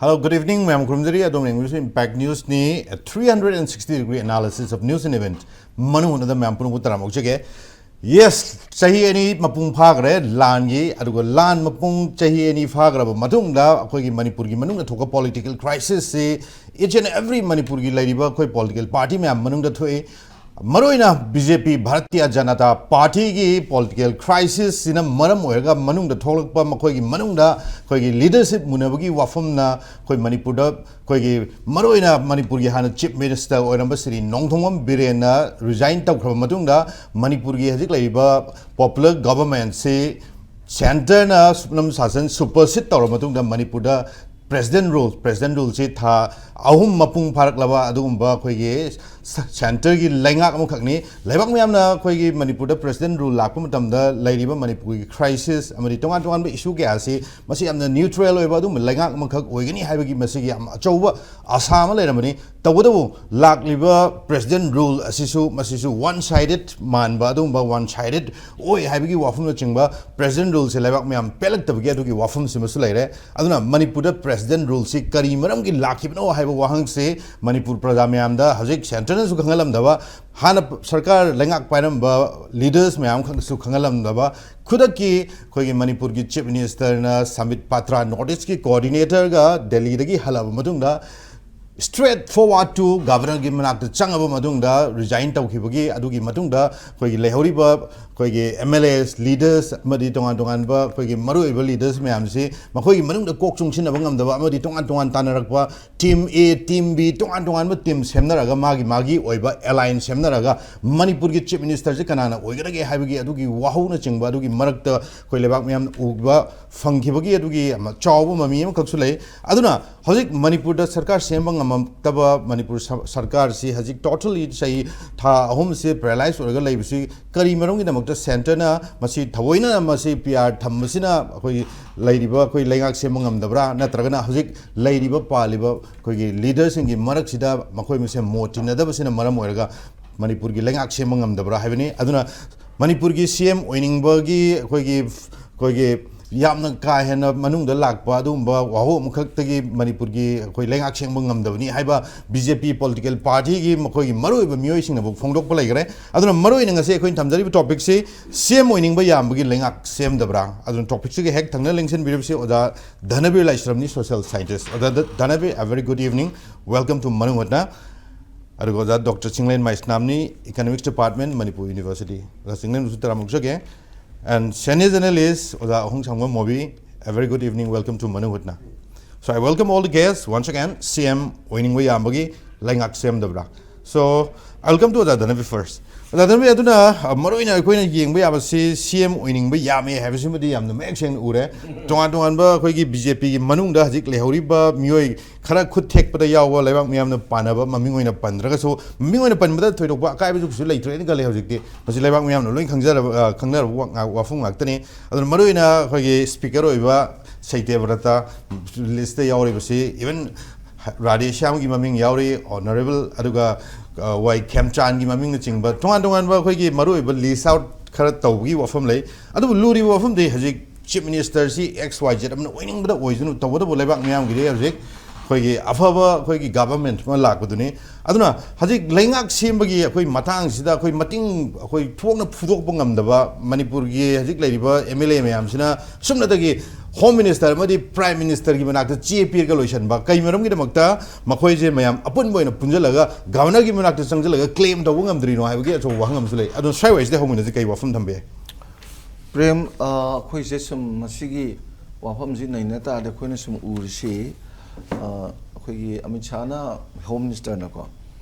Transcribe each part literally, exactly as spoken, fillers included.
Hello, good evening. ꯃꯌꯥꯝ ꯈꯨꯔꯨꯝꯖꯔꯤ꯫ ꯑꯗꯣꯝ ꯌꯦꯡꯕꯤꯔꯤꯁꯤ Impact News ꯅꯤ, three hundred and sixty degree analysis of news and event꯫ ꯃꯅꯨꯡ ꯍꯨꯠꯅꯗ ꯃꯌꯥꯝ ꯄꯨꯝꯅꯃꯛꯄꯨ ꯇꯔꯥꯝꯅ ꯑꯣꯛꯆꯒꯦ꯫ Yes, ꯆꯍꯤ ꯑꯅꯤ ꯃꯄꯨꯡ ꯐꯥꯈ꯭ꯔꯦ ꯂꯥꯟꯒꯤ, ꯑꯗꯨꯒ ꯂꯥꯟ ꯃꯄꯨꯡ ꯆꯍꯤ ꯑꯅꯤ ꯐꯥꯈ꯭ꯔꯕ ꯃꯇꯨꯡꯗ ꯑꯩꯈꯣꯏꯒꯤ ꯃꯅꯤꯄꯨꯔꯒꯤ ꯃꯅꯨꯡꯗ ꯊꯣꯛꯄ political crisisꯁꯤ each and every ꯃꯅꯤꯄꯨꯔꯒꯤ ꯂꯩꯔꯤꯕ ꯑꯩꯈꯣꯏ political party ꯃꯌꯥꯝ ꯃꯅꯨꯡꯗ ꯊꯣꯛꯏ꯫ ꯃꯔꯨꯑꯣꯏꯅ ꯕꯤ ꯖꯦ ꯄꯤ, ꯚꯥꯔꯇꯤꯌ ꯖꯅꯇꯥ ꯄꯥꯔꯇꯤꯒꯤ political crisisꯁꯤꯅ ꯃꯔꯝ ꯑꯣꯏꯔꯒ ꯃꯅꯨꯡꯗ ꯊꯣꯛꯂꯛꯄ, ꯃꯈꯣꯏꯒꯤ ꯃꯅꯨꯡꯗ ꯑꯩꯈꯣꯏꯒꯤ leadership ꯃꯨꯟꯅꯕꯒꯤ ꯋꯥꯐꯝꯅ ꯑꯩꯈꯣꯏ ꯃꯅꯤꯄꯨꯔꯗ ꯑꯩꯈꯣꯏꯒꯤ ꯃꯔꯨꯑꯣꯏꯅ ꯃꯅꯤꯄꯨꯔꯒꯤ ꯍꯥꯟꯅ Chief Minister ꯑꯣꯏꯔꯝꯕ ꯁ꯭ꯔꯤ ꯅꯣꯡꯊꯣꯝꯕꯝ ꯕꯤꯔꯦꯟꯅ resign ꯇꯧꯈ꯭ꯔꯕ ꯃꯇꯨꯡꯗ ꯃꯅꯤꯄꯨꯔꯒꯤ ꯍꯧꯖꯤꯛ ꯂꯩꯔꯤꯕ popular governmentꯁꯤ centreꯅ ꯁꯨꯞꯅꯝ ꯁꯥꯁꯟ supersede ꯇꯧꯔꯕ ꯃꯇꯨꯡꯗ ꯃꯅꯤꯄꯨꯔꯗ President rule, President ruleꯁꯤ ꯊꯥ ꯑꯍꯨꯝ ꯃꯄꯨꯡ ꯐꯥꯔꯛꯂꯕ ꯑꯗꯨꯒꯨꯝꯕ ꯑꯩꯈꯣꯏꯒꯤ ꯁ-, centreꯒꯤ ꯂꯩꯉꯥꯛ ꯑꯃꯈꯛꯅꯤ꯫ ꯂꯩꯕꯥꯛ ꯃꯌꯥꯝꯅ ꯑꯩꯈꯣꯏꯒꯤ ꯃꯅꯤꯄꯨꯔꯗ President rule ꯂꯥꯛꯄ ꯃꯇꯝꯗ ꯂꯩꯔꯤꯕ ꯃꯅꯤꯄꯨꯔꯒꯤ crisis ꯑꯃꯗꯤ ꯇꯣꯉꯥꯟ ꯇꯣꯉꯥꯟꯕ issue ꯀꯌꯥ ꯑꯁꯤ ꯃꯁꯤ ꯌꯥꯝꯅ neutral ꯑꯣꯏꯕ ꯑꯗꯨꯒꯨꯝꯕ ꯂꯩꯉꯥꯛ ꯑꯃꯈꯛ ꯑꯣꯏꯒꯅꯤ ꯍꯥꯏꯕꯒꯤ ꯃꯁꯤꯒꯤ ꯌꯥꯝ ꯑꯆꯧꯕ ꯑꯁꯥ ꯑꯃ ꯂꯩꯔꯝꯕꯅꯤ꯫ ꯇꯧꯕꯇꯕꯨ ꯂꯥꯛꯂꯤꯕ President rule ꯑꯁꯤꯁꯨ, ꯃꯁꯤꯁꯨ one sided ꯃꯥꯟꯕ, ꯑꯗꯨꯒꯨꯝꯕ one sided ꯑꯣꯏ ꯍꯥꯏꯕꯒꯤ ꯋꯥꯐꯝꯅꯆꯤꯡꯕ President ruleꯁꯦ ꯂꯩꯕꯥꯛ ꯃꯌꯥꯝ ꯄꯦꯜꯂꯛꯇꯕꯒꯤ ꯑꯗꯨꯒꯤ ꯋꯥꯐꯝꯁꯤꯃꯁꯨ ꯂꯩꯔꯦ꯫ ꯑꯗꯨꯅ ꯃꯅꯤꯄꯨꯔꯗ President ruleꯁꯤ ꯀꯔꯤ ꯃꯔꯝꯒꯤ ꯂꯥꯛꯈꯤꯕꯅꯣ ꯍꯥꯏꯕ ꯋꯥꯍꯪꯁꯦ ꯃꯅꯤꯄꯨꯔ ꯄ꯭ꯔꯖꯥ ꯃꯌꯥꯝꯗ ꯍꯧꯖꯤꯛ centreꯅꯁꯨ ꯈꯪꯍꯜꯂꯝꯗꯕ, ꯍꯥꯟꯅ ꯁꯔꯀꯥꯔ ꯂꯩꯉꯥꯛ ꯄꯥꯏꯔꯝꯕ leaders ꯃꯌꯥꯝ ꯈꯛꯁꯨ ꯈꯪꯍꯜꯂꯝꯗꯕ, ꯈꯨꯗꯛꯀꯤ ꯑꯩꯈꯣꯏꯒꯤ ꯃꯅꯤꯄꯨꯔꯒꯤ Chief Ministerꯅ ꯁꯝꯕꯤꯠ ꯄꯥꯇ꯭ꯔ, North Eastꯀꯤ coordinatorꯒ ꯗꯦꯜꯂꯤꯗꯒꯤ ꯍꯜꯂꯛꯑꯕ ꯃꯇꯨꯡꯗ straight forward to governorꯒꯤ ꯃꯅꯥꯛꯇ ꯆꯪꯉꯕ ꯃꯇꯨꯡꯗ resign ꯇꯧꯈꯤꯕꯒꯤ, ꯑꯗꯨꯒꯤ ꯃꯇꯨꯡꯗ ꯑꯩꯈꯣꯏꯒꯤ ꯂꯩꯍꯧꯔꯤꯕ ꯑꯩꯈꯣꯏꯒꯤ M L As, leaders ꯑꯃꯗꯤ ꯇꯣꯉꯥꯟ ꯇꯣꯉꯥꯟꯕ ꯑꯩꯈꯣꯏꯒꯤ ꯃꯔꯨꯑꯣꯏꯕ leaders ꯃꯌꯥꯝꯁꯤ ꯃꯈꯣꯏꯒꯤ ꯃꯅꯨꯡꯗ ꯀꯣꯛ ꯆꯨꯡꯁꯤꯟꯅꯕ ꯉꯝꯗꯕ ꯑꯃꯗꯤ ꯇꯣꯉꯥꯟ ꯇꯣꯉꯥꯟ ꯇꯥꯟꯅꯔꯛꯄ, team A, team B, ꯇꯣꯉꯥꯟ ꯇꯣꯉꯥꯟꯕ team ꯁꯦꯝꯅꯔꯒ ꯃꯥꯒꯤ ꯃꯥꯒꯤ ꯑꯣꯏꯕ alliance ꯁꯦꯝꯅꯔꯒ ꯃꯅꯤꯄꯨꯔꯒꯤ Chief Ministerꯁꯦ ꯀꯅꯥꯅ ꯑꯣꯏꯒꯗꯒꯦ ꯍꯥꯏꯕꯒꯤ ꯑꯗꯨꯒꯤ ꯋꯥꯍꯧꯅꯆꯤꯡꯕ ꯑꯗꯨꯒꯤ ꯃꯔꯛꯇ ꯑꯩꯈꯣꯏ ꯂꯩꯕꯥꯛ ꯃꯌꯥꯝꯅ ꯎꯕ ꯐꯪꯈꯤꯕꯒꯤ ꯑꯗꯨꯒꯤ ꯑꯃ ꯆꯥꯎꯕ ꯃꯃꯤ ꯑꯃꯈꯛꯁꯨ ꯂꯩ꯫ ꯑꯗꯨꯅ ꯍꯧꯖꯤꯛ ꯃꯅꯤꯄꯨꯔꯗ ꯁꯔꯀꯥꯔ ꯁꯦꯝꯕ ꯉꯝꯃꯛꯇꯕ, ꯃꯅꯤꯄꯨꯔ ꯁ-, ꯁꯔꯀꯥꯔꯁꯤ ꯍꯧꯖꯤꯛ totally ꯆꯍꯤ ꯊꯥ ꯑꯍꯨꯝꯁꯦ paralyze ꯑꯣꯏꯔꯒ ꯂꯩꯕꯁꯤ ꯀꯔꯤ ꯃꯔꯝꯒꯤꯗꯃꯛꯇ centreꯅ ꯃꯁꯤ ꯊꯑꯣꯏꯅ ꯃꯁꯤ P R ꯊꯝꯕꯁꯤꯅ ꯑꯩꯈꯣꯏ ꯂꯩꯔꯤꯕ ꯑꯩꯈꯣꯏ ꯂꯩꯉꯥꯛ ꯁꯦꯝꯕ ꯉꯝꯗꯕ꯭ꯔꯥ, ꯅꯠꯇ꯭ꯔꯒꯅ ꯍꯧꯖꯤꯛ ꯂꯩꯔꯤꯕ ꯄꯥꯜꯂꯤꯕ ꯑꯩꯈꯣꯏꯒꯤ leaderꯁꯤꯡꯒꯤ ꯃꯔꯛꯁꯤꯗ ꯃꯈꯣꯏ ꯃꯁꯦꯟ ꯃꯣꯠ ꯇꯤꯟꯅꯗꯕꯁꯤꯅ ꯃꯔꯝ ꯑꯣꯏꯔꯒ ꯃꯅꯤꯄꯨꯔꯒꯤ ꯂꯩꯉꯥꯛ ꯁꯦꯝꯕ ꯉꯝꯗꯕ꯭ꯔꯥ ꯍꯥꯏꯕꯅꯤ꯫ ꯑꯗꯨꯅ ꯃꯅꯤꯄꯨꯔꯒꯤ C M ꯑꯣꯏꯅꯤꯡꯕꯒꯤ ꯑꯩꯈꯣꯏꯒꯤ, ꯑꯩꯈꯣꯏꯒꯤ ꯌꯥꯝꯅ ꯀꯥ ꯍꯦꯟꯅ ꯃꯅꯨꯡꯗ ꯂꯥꯛꯄ ꯑꯗꯨꯒꯨꯝꯕ ꯋꯥꯍꯧ ꯑꯃꯈꯛꯇꯒꯤ ꯃꯅꯤꯄꯨꯔꯒꯤ ꯑꯩꯈꯣꯏ ꯂꯩꯉꯥꯛ ꯁꯦꯝꯕ ꯉꯝꯗꯕꯅꯤ ꯍꯥꯏꯕ ꯕꯤ ꯖꯦ ꯄꯤ ꯄꯣꯂꯤꯇꯤꯀꯦꯜ ꯄꯥꯔꯇꯤꯒꯤ ꯃꯈꯣꯏꯒꯤ ꯃꯔꯨꯑꯣꯏꯕ ꯃꯤꯑꯣꯏꯁꯤꯡꯅꯐꯥꯎ ꯐꯣꯡꯗꯣꯛꯄ ꯂꯩꯈ꯭ꯔꯦ꯫ ꯑꯗꯨꯅ ꯃꯔꯨꯑꯣꯏꯅ ꯉꯁꯤ ꯑꯩꯈꯣꯏꯅ ꯊꯝꯖꯔꯤꯕ ꯇꯣꯄꯤꯛꯁꯤ ꯁꯤ ꯑꯦꯝ ꯑꯣꯏꯅꯤꯡꯕ ꯌꯥꯝꯕꯒꯤ ꯂꯩꯉꯥꯛ ꯁꯦꯝꯗꯕ꯭ꯔꯥ? ꯑꯗꯨꯅ ꯇꯣꯄꯤꯛꯁꯤꯒ ꯍꯦꯛ ꯊꯪꯅ ꯂꯦꯡꯁꯤꯟꯕꯤꯔꯤꯕꯁꯤ ꯑꯣꯖꯥ ꯙꯅꯕꯤꯔ ꯂꯥꯏꯁ꯭ꯔꯝꯅꯤ, ꯁꯣꯁꯤꯌꯦꯜ ꯁꯥꯏꯟꯇꯤꯁ꯫ ꯑꯣꯖꯥ ꯙ-, ꯙꯅꯕꯤꯔ, a very good evening, welcome to ꯃꯅꯨꯡ ꯍꯨꯠꯅ꯫ ꯑꯗꯨꯒ ꯑꯣꯖꯥ ꯗꯣꯛꯇꯔ ꯆꯤꯡꯂꯦꯟ ꯃꯩꯁꯅꯥꯝꯅꯤ, Economics Department, Manipur University꯫ ꯑꯣꯖꯥ ꯆꯤꯡꯂꯦꯟꯕꯨꯁꯨ ꯇꯔꯥꯝꯅ ꯑꯣꯛꯆꯒꯦ꯫ And senior journalist ꯑꯣꯖꯥ Ahongsangbam Mobi, a very good evening, welcome to ꯃꯅꯨꯡ ꯍꯨꯠꯅ꯫ So I welcome all the guests once again, C M ꯑꯣꯏꯅꯤꯡꯕ ꯌꯥꯝꯕꯒꯤ ꯂꯩꯉꯥꯛ ꯁꯦꯝꯗꯕ꯭ꯔꯥ? So I welcome to ꯑꯣꯖꯥ ꯙꯅꯕꯤꯔ first꯫ ꯑꯣꯖꯥ ꯙꯅꯕꯤꯔ, ꯑꯗꯨꯅ, ꯑ, ꯃꯔꯨꯑꯣꯏꯅ ꯑꯩꯈꯣꯏꯅ ꯌꯦꯡꯕ ꯌꯥꯕꯁꯤ ꯁꯤ ꯑꯦꯝ ꯑꯣꯏꯅꯤꯡꯕ ꯌꯥꯝꯃꯦ ꯍꯥꯏꯕꯁꯤꯃꯗꯤ ꯌꯥꯝꯅ ꯃꯌꯦꯛ ꯁꯦꯡꯅ ꯎꯔꯦ꯫ ꯇꯣꯉꯥꯟ ꯇꯣꯉꯥꯟꯕ ꯑꯩꯈꯣꯏꯒꯤ ꯕꯤ ꯖꯦ ꯄꯤꯒꯤ ꯃꯅꯨꯡꯗ ꯍꯧꯖꯤꯛ ꯂꯩꯍꯧꯔꯤꯕ ꯃꯤꯑꯣꯏ ꯈꯔ ꯈꯨꯠ ꯊꯦꯛꯄꯗ ꯌꯥꯎꯕ ꯂꯩꯕꯥꯛ ꯃꯤꯌꯥꯝꯅ ꯄꯥꯟꯅꯕ, ꯃꯃꯤꯡ ꯑꯣꯏꯅ ꯄꯟꯗ꯭ꯔꯒꯁꯨ, ꯃꯃꯤꯡ ꯑꯣꯏꯅ ꯄꯟꯕꯗ ꯊꯣꯏꯗꯣꯛꯄ ꯑꯀꯥꯏꯕꯁꯨ ꯀꯩꯁꯨ ꯂꯩꯇ꯭ꯔꯦꯅ ꯈꯜꯂꯦ꯫ ꯍꯧꯖꯤꯛꯇꯤ ꯃꯁꯤ ꯂꯩꯕꯥꯛ ꯃꯤꯌꯥꯝꯅ ꯂꯣꯏ ꯈꯪꯖꯔꯕ, ꯑ, ꯈꯪꯅꯔꯕ ꯋꯥ-, ꯋꯥꯐꯝ ꯉꯥꯛꯇꯅꯤ꯫ ꯑꯗꯨꯅ ꯃꯔꯨꯑꯣꯏꯅ ꯑꯩꯈꯣꯏꯒꯤ ꯁ꯭ꯄꯤꯀꯔ ꯑꯣꯏꯕ ꯁꯩꯇ꯭ꯌꯕ꯭ꯔꯇ ꯂꯤꯁꯇ ꯌꯥꯎꯔꯤꯕꯁꯤ, even ꯔꯥꯙꯦ ꯁ꯭ꯌꯥꯝꯒꯤ ꯃꯃꯤꯡ ꯌꯥꯎꯔꯤ, ꯑꯣꯅꯔꯦꯕꯜ, ꯑꯗꯨꯒ, ꯑ, ꯋꯥꯏ ꯈꯦꯝꯆꯥꯟꯒꯤ ꯃꯃꯤꯡꯅꯆꯤꯡꯕ ꯇꯣꯉꯥꯟ ꯇꯣꯉꯥꯟꯕ ꯑꯩꯈꯣꯏꯒꯤ ꯃꯔꯨꯑꯣꯏꯕ ꯂꯤꯁ ꯑꯥꯎꯠ ꯈꯔ ꯇꯧꯕꯒꯤ ꯋꯥꯐꯝ ꯂꯩ꯫ ꯑꯗꯨꯕꯨ ꯂꯨꯔꯤꯕ ꯋꯥꯐꯝꯗꯤ ꯍꯧꯖꯤꯛ ꯆꯤꯐ ꯃꯤꯅꯤꯁꯇꯔꯁꯤ ꯑꯦꯛꯁ ꯋꯥꯏ ꯖꯦꯠ ꯑꯃꯅ ꯑꯣꯏꯅꯤꯡꯕꯗ ꯑꯣꯏꯁꯅꯨ, ꯇꯧꯕꯇꯕꯨ ꯂꯩꯕꯥꯛ ꯃꯤꯌꯥꯝꯒꯤꯗꯤ ꯍꯧꯖꯤꯛ ꯑꯩꯈꯣꯏꯒꯤ ꯑꯐꯕ ꯑꯩꯈꯣꯏꯒꯤ ꯒꯚꯔꯟꯃꯦꯟꯠ ꯑꯃ ꯂꯥꯛꯄꯗꯨꯅꯤ꯫ ꯑꯗꯨꯅ ꯍꯧꯖꯤꯛ ꯂꯩꯉꯥꯛ ꯁꯦꯝꯕꯒꯤ ꯑꯩꯈꯣꯏ ꯃꯇꯥꯡꯁꯤꯗ ꯑꯩꯈꯣꯏ ꯃꯇꯤꯡ ꯑꯩꯈꯣꯏ ꯊꯣꯛꯅ ꯐꯨꯗꯣꯛꯄ ꯉꯝꯗꯕ ꯃꯅꯤꯄꯨꯔꯒꯤ ꯍꯧꯖꯤꯛ ꯂꯩꯔꯤꯕ ꯑꯦꯝ ꯑꯦꯜ ꯑꯦ ꯃꯌꯥꯝꯁꯤꯅ ꯁꯨꯞꯅꯇꯒꯤ ꯍꯣꯝ ꯃꯤꯅꯤꯁꯇꯔ ꯑꯃꯗꯤ ꯄ꯭ꯔꯥꯏꯝ ꯃꯤꯅꯤꯁꯇꯔꯒꯤ ꯃꯅꯥꯛꯇ ꯆꯦ ꯄꯤꯔꯒ ꯂꯣꯏꯁꯤꯟꯕ, ꯀꯩ ꯃꯔꯝꯒꯤꯗꯃꯛꯇ ꯃꯈꯣꯏꯁꯦ ꯃꯌꯥꯝ ꯑꯄꯨꯟꯕ ꯑꯣꯏꯅ ꯄꯨꯟꯁꯤꯜꯂꯒ ꯒꯚꯔꯅꯔꯒꯤ ꯃꯅꯥꯛꯇ ꯆꯪꯁꯤꯜꯂꯒ ꯀ꯭ꯂꯦꯝ ꯇꯧꯕ ꯉꯝꯗ꯭ꯔꯤꯅꯣ ꯍꯥꯏꯕꯒꯤ ꯑꯆꯧꯕ ꯋꯥꯍꯪ ꯑꯃꯁꯨ ꯂꯩ꯫ ꯑꯗꯨꯅ ꯁ꯭ꯋꯥꯏꯋꯥꯏꯁꯤꯗ ꯍꯧꯃꯤꯟꯅꯁꯤ, ꯀꯩ ꯋꯥꯐꯝ ꯊꯝꯕ ꯌꯥꯏ? ꯄ꯭ꯔꯦꯝ, ꯑ, ꯑꯩꯈꯣꯏꯁꯦ ꯁꯨꯝ ꯃꯁꯤꯒꯤ ꯋꯥꯐꯝꯁꯤ ꯅꯩꯅ ꯇꯥꯔꯗꯤ ꯑꯩꯈꯣꯏꯅ ꯁꯨꯝ ꯎꯔꯤꯁꯤ, ꯑ, ꯑꯩꯈꯣꯏꯒꯤ ꯑꯃꯤꯠ ꯁꯥꯍꯅ, ꯍꯣꯝ ꯃꯤꯅꯤꯁꯇꯔꯅꯀꯣ,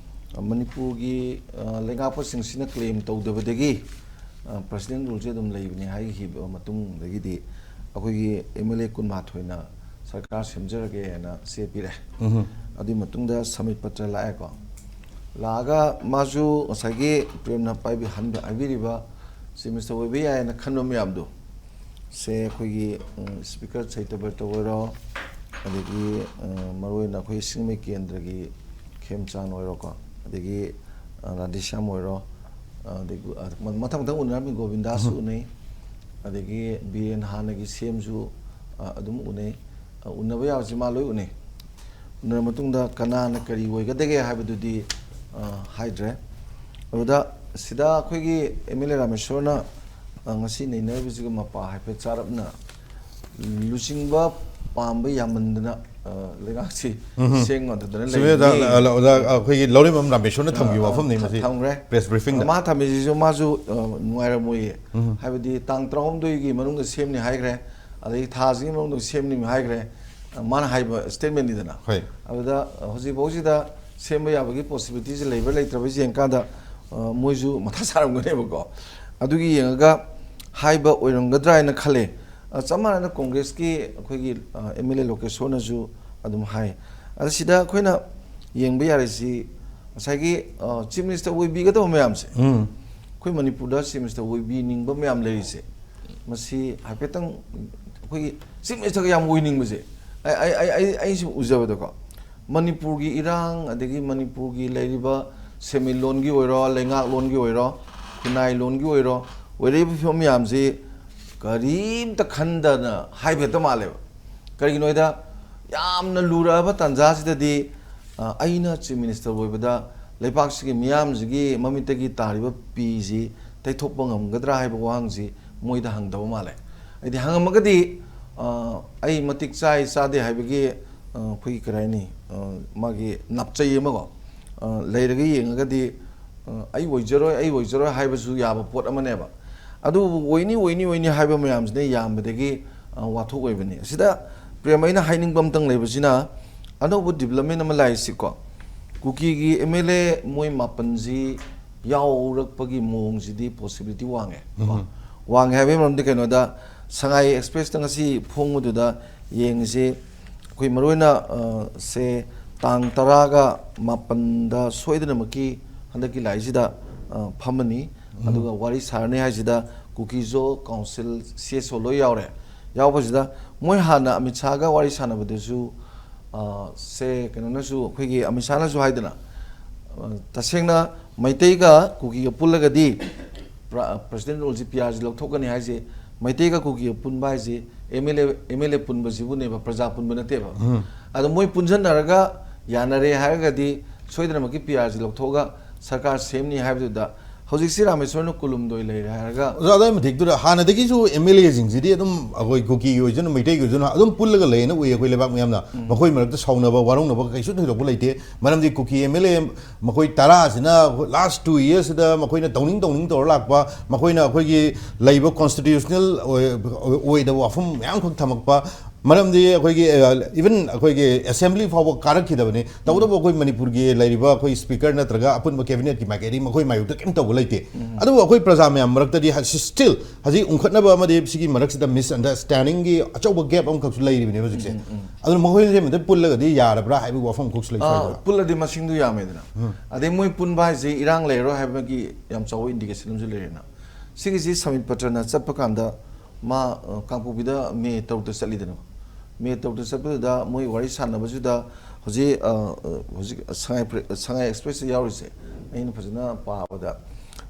ꯑ, ꯃꯅꯤꯄꯨꯔꯒꯤ, ꯑ, ꯂꯩꯉꯥꯛꯄꯁꯤꯡꯁꯤꯅ ꯀ꯭ꯂꯦꯝ ꯇꯧꯗꯕꯗꯒꯤ, ꯑ, ꯄ꯭ꯔꯁꯤꯗꯦꯟ ꯔꯨꯜꯁꯦ ꯑꯗꯨꯝ ꯂꯩꯕꯅꯤ ꯍꯥꯏꯈꯤꯕ ꯃꯇꯨꯡꯗꯒꯤꯗꯤ ꯑꯩꯈꯣꯏꯒꯤ ꯑꯦꯝ ꯑꯦꯜ ꯑꯦ ꯀꯨꯟꯃꯥꯊꯣꯏꯅ ꯁꯔꯀꯥꯔ ꯁꯦꯝꯖꯔꯒꯦꯅ ꯆꯦ ꯄꯤꯔꯛꯑꯦ꯫ ꯎꯝꯍꯨꯝ꯫ ꯑꯗꯨꯒꯤ ꯃꯇꯨꯡꯗ ꯁꯃꯤꯠ ꯄꯇ꯭ꯔ ꯂꯥꯛꯑꯦꯀꯣ꯫ ꯂꯥꯛꯑꯒ ꯃꯥꯁꯨ ꯉꯁꯥꯏꯒꯤ ꯄ꯭ꯔꯦꯝꯅ ꯄꯥꯏꯕꯤ-, ꯍꯟꯕ-, ꯍꯥꯏꯕꯤꯔꯤꯕ ꯆꯤꯐ ꯃꯤꯅꯤꯁꯇꯔ ꯑꯣꯏꯕ ꯌꯥꯏꯅ ꯈꯟꯕ ꯃꯌꯥꯝꯗꯣ, ꯁꯦ ꯑꯩꯈꯣꯏꯒꯤ, ꯎꯝ, ꯁ꯭ꯄꯤꯀꯔ ꯁꯩꯇꯕ꯭ꯔꯇ ꯑꯣꯏꯔꯣ, ꯑꯗꯒꯤ, ꯎꯝ, ꯃꯔꯨꯑꯣꯏꯅ ꯑꯩꯈꯣꯏ ꯁꯤꯡꯃꯩ ꯀꯦꯟꯗ꯭ꯔꯒꯤ ꯈꯦꯝꯆꯥꯟ ꯑꯣꯏꯔꯣꯀꯣ, ꯑꯗꯒꯤ, ꯑ, ꯔꯥꯙꯦꯁ꯭ꯌꯥꯝ ꯑꯣꯏꯔꯣ, ꯑ, ꯑꯗꯒꯤ, ꯑ, ꯃ-, ꯃꯊꯪ ꯃꯊꯪ ꯎꯅꯔꯝꯃꯤ, ꯒꯣꯕꯤꯟꯗꯥꯁꯨ ꯎꯝ꯫ ꯎꯅꯩ, ꯑꯗꯒꯤ ꯕꯤꯔꯦꯟ ꯍꯥꯟꯅꯒꯤ ꯁꯤ ꯑꯦꯝꯁꯨ ꯑꯗꯨꯝ ꯎꯅꯩ꯫ ꯑ, ꯎꯅꯕ ꯌꯥꯕꯁꯤ ꯃꯥ ꯂꯣꯏ ꯎꯅꯩ꯫ ꯎꯅꯔ ꯃꯇꯨꯡꯗ ꯀꯅꯥꯅ ꯀꯔꯤ ꯑꯣꯏꯒꯗꯒꯦ ꯍꯥꯏꯕꯗꯨꯗꯤ ꯑ, ꯍꯥꯏꯗ꯭ꯔꯦ꯫ ꯑꯗꯨꯗ ꯁꯤꯗ ꯑꯩꯈꯣꯏꯒꯤ ꯑꯦꯝ ꯑꯦꯜ ꯑꯦ ꯔꯥꯃꯦꯁꯣꯔꯅ ꯑ, ꯉꯁꯤ ꯅꯩꯅꯔꯤꯕꯁꯤꯒ ꯃꯄꯥ ꯍꯥꯏꯐꯦꯠ ꯆꯥꯔꯞꯅ ꯂꯨꯆꯤꯡꯕ ꯄꯥꯝꯕ ꯌꯥꯝꯃꯟꯗꯅ ꯑ, ꯂꯩꯉꯥꯛꯁꯤ ꯎꯝꯍꯨꯝ꯫ ꯁꯦꯡ ꯉꯝꯗꯗꯅ ꯁꯤꯃꯦ ꯑꯣꯖꯥ, ꯂꯩꯔꯤꯅꯤ꯫ ꯑ, ꯑꯣꯖꯥ, ꯑꯩꯈꯣꯏꯒꯤ ꯂꯧꯔꯤꯕꯝ ꯔꯥꯃꯦꯁꯣꯔꯅ ꯊꯝꯈꯤꯕ ꯑ, ꯋꯥꯐꯝꯅꯤ ꯊ-, ꯃꯁꯤ꯫ ꯊꯝꯈ꯭ꯔꯦ꯫ Press briefing ꯗ꯫ ꯃꯥ ꯊꯝꯃꯤꯁꯤꯁꯨ ꯃꯥꯁꯨ ꯑ, ꯅꯨꯡꯉꯥꯏꯔꯝꯃꯣꯏꯌꯦ꯫ ꯎꯝꯍꯨꯝ꯫ ꯍꯥꯏꯕꯗꯤ ꯇꯥꯡ ꯇꯔꯥꯍꯨꯝꯗꯣꯏꯒꯤ ꯃꯅꯨꯡꯗ ꯁꯦꯝꯅꯤ ꯍꯥꯏꯈ꯭ꯔꯦ, ꯑꯗꯒꯤ ꯊꯥꯁꯤꯒꯤ ꯃꯅꯨꯡꯗ ꯁꯦꯝꯅꯤ ꯍꯥꯏꯈ꯭ꯔꯦ꯫ ꯑ, ꯃꯥꯅ ꯍꯥꯏꯕ statement ꯅꯤꯗꯅ꯫ ꯍꯣꯏ꯫ ꯑꯗꯨꯗ ꯍꯧꯖꯤꯛꯐꯥꯎꯁꯤꯗ ꯁꯦꯝꯕ ꯌꯥꯕꯒꯤ possibility ꯁꯦ ꯂꯩꯕ꯭ꯔꯥ ꯂꯩꯇ꯭ꯔꯕ꯭ꯔꯥ ꯌꯦꯡꯀꯥꯟꯗ, ꯑ, ꯃꯣꯏꯁꯨ ꯃꯊꯥ ꯁꯥꯔꯝꯒꯅꯦꯕꯀꯣ꯫ ꯑꯗꯨꯒꯤ ꯌꯦꯡꯉꯒ ꯍꯥꯏꯕ ꯑꯣꯏꯔꯝꯒꯗ꯭ꯔꯥ ꯍꯥꯏꯅ ꯈꯜꯂꯦ꯫ ꯑ, ꯆꯞ ꯃꯥꯟꯅꯅ ꯀꯣꯡꯒ꯭ꯔꯦꯁꯀꯤ ꯑꯩꯈꯣꯏꯒꯤ, ꯑ, ꯑꯦꯝ ꯑꯦꯜ ꯑꯦ ꯂꯣꯀꯦꯁꯣꯔꯅꯁꯨ ꯑꯗꯨꯝ ꯍꯥꯏ꯫ ꯑꯗ ꯁꯤꯗ ꯑꯩꯈꯣꯏꯅ ꯌꯦꯡꯕ ꯌꯥꯔꯤꯁꯤ ꯉꯁꯥꯏꯒꯤ, ꯑ, Chief Minister ꯑꯣꯏꯕꯤꯒꯗꯕ ꯃꯌꯥꯝꯁꯦ, ꯎꯝ꯫ ꯑꯩꯈꯣꯏ ꯃꯅꯤꯄꯨꯔꯗ Chief Minister ꯑꯣꯏꯕꯤꯅꯤꯡꯕ ꯃꯌꯥꯝ ꯂꯩꯔꯤꯁꯦ, ꯃꯁꯤ ꯍꯥꯏꯐꯦꯠꯇꯪ ꯑꯩꯈꯣꯏꯒꯤ Chief Minister ꯒ ꯌꯥꯝ ꯑꯣꯏꯅꯤꯡꯕꯁꯦ, ꯑꯩ, ꯑꯩ, ꯑꯩ, ꯑꯩ, ꯑꯩ ꯁꯨꯝ ꯎꯖꯕꯗꯀꯣ, ꯃꯅꯤꯄꯨꯔꯒꯤ ꯏꯔꯥꯡ, ꯑꯗꯒꯤ ꯃꯅꯤꯄꯨꯔꯒꯤ ꯂꯩꯔꯤꯕ ꯁꯦꯟꯃꯤꯠꯂꯣꯟꯒꯤ ꯑꯣꯏꯔꯣ, ꯂꯩꯉꯥꯛꯂꯣꯟꯒꯤ ꯑꯣꯏꯔꯣ, ꯈꯨꯟꯅꯥꯏꯂꯣꯟꯒꯤ ꯑꯣꯏꯔꯣ, ꯑꯣꯏꯔꯛꯏꯕ ꯐꯤꯕꯝ ꯃꯌꯥꯝꯁꯤ ꯀꯔꯤꯝꯇ ꯈꯟꯗꯅ ꯍꯥꯏꯕ ꯍꯦꯛꯇ ꯃꯥꯜꯂꯦꯕ꯫ ꯀꯔꯤꯒꯤꯅꯣ ꯍꯥꯏꯗ, ꯌꯥꯝꯅ ꯂꯨꯔꯛꯑꯕ ꯇꯥꯟꯖꯥꯁꯤꯗꯗꯤ, ꯑ, ꯑꯩꯅ Chief Minister ꯑꯣꯏꯕꯗ ꯂꯩꯕꯥꯛꯁꯤꯒꯤ ꯃꯤꯌꯥꯝꯁꯤꯒꯤ ꯃꯃꯤꯠꯇꯒꯤ ꯇꯥꯔꯤꯕ ꯄꯤꯁꯤ ꯇꯩꯊꯣꯛꯄ ꯉꯝꯒꯗ꯭ꯔꯥ ꯍꯥꯏꯕ ꯋꯥꯍꯪꯁꯤ ꯃꯣꯏꯗ ꯍꯪꯗꯕ ꯃꯥꯜꯂꯦ꯫ ꯍꯥꯏꯗꯤ ꯍꯪꯉꯝꯃꯒꯗꯤ, ꯑ, ꯑꯩ ꯃꯇꯤꯛ ꯆꯥꯏ ꯆꯥꯗꯦ ꯍꯥꯏꯕꯒꯤ, ꯑ, ꯑꯩꯈꯣꯏꯒꯤ ꯀꯔꯤ ꯍꯥꯏꯅꯤ, ꯑ, ꯃꯥꯒꯤ ꯅꯥꯞꯆꯩ ꯑꯃꯀꯣ, ꯑ, ꯂꯩꯔꯒ ꯌꯦꯡꯉꯒꯗꯤ, ꯑ, ꯑꯩ ꯑꯣꯏꯖꯔꯣꯏ, ꯑꯩ ꯑꯣꯏꯖꯔꯣꯏ ꯍꯥꯏꯕꯁꯨ ꯌꯥꯕ ꯄꯣꯠ ꯑꯃꯅꯦꯕ꯫ ꯑꯗꯨꯕꯨ ꯑꯣꯏꯅꯤ, ꯑꯣꯏꯅꯤ, ꯑꯣꯏꯅꯤ ꯍꯥꯏꯕ ꯃꯌꯥꯝꯁꯤꯅ ꯌꯥꯝꯕꯗꯒꯤ, ꯑ, ꯋꯥꯊꯣꯛ ꯑꯣꯏꯕꯅꯤ꯫ ꯑꯁꯤꯗ ꯄ꯭ꯔꯦꯝ, ꯑꯩꯅ ꯍꯥꯏꯅꯤꯡꯕ ꯑꯝꯇꯪ ꯂꯩꯕꯁꯤꯅ, ꯑꯅꯧꯕ development ꯑꯃ ꯂꯥꯛꯏꯁꯤꯀꯣ, ꯀꯨꯀꯤꯒꯤ ꯑꯦꯝ ꯑꯦꯜ ꯑꯦ ꯃꯣꯏ ꯃꯥꯄꯟꯁꯤ ꯌꯥꯎꯔꯛꯄꯒꯤ ꯃꯑꯣꯡꯁꯤꯗꯤ possibility ꯋꯥꯡꯉꯦ꯫ ꯎꯝ꯫ ꯋꯥꯡꯉꯦ ꯍꯥꯏꯕꯒꯤ ꯃꯔꯝꯗꯤ ꯀꯩꯅꯣꯗ, ꯁꯉꯥꯏ ꯑꯦꯛꯁꯄ꯭ꯔꯦꯁꯇ ꯉꯁꯤ ꯐꯣꯡꯕꯗꯨꯗ ꯌꯦꯡꯉꯤꯁꯤ, ꯑꯩꯈꯣꯏ ꯃꯔꯨꯑꯣꯏꯅ, ꯑ, ꯁꯦ ꯇꯥꯡ ꯇꯔꯥꯒ ꯃꯥꯄꯟꯗ ꯁꯣꯏꯗꯅꯃꯛꯀꯤ ꯍꯟꯗꯛꯀꯤ ꯂꯥꯛꯏꯁꯤꯗ, ꯑ, ꯐꯝꯃꯅꯤ꯫ ꯎꯝ꯫ ꯑꯗꯨꯒ ꯋꯥꯔꯤ ꯁꯥꯔꯅꯤ ꯍꯥꯏꯁꯤꯗ ꯀꯨꯀꯤꯖꯣ ꯀꯥꯎꯟꯁꯤꯜ, ꯁꯤ ꯑꯦꯁ ꯑꯣ ꯂꯣꯏ ꯌꯥꯎꯔꯦ꯫ ꯌꯥꯎꯕꯁꯤꯗ ꯃꯣꯏ ꯍꯥꯟꯅ ꯑꯃꯤꯠ ꯁꯥꯍꯒ ꯋꯥꯔꯤ ꯁꯥꯟꯅꯕꯗꯁꯨ, ꯑ, ꯁꯦ ꯀꯩꯅꯣꯅꯁꯨ, ꯑꯩꯈꯣꯏꯒꯤ ꯑꯃꯤꯠ ꯁꯥꯍꯅꯁꯨ ꯍꯥꯏꯗꯅ, ꯑ, ꯇꯁꯦꯡꯅ ꯃꯩꯇꯩꯒ ꯀꯨꯀꯤꯒ ꯄꯨꯜꯂꯒꯗꯤ ꯄ꯭ꯔ-, ꯄ꯭ꯔꯁꯤꯗꯦꯟ ꯔꯣꯜꯁꯤ ꯄꯤ ꯑꯥꯔꯁꯤ ꯂꯧꯊꯣꯛꯀꯅꯤ ꯍꯥꯏꯁꯦ ꯃꯩꯇꯩꯒ ꯀꯨꯀꯤꯒ ꯄꯨꯟꯕ ꯍꯥꯏꯁꯤ M L A M L A ꯄꯨꯟꯕꯁꯤꯕꯨꯅꯦꯕ, ꯄ꯭ꯔꯖꯥ ꯄꯨꯟꯕ ꯅꯠꯇꯦꯕ꯫ ꯑꯗꯣ ꯃꯣꯏ ꯄꯨꯟꯁꯤꯟꯅꯔꯒ ꯌꯥꯅꯔꯦ ꯍꯥꯏꯔꯒꯗꯤ ꯁꯣꯏꯗꯅꯃꯛꯀꯤ ꯄꯤ ꯑꯥꯔꯁꯤ ꯂꯧꯊꯣꯛꯑꯒ ꯁꯔꯀꯥꯔ ꯁꯦꯝꯅꯤ ꯍꯥꯏꯕꯗꯨꯗ ꯍꯧꯖꯤꯛꯁꯤ ꯔꯥꯃꯦꯁꯣꯔꯅ ꯀꯨꯟꯍꯨꯝꯗꯣꯏ ꯂꯩꯔꯦ ꯍꯥꯏꯔꯒ ꯑꯣꯖꯥ, ꯑꯗꯨꯒꯤ ꯃꯇꯤꯛꯇꯨꯗ ꯍꯥꯟꯅꯗꯒꯤꯁꯨ ꯑꯦꯝ ꯑꯦꯜ ꯑꯦꯁꯤꯡꯁꯤꯗꯤ ꯑꯗꯨꯝ ꯑꯩꯈꯣꯏ ꯀꯨꯀꯤꯒꯤ ꯑꯣꯏꯖꯅꯨ, ꯃꯩꯇꯩꯒꯤ ꯑꯣꯏꯖꯅꯨ, ꯑꯗꯨꯝ ꯄꯨꯜꯂꯒ ꯂꯩꯌꯦꯅ ꯎꯏ ꯑꯩꯈꯣꯏ ꯂꯩꯕꯥꯛ ꯃꯤꯌꯥꯝꯅ꯫ ꯃꯈꯣꯏ ꯃꯔꯛꯇ ꯁꯥꯎꯅꯕ ꯋꯥꯔꯧꯅꯕ ꯀꯩꯁꯨ ꯊꯣꯏꯗꯣꯛꯄ ꯂꯩꯇꯦ꯫ ꯃꯔꯝꯗꯤ ꯀꯨꯀꯤ ꯑꯦꯝ ꯑꯦꯜ ꯑꯦ ꯃꯈꯣꯏ ꯇꯔꯥꯁꯤꯅ last two yearsꯁꯤꯗ ꯃꯈꯣꯏꯅ ꯇꯧꯅꯤꯡ ꯇꯧꯅꯤꯡ ꯇꯧꯔ ꯂꯥꯛꯄ, ꯃꯈꯣꯏꯅ ꯑꯩꯈꯣꯏꯒꯤ ꯂꯩꯕ constitutional ꯑꯣꯏ-, ꯑꯣꯏꯗꯕ ꯋꯥꯐꯝ ꯃꯌꯥꯝꯈꯛ ꯊꯝꯃꯛꯄ, ꯃꯔꯝꯗꯤ ꯑꯩꯈꯣꯏꯒꯤ, ꯑ, even ꯑꯩꯈꯣꯏꯒꯤ assembly ꯐꯥꯎꯕ ꯀꯥꯔꯛꯈꯤꯗꯕꯅꯤ꯫ ꯇꯧꯕꯇꯕꯨ ꯑꯩꯈꯣꯏ ꯃꯅꯤꯄꯨꯔꯒꯤ ꯂꯩꯔꯤꯕ ꯑꯩꯈꯣꯏ speaker ꯅꯠꯇ꯭ꯔꯒ ꯑꯄꯨꯟꯕ cabinetꯀꯤ ꯃꯥꯏꯀꯩꯗꯒꯤ ꯃꯈꯣꯏ ꯃꯥꯌꯣꯛꯇ ꯀꯩꯝ ꯇꯧꯕ ꯂꯩꯇꯦ꯫ ꯑꯗꯨꯕꯨ ꯑꯩꯈꯣꯏ ꯄ꯭ꯔꯖꯥ ꯃꯌꯥꯝ ꯃꯔꯛꯇꯗꯤ ꯍ-, still ꯍꯧꯖꯤꯛ ꯎꯪꯈꯠꯅꯕ ꯑꯃꯗꯤ ꯁꯤꯒꯤ ꯃꯔꯛꯁꯤꯗ misunderstandingꯒꯤ ꯑꯆꯧꯕ gap ꯑꯃꯈꯛꯁꯨ ꯂꯩꯔꯤꯕꯅꯦ ꯍꯧꯖꯤꯛꯁꯦ꯫ ꯑꯗꯨꯅ ꯃꯈꯣꯏꯁꯦ ꯑꯃꯇ ꯄꯨꯜꯂꯒꯗꯤ ꯌꯥꯔꯕ꯭ꯔꯥ ꯍꯥꯏꯕꯒꯤ ꯋꯥꯐꯝ ꯑꯃꯈꯛꯁꯨ ꯂꯩ ꯑꯥ, ꯁ꯭ꯋꯥꯏꯗ꯫ ꯄꯨꯜꯂꯗꯤ ꯃꯁꯤꯡꯗꯨ ꯌꯥꯝꯃꯦꯗꯅ꯫ ꯑꯗꯩ ꯃꯣꯏ ꯄꯨꯟꯕ ꯍꯥꯏꯁꯦ ꯏꯔꯥꯡ ꯂꯩꯔꯔꯣꯏ ꯍꯥꯏꯕꯒꯤ ꯌꯥꯝ ꯆꯥꯎꯕ indication ꯑꯃꯁꯨ ꯂꯩꯔꯦꯅ꯫ ꯁꯤꯒꯤꯁꯤ ꯁꯃꯤꯠ ꯄꯇ꯭ꯔꯅ ꯆꯠꯄ ꯀꯥꯟꯗ ꯃꯥ, ꯑ, ꯀꯥꯡꯄꯣꯛꯄꯤꯗ ꯃꯦ ꯇꯔꯨꯛꯇ ꯆꯠꯂꯤꯗꯅ꯫ ꯃꯦ ꯇꯔꯨꯛꯇ ꯆꯠꯄꯗꯨꯗ ꯃꯣꯏ ꯋꯥꯔꯤ ꯁꯥꯟꯅꯕꯁꯤꯗ ꯍꯧꯖꯤꯛ, ꯑ, ꯑ, ꯍꯧꯖꯤꯛ ꯁꯉꯥꯏ ꯄ꯭ꯔꯦ-, ꯁꯉꯥꯏ ꯑꯦꯛꯁꯄ꯭ꯔꯦꯁꯇ ꯌꯥꯎꯔꯤꯁꯦ ꯑꯩꯅ ꯐꯖꯅ ꯄꯥꯕꯗ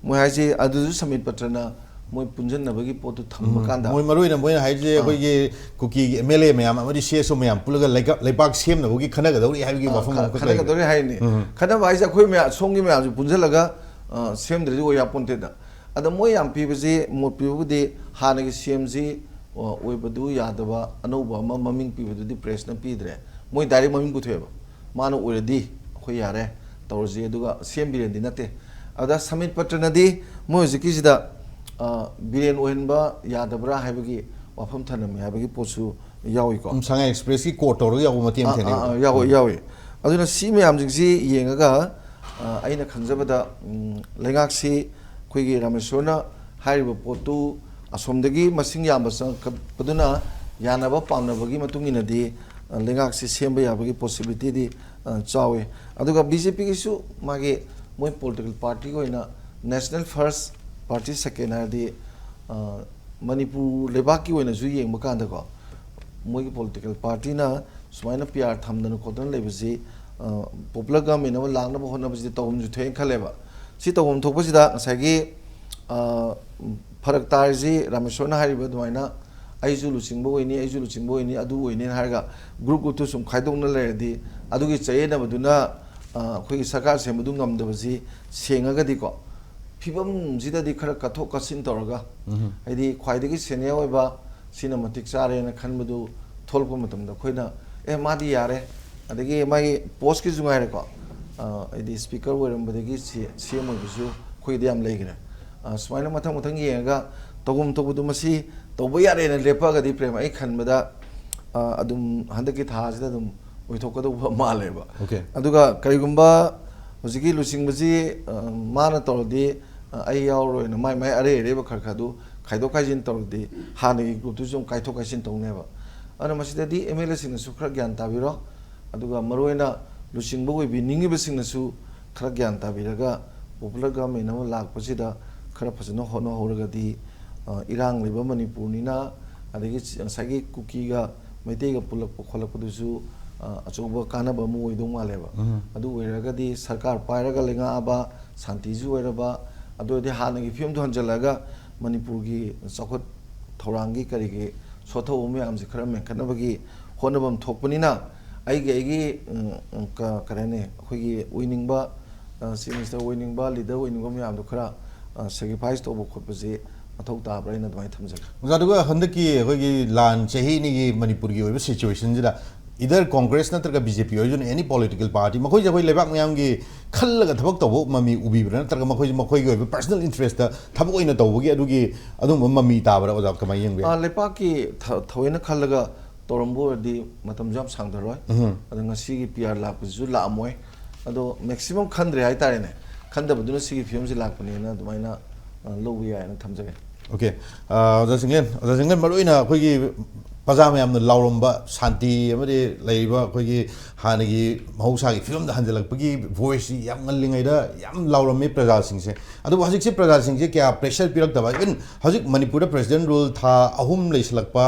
ꯃꯣꯏ ꯍꯥꯏꯁꯦ ꯑꯗꯨꯁꯨ ꯁꯃꯤꯠ ꯄꯇ꯭ꯔꯅ ꯃꯣꯏ ꯄꯨꯟꯁꯤꯟꯅꯕꯒꯤ ꯄꯣꯠꯇꯨ ꯊꯝꯕ ꯎꯝ꯫ ꯀꯥꯟꯗ ꯃꯣꯏ ꯃꯔꯨ ꯑꯣꯏꯅ ꯃꯣꯏꯅ ꯍꯥꯏꯁꯦ ꯑꯥ꯫ ꯑꯩꯈꯣꯏꯒꯤ ꯀꯨꯀꯤꯒꯤ ꯑꯦꯝ ꯑꯦꯜ ꯑꯦ ꯃꯌꯥꯝ ꯑꯃꯗꯤ ꯁꯤ ꯑꯦꯁ ꯑꯣ ꯃꯌꯥꯝ ꯄꯨꯜꯂꯒ ꯂꯩꯀ-, ꯂꯩꯕꯥꯛ ꯁꯦꯝꯅꯕꯒꯤ ꯈꯟꯅꯒꯗꯧꯔꯤ ꯍꯥꯏꯕꯒꯤ ꯑꯥ, ꯋꯥꯐꯝ ꯈ-, ꯑꯃꯈꯛ ꯂꯩꯔꯦ꯫ ꯈꯟꯅꯒꯗꯧꯔꯤ ꯍꯥꯏꯅꯤ꯫ ꯎꯝ꯫ ꯈꯟꯅꯕ ꯍꯥꯏꯁꯦ ꯑꯩꯈꯣꯏ ꯃꯌꯥꯝ, ꯁꯣꯝꯒꯤ ꯃꯌꯥꯝꯁꯨ ꯄꯨꯟꯁꯤꯜꯂꯒ, ꯑ, ꯁꯦꯝꯗ꯭ꯔꯗꯤ ꯑꯣꯏ ꯌꯥꯄꯣꯟꯇꯦꯗ꯫ ꯑꯗ ꯃꯣꯏ ꯌꯥꯝ ꯄꯤꯕꯁꯤ, ꯃꯣꯠ ꯄꯤꯕꯕꯨꯗꯤ ꯍꯥꯟꯅꯒꯤ ꯁꯤ ꯑꯦꯝꯁꯤ, ꯑ, ꯑꯣꯏꯕꯗꯨ ꯌꯥꯗꯕ ꯑꯅꯧꯕ ꯑꯃ ꯃꯃꯤꯡ ꯄꯤꯕꯗꯨꯗꯤ ꯄ꯭ꯔꯦꯁꯅ ꯄꯤꯗ꯭ꯔꯦ꯫ ꯃꯣꯏ ꯗꯥꯏꯔꯦꯛ ꯃꯃꯤꯡ ꯄꯨꯊꯣꯛꯑꯦꯕ꯫ ꯃꯥꯅ ꯑꯣꯏꯔꯗꯤ ꯑꯩꯈꯣꯏ ꯌꯥꯔꯦ, ꯇꯧꯔꯁꯤ, ꯑꯗꯨꯒ ꯁꯦꯝꯕꯤꯔꯦꯗꯤ ꯅꯠꯇꯦ꯫ ꯑꯗ ꯁꯃꯤꯠ ꯄꯇ꯭ꯔꯅꯗꯤ ꯃꯣꯏ ꯍꯧꯖꯤꯛꯀꯤꯁꯤꯗ, ꯑ, ꯕꯤꯔꯦꯟ ꯑꯣꯏꯍꯟꯕ ꯌꯥꯗꯕ꯭ꯔꯥ ꯍꯥꯏꯕꯒꯤ ꯋꯥꯐꯝ ꯊꯅꯝꯃꯤ ꯍꯥꯏꯕꯒꯤ ꯄꯣꯠꯁꯨ ꯌꯥꯎꯏꯀꯣ꯫ ꯎꯝ, ꯁꯉꯥꯏ ꯑꯦꯛꯁꯄ꯭ꯔꯦꯁꯀꯤ ꯀꯣꯠ ꯇꯧꯔꯒ ꯌꯥꯎꯕ ꯃꯇꯦꯛ ꯑꯃ ꯑꯥ, ꯑꯥ, ꯊꯦꯡꯅꯩꯀꯣ꯫ ꯑꯥ, ꯌꯥꯎꯋꯦ, ꯎꯝ꯫ ꯌꯥꯎꯋꯦ꯫ ꯑꯗꯨꯅ ꯁꯤ ꯃꯌꯥꯝꯁꯤꯡꯁꯤ ꯌꯦꯡꯉꯒ, ꯑ, ꯑꯩꯅ ꯈꯟꯖꯕꯗ, ꯎꯝ, ꯂꯩꯉꯥꯛꯁꯤ ꯑꯩꯈꯣꯏꯒꯤ ꯔꯥꯃꯦꯁꯣꯔꯅ ꯍꯥꯏꯔꯤꯕ ꯄꯣꯠꯇꯨ ꯑꯁꯣꯝꯗꯒꯤ ꯃꯁꯤꯡ ꯌꯥꯝꯕ ꯆꯪꯉꯛꯄꯗꯨꯅ ꯌꯥꯅꯕ ꯄꯥꯝꯅꯕꯒꯤ ꯃꯇꯨꯡ ꯏꯟꯅꯗꯤ, ꯑ, ꯂꯩꯉꯥꯛꯁꯤ ꯁꯦꯝꯕ ꯌꯥꯕꯒꯤ possibilityꯗꯤ, ꯑ, ꯆꯥꯎꯋꯤ꯫ ꯑꯗꯨꯒ ꯕꯤ ꯖꯦ ꯄꯤꯒꯤꯁꯨ ꯃꯥꯒꯤ ꯃꯣꯏ political partyꯒꯤ ꯑꯣꯏꯅ national first, party second ꯍꯥꯏꯔꯗꯤ, ꯑ, ꯃꯅꯤꯄꯨꯔ ꯂꯩꯕꯥꯛꯀꯤ ꯑꯣꯏꯅꯁꯨ ꯌꯦꯡꯕ ꯀꯥꯟꯗꯀꯣ, ꯃꯣꯏꯒꯤ political partyꯅ ꯁꯨꯃꯥꯏꯅ ꯄꯤ ꯑꯥꯔ ꯊꯝꯗꯅ ꯈꯣꯠꯇꯅ ꯂꯩꯕꯁꯤ, ꯑ, popular government ꯑꯃ ꯂꯥꯛꯅꯕ ꯍꯣꯠꯅꯕꯁꯤꯗꯤ ꯇꯧꯐꯝꯁꯨ ꯊꯣꯛꯑꯦꯅ ꯈꯜꯂꯦꯕ꯫ ꯁꯤ ꯇꯧꯐꯝ ꯊꯣꯛꯄꯁꯤꯗ ꯉꯁꯥꯏꯒꯤ, ꯑ, ꯐꯔꯛ ꯇꯥꯔꯤꯁꯤ ꯔꯥꯃꯦꯁꯣꯔꯅ ꯍꯥꯏꯔꯤꯕ ꯑꯗꯨꯃꯥꯏꯅ, "ꯑꯩꯁꯨ ꯂꯨꯆꯤꯡꯕ ꯑꯣꯏꯅꯤ, ꯑꯩꯁꯨ ꯂꯨꯆꯤꯡꯕ ꯑꯣꯏꯅꯤ, ꯑꯗꯨ ꯑꯣꯏꯅꯤꯅ" ꯍꯥꯏꯔꯒ group group ꯇꯨ ꯁꯨꯝ ꯈꯥꯏꯗꯣꯛꯅ ꯂꯩꯔꯗꯤ, ꯑꯗꯨꯒꯤ ꯆꯌꯦꯠꯅꯕꯗꯨꯅ, ꯑ, ꯑꯩꯈꯣꯏꯒꯤ ꯁꯔꯀꯥꯔ ꯁꯦꯝꯕꯗꯨ ꯉꯝꯗꯕꯁꯤ ꯁꯦꯡꯉꯒꯗꯤꯀꯣ, ꯐꯤꯕꯝꯁꯤꯗꯗꯤ ꯈꯔ ꯀꯠꯊꯣꯛ ꯀꯠꯁꯤꯟ ꯇꯧꯔꯒ, ꯎꯝ꯫ ꯍꯥꯏꯗꯤ ꯈ꯭ꯋꯥꯏꯗꯒꯤ senior ꯑꯣꯏꯕ ꯁꯤꯅ ꯃꯇꯤꯛ ꯆꯥꯔꯦꯅ ꯈꯟꯕꯗꯨ ꯊꯣꯛꯂꯛꯄ ꯃꯇꯝꯗ ꯑꯩꯈꯣꯏꯅ, "ꯑꯦ, ꯃꯥꯗꯤ ꯌꯥꯔꯦ", ꯑꯗꯒꯤ ꯃꯥꯒꯤ post ꯀꯤꯁꯨ ꯉꯥꯏꯔꯦꯀꯣ, ꯑ, ꯍꯥꯏꯗꯤ speaker ꯑꯣꯏꯔꯝꯕꯗꯒꯤ ꯁꯤ-, C M ꯑꯣꯏꯕꯁꯨ ꯑꯩꯈꯣꯏꯒꯤꯗꯤ ꯌꯥꯝ ꯂꯩꯈ꯭ꯔꯦ꯫ ꯑ, ꯁꯨꯃꯥꯏꯅ ꯃꯊꯪ ꯃꯊꯪ ꯌꯦꯡꯉꯒ ꯇꯧꯐꯝ ꯊꯣꯛꯄꯗꯨ ꯃꯁꯤ ꯇꯧꯕ ꯌꯥꯔꯦꯅ ꯂꯦꯞꯄꯛꯑꯒꯗꯤ, ꯄ꯭ꯔꯦꯝ, ꯑꯩ ꯈꯟꯕꯗ, ꯑ, ꯑꯗꯨꯝ ꯍꯟꯗꯛꯀꯤ ꯊꯥꯁꯤꯗ ꯑꯗꯨꯝ ꯑꯣꯏꯊꯣꯛꯀꯗꯧꯕ ꯃꯥꯜꯂꯦꯕ꯫ Okay. ꯑꯗꯨꯒ ꯀꯔꯤꯒꯨꯝꯕ ꯍꯧꯖꯤꯛꯀꯤ ꯂꯨꯆꯤꯡꯕꯁꯤ, ꯑ, ꯃꯥꯅ ꯇꯧꯔꯗꯤ, ꯑ, ꯑꯩ ꯌꯥꯎꯔꯣꯏꯅ ꯃꯥꯏ ꯃꯥꯏ ꯑꯔꯩ ꯑꯔꯩꯕ ꯈꯔ ꯈꯔ ꯑꯗꯨ ꯈꯥꯏꯗꯣꯛ ꯈꯥꯏꯖꯤꯟ ꯇꯧꯔꯗꯤ, ꯍꯥꯟꯅꯒꯤ group ꯇꯨꯁꯨ ꯑꯃꯨꯛ ꯀꯥꯏꯊꯣꯛ ꯀꯥꯏꯁꯤꯟ ꯇꯧꯅꯦꯕ꯫ ꯑꯗꯨꯅ ꯃꯁꯤꯗꯗꯤ M L A ꯁꯤꯡꯅꯁꯨ ꯈꯔ ꯒ꯭ꯌꯥꯟ ꯇꯥꯕꯤꯔꯣ, ꯑꯗꯨꯒ ꯃꯔꯨꯑꯣꯏꯅ ꯂꯨꯆꯤꯡꯕ ꯑꯣꯏꯕꯤꯅꯤꯡꯉꯤꯕꯁꯤꯡꯅꯁꯨ ꯈꯔ ꯒ꯭ꯌꯥꯟ ꯇꯥꯕꯤꯔꯒ, popular government ꯑꯃ ꯂꯥꯛꯄꯁꯤꯗ ꯈꯔ ꯐꯖꯅ ꯍꯣꯠꯅꯍꯧꯔꯒꯗꯤ, ꯑ, ꯏꯔꯥꯡ ꯂꯩꯕ ꯃꯅꯤꯄꯨꯔꯅꯤꯅ, ꯑꯗꯒꯤ ꯉꯁꯥꯏꯒꯤ ꯀꯨꯀꯤꯒ ꯃꯩꯇꯩꯒ ꯄꯨꯜꯂꯛꯄ ꯈꯣꯠꯂꯛꯄꯗꯨꯁꯨ, ꯑ, ꯑꯆꯧꯕ ꯀꯥꯟꯅꯕ ꯑꯃ ꯑꯣꯏꯗꯧ ꯃꯥꯜꯂꯦꯕ꯫ ꯎꯝ꯫ ꯑꯗꯨ ꯑꯣꯏꯔꯒꯗꯤ ꯁꯔꯀꯥꯔ ꯄꯥꯏꯔꯒ ꯂꯩꯉꯥꯛꯑꯕ, ꯁꯥꯟꯇꯤꯁꯨ ꯑꯣꯏꯔꯕ, ꯑꯗꯨ ꯑꯣꯏꯔꯗꯤ ꯍꯥꯟꯅꯒꯤ ꯐꯤꯕꯝꯗꯨ ꯍꯟꯖꯤꯜꯂꯒ ꯃꯅꯤꯄꯨꯔꯒꯤ ꯆꯥꯎꯈꯠ ꯊꯧꯔꯥꯡꯒꯤ ꯀꯔꯤꯒꯤ ꯁꯣꯠꯊꯍꯧꯕ ꯃꯌꯥꯝꯁꯦ ꯈꯔ ꯃꯦꯟꯈꯠꯅꯕꯒꯤ ꯍꯣꯠꯅꯐꯝ ꯊꯣꯛꯄꯅꯤꯅ, ꯑꯩꯒꯤ, ꯑꯩꯒꯤ, ꯎꯝ, ꯎꯝ, ꯀ-, ꯀꯔꯤ ꯍꯥꯏꯅꯤ, ꯑꯩꯈꯣꯏꯒꯤ ꯑꯣꯏꯅꯤꯡꯕ, ꯑ, chief minister ꯑꯣꯏꯅꯤꯡꯕ, leader ꯑꯣꯏꯅꯤꯡꯕ ꯃꯌꯥꯝꯗꯣ ꯈꯔ, ꯑ, sacrifice ꯇꯧꯕ ꯈꯣꯠꯄꯁꯦ ꯃꯊꯧ ꯇꯥꯕ꯭ꯔꯥ ꯍꯥꯏꯅ ꯑꯗꯨꯃꯥꯏꯅ ꯊꯝꯖꯒꯦ꯫ ꯑꯣꯖꯥ, ꯑꯗꯨꯒ ꯍꯟꯗꯛꯀꯤ ꯑꯩꯈꯣꯏꯒꯤ ꯂꯥꯟ ꯆꯍꯤ ꯑꯅꯤꯒꯤ ꯃꯅꯤꯄꯨꯔꯒꯤ ꯑꯣꯏꯕ situation ꯁꯤꯗ either Congress ꯅꯠꯇ꯭ꯔꯒ B J P ꯑꯣꯏꯗꯨꯅ, any political party, ꯃꯈꯣꯏꯁꯦ ꯑꯩꯈꯣꯏ ꯂꯩꯕꯥꯛ ꯃꯤꯌꯥꯝꯒꯤ ꯈꯜꯂꯒ ꯊꯕꯛ ꯇꯧꯕ ꯃꯃꯤ ꯎꯕꯤꯕ꯭ꯔꯥ, ꯅꯠꯇ꯭ꯔꯒ ꯃꯈꯣꯏꯁꯦ ꯃꯈꯣꯏꯒꯤ ꯑꯣꯏꯕ personal interest ꯊꯕꯛ ꯑꯣꯏꯅ ꯇꯧꯕꯒꯤ ꯑꯗꯨꯒꯤ ꯑꯗꯨꯒꯨꯝꯕ ꯃꯃꯤ ꯇꯥꯕ꯭ꯔꯥ, ꯑꯣꯖꯥ? ꯀꯃꯥꯏꯅ ꯌꯦꯡꯕꯤ? ꯑ, ꯂꯩꯄꯥꯛꯀꯤ ꯊ-, ꯊꯑꯣꯏꯅ ꯈꯜꯂꯒ ꯇꯧꯔꯝꯕ ꯑꯣꯏꯔꯗꯤ ꯃꯇꯝꯁꯨ ꯌꯥꯝ ꯁꯥꯡꯊꯔꯣꯏ꯫ ꯎꯝ꯫ ꯑꯗꯣ ꯉꯁꯤꯒꯤ P R ꯂꯥꯛꯄꯁꯤꯁꯨ ꯂꯥꯛꯑꯝꯃꯣꯏ꯫ ꯑꯗꯣ maximum ꯈꯟꯗ꯭ꯔꯦ ꯍꯥꯏꯇꯥꯔꯦꯅꯦ꯫ ꯈꯟꯗꯕꯗꯨꯅ ꯁꯤꯒꯤ ꯐꯤꯕꯝꯁꯤ ꯂꯥꯛꯄꯅꯦꯅ ꯑꯗꯨꯃꯥꯏꯅ, ꯑ, ꯂꯧꯕ ꯌꯥꯏꯅ ꯊꯝꯖꯒꯦ꯫ Okay꯫ ꯑ, ꯑꯣꯖꯥ ꯆꯤꯡꯂꯦꯟ, ꯑꯣꯖꯥ ꯆꯤꯡꯂꯦꯟ, ꯃꯔꯨꯑꯣꯏꯅ ꯑꯩꯈꯣꯏꯒꯤ ꯄ꯭ꯔꯖꯥ ꯃꯌꯥꯝꯅ ꯂꯥꯎꯔꯝꯕ ꯁꯥꯟꯇꯤ ꯑꯃꯗꯤ ꯂꯩꯔꯤꯕ ꯑꯩꯈꯣꯏꯒꯤ ꯍꯥꯟꯅꯒꯤ ꯃꯍꯧꯁꯥꯒꯤ ꯐꯤꯕꯝꯗ ꯍꯟꯖꯤꯜꯂꯛꯄꯒꯤ voice ꯁꯤ ꯌꯥꯝ ꯉꯜꯂꯤꯉꯩꯗ ꯌꯥꯝ ꯂꯥꯎꯔꯝꯃꯤ ꯄ꯭ꯔꯖꯥꯁꯤꯡꯁꯦ꯫ ꯑꯗꯨꯕꯨ ꯍꯧꯖꯤꯛꯁꯦ ꯄ꯭ꯔꯖꯥꯁꯤꯡꯁꯦ ꯀꯌꯥ pressure ꯄꯤꯔꯛꯇꯕ, even ꯍꯧꯖꯤꯛ ꯃꯅꯤꯄꯨꯔꯗ President rule ꯊꯥ ꯑꯍꯨꯝ ꯂꯩꯁꯤꯜꯂꯛꯄ,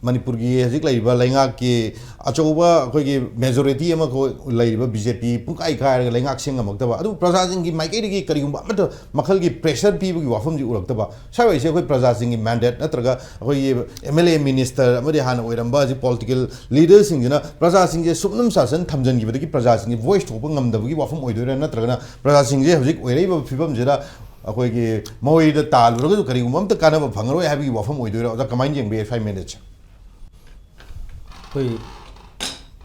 ꯃꯅꯤꯄꯨꯔꯒꯤ ꯍꯧꯖꯤꯛ ꯂꯩꯔꯤꯕ ꯂꯩꯉꯥꯛꯀꯤ ꯑꯆꯧꯕ ꯑꯩꯈꯣꯏꯒꯤ majority ꯑꯃꯈꯛ ꯂꯩꯔꯤꯕ ꯕꯤ ꯖꯦ ꯄꯤ ꯄꯨꯡꯀꯥꯏ ꯀꯥꯏꯔꯒ ꯂꯩꯉꯥꯛ ꯁꯦꯝ ꯉꯝꯃꯛꯇꯕ, ꯑꯗꯨꯕꯨ ꯄ꯭ꯔꯖꯥꯁꯤꯡꯒꯤ ꯃꯥꯏꯀꯩꯗꯒꯤ ꯀꯔꯤꯒꯨꯝꯕ ꯑꯃꯠꯇ ꯃꯈꯜꯒꯤ pressure ꯄꯤꯕꯒꯤ ꯋꯥꯐꯝꯁꯤ ꯎꯔꯛꯇꯕ꯫ ꯁ꯭ꯋꯥꯏꯁꯦ ꯑꯩꯈꯣꯏ ꯄ꯭ꯔꯖꯥꯁꯤꯡꯒꯤ mandate ꯅꯠꯇ꯭ꯔꯒ ꯑꯩꯈꯣꯏꯒꯤ ꯑꯦꯝ ꯑꯦꯜ ꯑꯦ, minister ꯑꯃꯗꯤ ꯍꯥꯟꯅ ꯑꯣꯏꯔꯝꯕ ꯍꯧꯖꯤꯛ political leaderꯁꯤꯡꯁꯤꯅ ꯄ꯭ꯔꯖꯥꯁꯤꯡꯁꯦ ꯁꯨꯞꯅꯝ ꯁꯥꯁꯟ ꯊꯝꯖꯤꯟꯈꯤꯕꯗꯒꯤ ꯄ꯭ꯔꯖꯥꯁꯤꯡꯒꯤ voice ꯊꯣꯛꯄ ꯉꯝꯗꯕꯒꯤ ꯋꯥꯐꯝ ꯑꯣꯏꯗꯣꯏꯔꯥ, ꯅꯠꯇ꯭ꯔꯒꯅ ꯄ꯭ꯔꯖꯥꯁꯤꯡꯁꯦ ꯍꯧꯖꯤꯛ ꯑꯣꯏꯔꯛꯏꯕ ꯐꯤꯕꯝꯁꯤꯗ ꯑꯩꯈꯣꯏꯒꯤ ꯃꯣꯏꯗ ꯇꯥꯜꯂꯨꯔꯒꯁꯨ ꯀꯔꯤꯒꯨꯝꯕ ꯑꯝꯇ ꯀꯥꯟꯅꯕ ꯐꯪꯉꯔꯣꯏ ꯍꯥꯏꯕꯒꯤ ꯋꯥꯐꯝ ꯑꯣꯏꯗꯣꯏꯔꯥ? ꯑꯣꯖꯥ, ꯀꯃꯥꯏꯅ ꯌꯦꯡꯕ ꯌꯥꯏ five minutes? ꯑꯩꯈꯣꯏ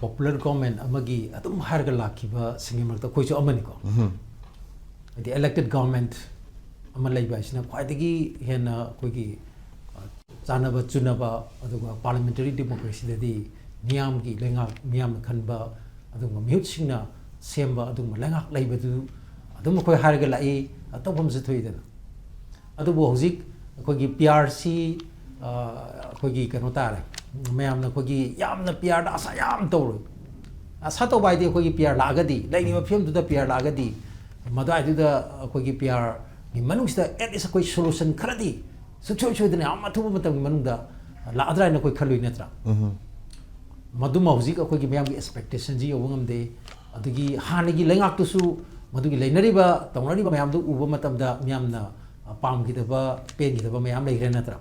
popular government ꯑꯃꯒꯤ ꯑꯗꯨꯝ ꯍꯥꯏꯔꯒ ꯂꯥꯛꯈꯤꯕꯁꯤꯡꯒꯤ ꯃꯔꯛꯇ ꯑꯩꯈꯣꯏꯁꯨ ꯑꯃꯅꯤꯀꯣ꯫ ꯍꯥꯏꯗꯤ elected government ꯑꯃ ꯂꯩꯕ ꯍꯥꯏꯁꯤꯅ ꯈ꯭ꯋꯥꯏꯗꯒꯤ ꯍꯦꯟꯅ ꯑꯩꯈꯣꯏꯒꯤ, ꯑ, ꯆꯥꯟꯅꯕ ꯆꯨꯅꯕ, ꯑꯗꯨꯒ parliamentary democracyꯗꯗꯤ ꯃꯤꯌꯥꯝꯒꯤ ꯂꯩꯉꯥꯛ, ꯃꯤꯌꯥꯝꯅ ꯈꯟꯕ, ꯑꯗꯨꯒꯨꯝꯕ ꯃꯤꯍꯨꯠꯁꯤꯡꯅ ꯁꯦꯝꯕ ꯑꯗꯨꯒꯨꯝꯕ ꯂꯩꯉꯥꯛ ꯂꯩꯕꯗꯨ ꯑꯗꯨꯝ ꯑꯩꯈꯣꯏ ꯍꯥꯏꯔꯒ ꯂꯥꯛꯏ, ꯑꯇꯣꯞꯐꯝꯁꯨ ꯊꯣꯛꯏꯗꯅ꯫ ꯑꯗꯨꯕꯨ ꯍꯧꯖꯤꯛ ꯑꯩꯈꯣꯏꯒꯤ ꯄꯤ ꯑꯥꯔ ꯁꯤ, ꯑ, ꯑꯩꯈꯣꯏꯒꯤ ꯀꯩꯅꯣ ꯇꯥꯔꯦ, ꯃꯌꯥꯝꯅ ꯑꯩꯈꯣꯏꯒꯤ ꯌꯥꯝꯅ ꯄꯤ ꯑꯥꯔꯗ ꯑꯁꯥ ꯌꯥꯝ ꯇꯧꯔꯣꯏ꯫ ꯑꯁꯥ ꯇꯧꯕ ꯍꯥꯏꯗꯤ ꯑꯩꯈꯣꯏꯒꯤ ꯄꯤ ꯑꯥꯔ ꯂꯥꯛꯑꯒꯗꯤ, ꯂꯩꯔꯤꯕ ꯐꯤꯕꯝꯗꯨꯗ ꯄꯤ ꯑꯥꯔ ꯂꯥꯛꯑꯒꯗꯤ, ꯃꯗꯨꯋꯥꯏꯗꯨꯗ ꯑꯩꯈꯣꯏꯒꯤ ꯄꯤ ꯑꯥꯔꯒꯤ ꯃꯅꯨꯡꯁꯤꯗ at least ꯑꯩꯈꯣꯏ solution ꯈꯔꯗꯤ ꯁꯨꯡꯁꯣꯏ ꯁꯣꯏꯗꯅ ꯌꯥꯝ ꯑꯊꯨꯕ ꯃꯇꯝꯒꯤ ꯃꯅꯨꯡꯗ ꯂꯥꯛꯑꯗ꯭ꯔꯥ ꯍꯥꯏꯅ ꯑꯩꯈꯣꯏ ꯈꯜꯂꯨꯏ, ꯅꯠꯇ꯭ꯔꯥ? ꯃꯗꯨꯃ ꯍꯧꯖꯤꯛ ꯑꯩꯈꯣꯏꯒꯤ ꯃꯌꯥꯝꯒꯤ expectationꯁꯤ ꯌꯧꯕ ꯉꯝꯗꯦ꯫ ꯑꯗꯒꯤ ꯍꯥꯟꯅꯒꯤ ꯂꯩꯉꯥꯛꯇꯨꯁꯨ ꯃꯗꯨꯒꯤ ꯂꯩꯅꯔꯤꯕ, ꯇꯧꯅꯔꯤꯕ ꯃꯌꯥꯝꯗꯨ ꯎꯕ ꯃꯇꯝꯗ ꯃꯤꯌꯥꯝꯅ, ꯑ, ꯄꯥꯝꯈꯤꯗꯕ, ꯄꯦꯟꯈꯤꯗꯕ ꯃꯌꯥꯝ ꯂꯩꯈ꯭ꯔꯦ, ꯅꯠꯇ꯭ꯔꯥ?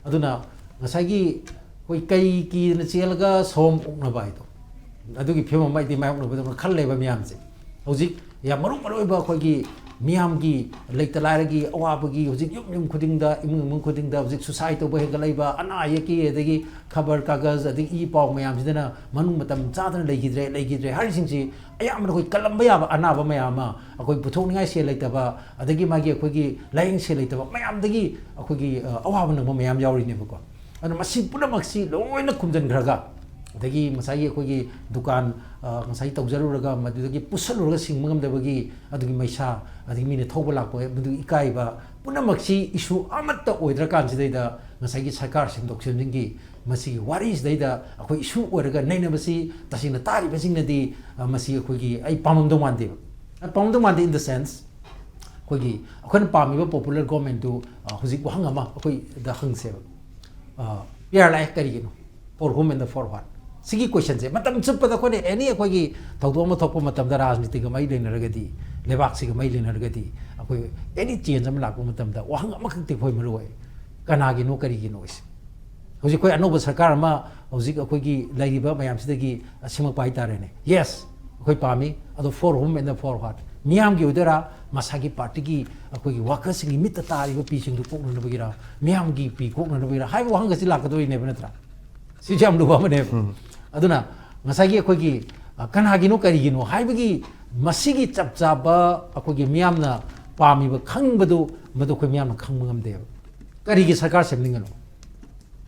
ꯑꯗꯨꯅ ꯉꯁꯥꯏꯒꯤ ꯑꯩꯈꯣꯏ ꯀꯩ ꯀꯤꯗꯅ ꯆꯦꯜꯂꯒ ꯁꯣꯝ ꯑꯣꯛꯅꯕ ꯍꯥꯏꯗꯣ, ꯑꯗꯨꯒꯤ ꯐꯤꯕꯝ ꯑꯃ ꯑꯩꯗꯤ ꯃꯥꯌꯣꯛꯅꯕꯗꯧꯅ ꯈꯜꯂꯦꯕ ꯃꯌꯥꯝꯁꯦ꯫ ꯍꯧꯖꯤꯛ ꯌꯥꯝ ꯃꯔꯨ ꯃꯔꯨ ꯑꯣꯏꯕ ꯑꯩꯈꯣꯏꯒꯤ ꯃꯤꯌꯥꯝꯒꯤ ꯂꯩꯇ ꯂꯥꯏꯔꯒꯤ ꯑꯋꯥꯕꯒꯤ ꯍꯧꯖꯤꯛ ꯌꯨꯝ ꯌꯨꯝ ꯈꯨꯗꯤꯡꯗ, ꯏꯃꯨꯡ ꯏꯃꯨꯡ ꯈꯨꯗꯤꯡꯗ ꯍꯧꯖꯤꯛ suicide ꯇꯧꯕ ꯍꯦꯟꯒꯠꯂꯛꯏꯕ, ꯑꯅꯥ ꯑꯌꯦꯛꯀꯤ, ꯑꯗꯒꯤ ꯈꯕꯔ ꯀꯥꯒꯖ, ꯑꯗꯒꯤ ꯏ ꯄꯥꯎ ꯃꯌꯥꯝꯁꯤꯗꯅ ꯃꯅꯨꯡ ꯃꯇꯝ ꯆꯥꯗꯅ ꯂꯩꯈꯤꯗ꯭ꯔꯦ, ꯂꯩꯈꯤꯗ꯭ꯔꯦ ꯍꯥꯏꯔꯤꯁꯤꯡꯁꯤ ꯑꯌꯥꯝꯕꯅ ꯑꯩꯈꯣꯏ ꯀꯜꯂꯝꯕ ꯌꯥꯕ ꯑꯅꯥꯕ ꯃꯌꯥꯝ ꯑꯃ, ꯑꯩꯈꯣꯏ ꯄꯨꯊꯣꯛꯅꯤꯡꯉꯥꯏ ꯁꯦꯜ ꯂꯩꯇꯕ, ꯑꯗꯒꯤ ꯃꯥꯒꯤ ꯑꯩꯈꯣꯏꯒꯤ ꯂꯥꯏꯌꯦꯡ ꯁꯦꯜ ꯂꯩꯇꯕ ꯃꯌꯥꯝꯗꯒꯤ ꯑꯩꯈꯣꯏꯒꯤ, ꯑ, ꯑꯋꯥꯕ ꯅꯪꯕ ꯃꯌꯥꯝ ꯌꯥꯎꯔꯤꯅꯦꯕꯀꯣ꯫ ꯑꯗꯨꯅ ꯃꯁꯤ ꯄꯨꯝꯅꯃꯛꯁꯤ ꯂꯣꯏꯅ ꯈꯨꯝꯖꯤꯟꯈ꯭ꯔꯒ, ꯑꯗꯒꯤ ꯉꯁꯥꯏꯒꯤ ꯑꯩꯈꯣꯏꯒꯤ ꯗꯨꯀꯥꯟ, ꯑ, ꯉꯁꯥꯏ ꯇꯧꯖꯔꯨꯔꯒ ꯃꯗꯨꯗꯒꯤ ꯄꯨꯁꯜꯂꯨꯔꯒ ꯁꯤꯡꯕ ꯉꯝꯗꯕꯒꯤ ꯑꯗꯨꯒꯤ ꯃꯩꯁꯥ, ꯑꯗꯒꯤ ꯃꯤꯅ ꯊꯧꯕ ꯂꯥꯛꯄ ꯃꯗꯨꯒꯤ ꯏꯀꯥꯏꯕ ꯄꯨꯝꯅꯃꯛꯁꯤ issue ꯑꯃꯠꯇ ꯑꯣꯏꯗ꯭ꯔꯀꯥꯟꯁꯤꯗꯩꯗ ꯉꯁꯥꯏꯒꯤ ꯁꯔꯀꯥꯔ ꯁꯦꯝꯗꯣꯛ ꯁꯦꯝꯖꯤꯟꯒꯤ ꯃꯁꯤꯒꯤ ꯋꯥꯔꯤꯁꯤꯗꯩꯗ ꯑꯩꯈꯣꯏ issue ꯑꯣꯏꯔꯒ ꯅꯩꯅꯕꯁꯤ ꯇꯁꯦꯡꯅ ꯇꯥꯔꯤꯕꯁꯤꯡꯅꯗꯤ, ꯑ, ꯃꯁꯤ ꯑꯩꯈꯣꯏꯒꯤ ꯑꯩ ꯄꯥꯝꯃꯝꯗꯧ ꯃꯥꯟꯗꯦꯕ꯫ ꯑ, ꯄꯥꯝꯃꯝꯗꯧ ꯃꯥꯟꯗꯦ in the sense ꯑꯩꯈꯣꯏꯒꯤ ꯑꯩꯈꯣꯏꯅ ꯄꯥꯝꯃꯤꯕ popular governmentꯇꯨ, ꯑ, ꯍꯧꯖꯤꯛ ꯋꯥꯍꯪ ꯑꯃ ꯑꯩꯈꯣꯏꯗ ꯍꯪꯁꯦꯕ꯫ ꯑ, ꯄꯤ ꯑꯥꯔ ꯂꯥꯛꯑꯦ ꯀꯔꯤꯒꯤꯅꯣ? For whom and for what? ꯁꯤꯒꯤ ꯀꯣꯏꯁꯟꯁꯦ ꯃꯇꯝ ꯆꯨꯞꯄꯗ ꯑꯩꯈꯣꯏꯅ ꯑꯦꯅꯤ ꯑꯩꯈꯣꯏꯒꯤ ꯊꯧꯗꯣꯛ ꯑꯃ ꯊꯣꯛꯄ ꯃꯇꯝꯗ, ꯔꯥꯖꯅꯤꯇꯤꯒ ꯃꯔꯤ ꯂꯩꯅꯔꯒꯗꯤ, ꯂꯩꯕꯥꯛꯁꯤꯒ ꯃꯔꯤ ꯂꯩꯅꯔꯒꯗꯤ, ꯑꯩꯈꯣꯏ ꯑꯦꯅꯤ ꯆꯦꯟꯖ ꯑꯃ ꯂꯥꯛꯄ ꯃꯇꯝꯗ ꯋꯥꯍꯪ ꯑꯃꯈꯛꯇꯤ ꯑꯩꯈꯣꯏ ꯃꯔꯨ ꯑꯣꯏ, ꯀꯅꯥꯒꯤꯅꯣ, ꯀꯔꯤꯒꯤꯅꯣ ꯍꯥꯏꯁꯦ? ꯍꯧꯖꯤꯛ ꯑꯩꯈꯣꯏ ꯑꯅꯧꯕ ꯁꯔꯀꯥꯔ ꯑꯃ ꯍꯧꯖꯤꯛ ꯑꯩꯈꯣꯏꯒꯤ ꯂꯩꯔꯤꯕ ꯃꯌꯥꯝꯁꯤꯗꯒꯤ ꯁꯦꯝꯃꯛꯄ ꯍꯥꯏꯇꯥꯔꯦꯅꯦ꯫ ꯌꯦꯁ, ꯑꯩꯈꯣꯏ ꯄꯥꯝꯃꯤ, ꯑꯗꯣ for whom and for what? ꯃꯤꯌꯥꯝꯒꯤ ꯑꯣꯏꯗꯣꯏꯔꯥ, ꯃꯁꯥꯒꯤ ꯄꯥꯔꯇꯤꯒꯤ ꯑꯩꯈꯣꯏꯒꯤ ꯋꯥꯀꯔꯁꯤꯡꯒꯤ ꯃꯤꯠꯇ ꯇꯥꯔꯤꯕ ꯄꯤꯁꯤꯡꯗꯨ ꯀꯣꯛꯅꯅꯕꯒꯤꯔꯥ, ꯃꯤꯌꯥꯝꯒꯤ ꯄꯤ ꯀꯣꯛꯅꯅꯕꯒꯤꯔꯥ ꯍꯥꯏꯕ ꯋꯥꯍꯪꯒꯁꯤ ꯂꯥꯛꯀꯗꯣꯔꯤꯅꯦꯕ, ꯅꯠꯇ꯭ꯔꯥ? ꯁꯤꯁꯨ ꯌꯥꯝ ꯂꯨꯕ ꯑꯃꯅꯦꯕ꯫ ꯑꯗꯨꯅ ꯉꯁꯥꯏꯒꯤ ꯑꯩꯈꯣꯏꯒꯤ, ꯑ, ꯀꯅꯥꯒꯤꯅꯣ, ꯀꯔꯤꯒꯤꯅꯣ ꯍꯥꯏꯕꯒꯤ ꯃꯁꯤꯒꯤ ꯆꯞ ꯆꯥꯕ ꯑꯩꯈꯣꯏꯒꯤ ꯃꯤꯌꯥꯝꯅ ꯄꯥꯝꯃꯤꯕ ꯈꯪꯕꯗꯨ, ꯃꯗꯨ ꯑꯩꯈꯣꯏ ꯃꯤꯌꯥꯝꯅ ꯈꯪꯕ ꯉꯝꯗꯦꯕ꯫ ꯀꯔꯤꯒꯤ ꯁꯔꯀꯥꯔ ꯁꯦꯝꯅꯤꯡꯒꯅꯣ?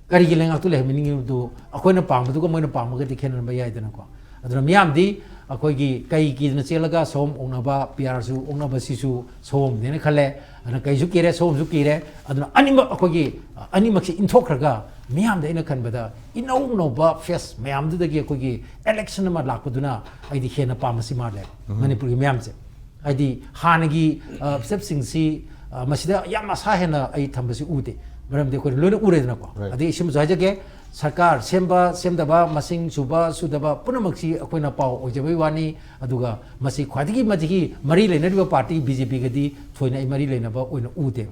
ꯀꯔꯤꯒꯤ ꯂꯩꯉꯥꯛꯇꯨ ꯂꯩꯍꯟꯅꯤꯡꯉꯤꯕꯗꯨ? ꯑꯩꯈꯣꯏꯅ ꯄꯥꯝꯕꯗꯨꯒ ꯃꯣꯏꯅ ꯄꯥꯝꯕꯒꯗꯤ ꯈꯦꯠꯅꯔꯝꯕ ꯌꯥꯏꯗꯅꯀꯣ꯫ ꯑꯗꯨꯅ ꯃꯤꯌꯥꯝꯗꯤ ꯑꯩꯈꯣꯏꯒꯤ ꯀꯩ ꯀꯤꯗꯅ ꯆꯦꯜꯂꯒ ꯁꯑꯣꯝ ꯑꯣꯛꯅꯕ, ꯄꯤ ꯑꯥꯔꯁꯨ ꯑꯣꯛꯅꯕ, ꯁꯤꯁꯨ ꯁꯑꯣꯝꯅꯦꯅ ꯈꯜꯂꯦ꯫ ꯑꯗꯨꯅ ꯀꯩꯁꯨ ꯀꯤꯔꯦ, ꯁꯑꯣꯝꯁꯨ ꯀꯤꯔꯦ꯫ ꯑꯗꯨꯅ ꯑꯅꯤꯃꯛ ꯑꯩꯈꯣꯏꯒꯤ, ꯑ, ꯑꯅꯤꯃꯛꯁꯤ ꯏꯟꯊꯣꯛꯈ꯭ꯔꯒ ꯃꯤꯌꯥꯝꯗ, ꯑꯩꯅ ꯈꯟꯕꯗ, ꯏꯅꯧ ꯅꯧꯕ ꯐꯦꯁ ꯃꯌꯥꯝꯗꯨꯗꯒꯤ ꯑꯩꯈꯣꯏꯒꯤ ꯏꯂꯦꯛꯁꯟ ꯑꯃ ꯂꯥꯛꯄꯗꯨꯅ ꯑꯩꯗꯤ ꯍꯦꯟꯅ ꯄꯥꯝꯕꯁꯤ ꯃꯥꯜꯂꯦ ꯃꯅꯤꯄꯨꯔꯒꯤ ꯃꯤꯌꯥꯝꯁꯦ꯫ ꯍꯥꯏꯗꯤ ꯍꯥꯟꯅꯒꯤ, ꯑ, ꯐꯤꯔꯦꯞꯁꯤꯡꯁꯤ, ꯑ, ꯃꯁꯤꯗ ꯌꯥꯝ ꯑꯁꯥ ꯍꯦꯟꯅ ꯑꯩ ꯊꯝꯕꯁꯤ ꯎꯗꯦ꯫ ꯃꯔꯝꯗꯤ ꯑꯩꯈꯣꯏꯅ ꯂꯣꯏꯅ ꯎꯔꯦꯗꯅꯀꯣ꯫ Right. ꯑꯗꯩ ꯁꯤꯃꯁꯨ ꯍꯥꯏꯖꯒꯦ, ꯁꯔꯀꯥꯔ ꯁꯦꯝꯕ ꯁꯦꯝꯗꯕ, ꯃꯁꯤꯡ ꯁꯨꯕ ꯁꯨꯗꯕ ꯄꯨꯝꯅꯃꯛꯁꯤ ꯑꯩꯈꯣꯏꯅ ꯄꯥꯎ ꯑꯣꯏꯖꯕꯒꯤ ꯋꯥꯅꯤ꯫ ꯑꯗꯨꯒ ꯃꯁꯤ ꯈ꯭ꯋꯥꯏꯗꯒꯤ ꯃꯁꯤꯒꯤ ꯃꯔꯤ ꯂꯩꯅꯔꯤꯕ ꯄꯥꯔꯇꯤ ꯕꯤ ꯖꯦ ꯄꯤꯒꯗꯤ ꯊꯣꯏꯅ ꯑꯩ ꯃꯔꯤ ꯂꯩꯅꯕ ꯑꯣꯏꯅ ꯎꯗꯦ꯫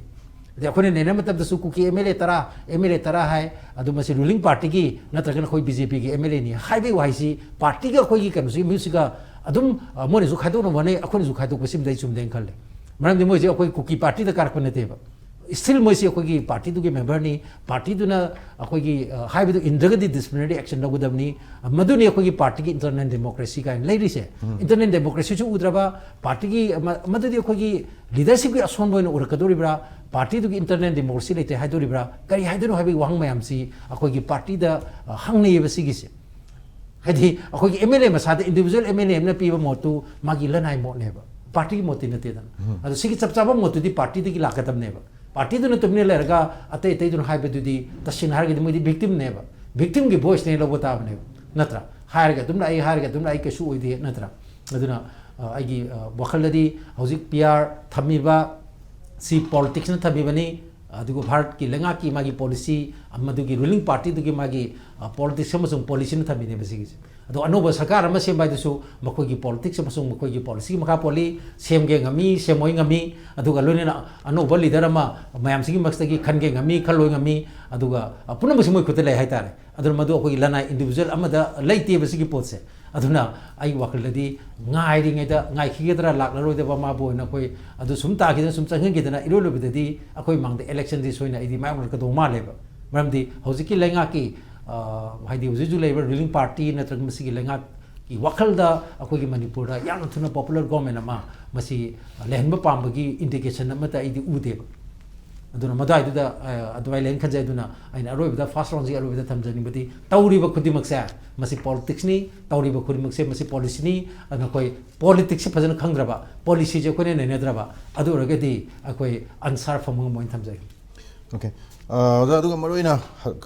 ꯑꯗꯩ ꯑꯩꯈꯣꯏꯅ ꯅꯩꯅꯕ ꯃꯇꯝꯗꯁꯨ ꯀꯨꯀꯤ ꯑꯦꯝ ꯑꯦꯜ ꯑꯦ ꯇꯔꯥ, ꯑꯦꯝ ꯑꯦꯜ ꯑꯦ ꯇꯔꯥ ꯍꯥꯏ, ꯑꯗꯨ ꯃꯁꯤ ꯔꯨꯂꯤꯡ ꯄꯥꯔꯇꯤꯒꯤ ꯅꯠꯇ꯭ꯔꯒꯅ ꯑꯩꯈꯣꯏ ꯕꯤ ꯖꯦ ꯄꯤꯒꯤ ꯑꯦꯝ ꯑꯦꯜ ꯑꯦꯅꯤ ꯍꯥꯏꯕꯒꯤ ꯋꯥꯍꯩꯁꯤ ꯄꯥꯔꯇꯤꯒ ꯑꯩꯈꯣꯏꯒꯤ ꯀꯩꯅꯣꯁꯤ, ꯃꯤꯍꯨꯠꯁꯤꯒ ꯑꯗꯨꯝ, ꯑ, ꯃꯣꯏꯅꯁꯨ ꯈꯥꯏꯗꯣꯛꯅꯕ ꯍꯣꯠꯅꯩ, ꯑꯩꯈꯣꯏꯅꯁꯨ ꯈꯥꯏꯗꯣꯛꯄꯁꯤꯃꯗꯤ ꯑꯩ ꯆꯨꯝꯗꯦꯅ ꯈꯜꯂꯦ꯫ ꯃꯔꯝꯗꯤ ꯃꯣꯏꯁꯦ ꯑꯩꯈꯣꯏ ꯀꯨꯀꯤ ꯄꯥꯔꯇꯤꯗ ꯀꯥꯔꯛꯄ ꯅꯠꯇꯦꯕ꯫ Still ꯃꯣꯏꯁꯤ ꯑꯩꯈꯣꯏꯒꯤ ꯄꯥꯔꯇꯤꯗꯨꯒꯤ ꯃꯦꯝꯕꯔꯅꯤ, ꯄꯥꯔꯇꯤꯗꯨꯅ ꯑꯩꯈꯣꯏꯒꯤ, ꯑ, ꯍꯥꯏꯕꯗꯨ ꯏꯟꯗ꯭ꯔꯒꯗꯤ ꯗꯤꯁꯤꯄ꯭ꯂꯤꯅꯔꯤ ꯑꯦꯛꯁꯟ ꯂꯧꯒꯗꯕꯅꯤ꯫ ꯑ, ꯃꯗꯨꯅꯤ ꯑꯩꯈꯣꯏꯒꯤ ꯄꯥꯔꯇꯤꯒꯤ ꯏꯟꯇꯔꯅꯦꯜ ꯗꯦꯃꯣꯀ꯭ꯔꯦꯁꯤ ꯀꯥꯏꯅ ꯂꯩꯔꯤꯁꯦ꯫ ꯎꯝ꯫ ꯏꯟꯇꯔꯅꯦꯜ ꯗꯦꯃꯣꯀ꯭ꯔꯦꯁꯤꯁꯨ ꯎꯗ꯭ꯔꯕ ꯄꯥꯔꯇꯤꯒꯤ, ꯃ-, ꯃꯗꯨꯗꯤ ꯑꯩꯈꯣꯏꯒꯤ ꯂꯤꯗꯔꯁꯤꯞꯀꯤ ꯑꯁꯣꯟꯕ ꯑꯣꯏꯅ ꯎꯔꯛꯀꯗꯧꯔꯤꯕ꯭ꯔꯥ, ꯄꯥꯔꯇꯤꯗꯨꯒꯤ ꯏꯟꯇꯔꯅꯦꯜ ꯗꯦꯃꯣꯀ꯭ꯔꯦꯁꯤ ꯂꯩꯇꯦ ꯍꯥꯏꯗꯣꯔꯤꯕ꯭ꯔꯥ, ꯀꯔꯤ ꯍꯥꯏꯗꯣꯏꯅꯣ ꯍꯥꯏꯕꯒꯤ ꯋꯥꯍꯪ ꯃꯌꯥꯝꯁꯤ ꯑꯩꯈꯣꯏꯒꯤ ꯄꯥꯔꯇꯤꯗ, ꯑ, ꯍꯪꯅꯩꯌꯦꯕ ꯁꯤꯒꯤꯁꯦ꯫ ꯍꯥꯏꯗꯤ ꯑꯩꯈꯣꯏꯒꯤ ꯑꯦꯝ ꯑꯦꯜ ꯑꯦ ꯃꯁꯥꯗ, ꯏꯟꯗꯤꯕꯤꯖꯨꯋꯦꯜ ꯑꯦꯝ ꯑꯦꯜ ꯑꯦ ꯑꯃꯅ ꯄꯤꯕ ꯃꯣꯠꯇꯨ ꯃꯥꯒꯤ ꯂꯅꯥꯏ ꯃꯣꯠꯅꯦꯕ, ꯄꯥꯔꯇꯤꯒꯤ ꯃꯣꯠꯇꯤ ꯅꯠꯇꯦꯗꯅ꯫ ꯎꯝ꯫ ꯑꯗꯣ ꯁꯤꯒꯤ ꯆꯞ ꯆꯥꯕ ꯃꯣꯠꯇꯨꯗꯤ ꯄꯥꯔꯇꯤꯗꯒꯤ ꯂꯥꯛꯀꯗꯕꯅꯦꯕ꯫ ꯄꯥꯔꯇꯤꯗꯨꯅ ꯇꯨꯃꯤꯟꯅ ꯂꯩꯔꯒ ꯑꯇꯩ ꯑꯇꯩꯗꯨꯅ ꯍꯥꯏꯕꯗꯨꯗꯤ, ꯇꯁꯦꯡꯅ ꯍꯥꯏꯔꯒꯗꯤ, ꯃꯣꯏꯗꯤ ꯚꯤꯛꯇꯤꯝꯅꯦꯕ, ꯚꯤꯛꯇꯤꯝꯒꯤ ꯚꯣꯏꯁꯅꯦ ꯂꯧꯕ ꯇꯥꯕꯅꯦꯕ, ꯅꯠꯇ꯭ꯔꯥ? ꯍꯥꯏꯔꯒ ꯑꯗꯨꯝ ꯂꯥꯛꯏ, ꯍꯥꯏꯔꯒ ꯑꯗꯨꯝ ꯂꯥꯛꯏ, ꯀꯩꯁꯨ ꯑꯣꯏꯗꯦ, ꯅꯠꯇ꯭ꯔꯥ? ꯑꯗꯨꯅ, ꯑ, ꯑꯩꯒꯤ, ꯑ, ꯋꯥꯈꯜꯗꯗꯤ ꯍꯧꯖꯤꯛ ꯄꯤ ꯑꯥꯔ ꯊꯝꯃꯤꯕ ꯁꯤ ꯄꯣꯂꯤꯇꯤꯛꯁꯅ ꯊꯝꯃꯤꯕꯅꯤ, ꯑꯗꯨꯒ ꯚꯥꯔꯠꯀꯤ ꯂꯩꯉꯥꯛꯀꯤ ꯃꯥꯒꯤ ꯄꯣꯂꯤꯁꯤ, ꯃꯗꯨꯒꯤ ꯔꯨꯂꯤꯡ ꯄꯥꯔꯇꯤꯗꯨꯒꯤ ꯃꯥꯒꯤ ꯄꯣꯂꯤꯇꯤꯛꯁ ꯑꯃꯁꯨꯡ ꯄꯣꯂꯤꯁꯤꯅ ꯊꯝꯃꯤꯅꯦꯕ ꯁꯤꯒꯤꯁꯦ꯫ ꯑꯗꯣ ꯑꯅꯧꯕ ꯁꯔꯀꯥꯔ ꯑꯃ ꯁꯦꯝꯕ ꯍꯥꯏꯗꯨꯁꯨ ꯃꯈꯣꯏꯒꯤ ꯄꯣꯂꯤꯇꯤꯛꯁ ꯑꯃꯁꯨꯡ ꯃꯈꯣꯏꯒꯤ ꯄꯣꯂꯤꯁꯤꯒꯤ ꯃꯈꯥ ꯄꯣꯜꯂꯤ꯫ ꯁꯦꯝꯒꯦ ꯉꯝꯃꯤ, ꯁꯦꯝꯃꯣꯏ ꯉꯝꯃꯤ, ꯑꯗꯨꯒ ꯂꯣꯏꯅꯅ ꯑꯅꯧꯕ ꯂꯤꯗꯔ ꯑꯃ ꯃꯌꯥꯝꯁꯤꯒꯤ ꯃꯔꯛꯇꯒꯤ ꯈꯟꯒꯦ ꯉꯝꯃꯤ, ꯈꯜꯂꯣꯏ ꯉꯝꯃꯤ, ꯑꯗꯨꯒ ꯄꯨꯝꯅꯃꯛꯁꯤ ꯃꯣꯏ ꯈꯨꯠꯇ ꯂꯩ ꯍꯥꯏꯇꯥꯔꯦ꯫ ꯑꯗꯨꯅ ꯃꯗꯨ ꯑꯩꯈꯣꯏꯒꯤ ꯂꯅꯥꯏ ꯏꯟꯗꯤꯕꯤꯖꯨꯋꯦꯜ ꯑꯃꯗ ꯂꯩꯇꯦꯕ ꯁꯤꯒꯤ ꯄꯣꯠꯁꯦ꯫ ꯑꯗꯨꯅ ꯑꯩꯒꯤ ꯋꯥꯈꯜꯗꯗꯤ ꯉꯥꯏꯔꯤꯉꯩꯗ ꯉꯥꯏꯈꯤꯒꯗ꯭ꯔꯥ ꯂꯥꯛꯂꯔꯣꯏꯗꯕ ꯃꯥꯕꯨ ꯑꯣꯏꯅ ꯑꯩꯈꯣꯏ ꯑꯗꯨ ꯁꯨꯝ ꯇꯥꯈꯤꯗꯅ ꯁꯨꯝ ꯆꯪꯍꯟꯈꯤꯗꯅ ꯏꯔꯣꯏ ꯂꯣꯏꯕꯗꯗꯤ ꯑꯩꯈꯣꯏ ꯃꯥꯡꯗ ꯏꯂꯦꯛꯁꯟꯁꯤ ꯁꯣꯏꯅ ꯑꯩꯗꯤ ꯃꯥꯌꯣꯛꯅꯔꯛꯀꯗꯧꯕ ꯃꯥꯜꯂꯦꯕ꯫ ꯃꯔꯝꯗꯤ ꯍꯧꯖꯤꯛꯀꯤ ꯂꯩꯉꯥꯛꯀꯤ, ꯑ, ꯍꯥꯏꯗꯤ ꯍꯧꯖꯤꯛ ꯍꯧꯖꯤꯛ ꯂꯩꯔꯤꯕ ꯔꯨꯂꯤꯡ ꯄꯥꯔꯇꯤ ꯅꯠꯇ꯭ꯔꯒ ꯃꯁꯤꯒꯤ ꯂꯩꯉꯥꯛꯀꯤ ꯋꯥꯈꯜꯗ ꯑꯩꯈꯣꯏꯒꯤ ꯃꯅꯤꯄꯨꯔꯗ ꯌꯥꯝꯅ ꯊꯨꯅ ꯄꯣꯄꯨꯂꯔ ꯒꯣꯔꯃꯦꯟ ꯑꯃ ꯃꯁꯤ ꯂꯩꯍꯟꯕ ꯄꯥꯝꯕꯒꯤ ꯏꯟꯗꯤꯀꯦꯁꯟ ꯑꯃꯠꯇ ꯑꯩꯗꯤ ꯎꯗꯦꯕ꯫ ꯑꯗꯨꯅ ꯃꯗꯨꯋꯥꯏꯗꯨꯗ, ꯑ, ꯑꯗꯨꯃꯥꯏꯅ ꯂꯩꯅ ꯈꯟꯖꯩ꯫ ꯑꯗꯨꯅ ꯑꯩꯅ ꯑꯔꯣꯏꯕꯗ, ꯐꯥꯔꯁ ꯔꯥꯎꯟꯁꯤꯒꯤ ꯑꯔꯣꯏꯕꯗ ꯊꯝꯖꯅꯤꯡꯕꯗꯤ, ꯇꯧꯔꯤꯕ ꯈꯨꯗꯤꯡꯃꯛꯁꯦ ꯃꯁꯤ ꯄꯣꯂꯤꯇꯤꯛꯁꯅꯤ, ꯇꯧꯔꯤꯕ ꯈꯨꯗꯤꯡꯃꯛꯁꯦ ꯃꯁꯤ ꯄꯣꯂꯤꯁꯤꯅꯤ꯫ ꯑꯗꯨꯅ ꯑꯩꯈꯣꯏ ꯄꯣꯂꯤꯇꯤꯛꯁꯁꯤ ꯐꯖꯅ ꯈꯪꯗ꯭ꯔꯕ, ꯄꯣꯂꯤꯁꯤꯁꯦ ꯑꯩꯈꯣꯏꯅ ꯅꯩꯅꯗ꯭ꯔꯕ, ꯑꯗꯨ ꯑꯣꯏꯔꯒꯗꯤ ꯑꯩꯈꯣꯏ ꯑꯟꯁꯥꯔ ꯐꯪꯕ ꯉꯝꯃꯣꯏꯅ ꯊꯝꯖꯒꯦ꯫ ꯑꯣꯀꯦ꯫ ꯑ, ꯑꯣꯖꯥ, ꯑꯗꯨꯒ ꯃꯔꯨꯑꯣꯏꯅ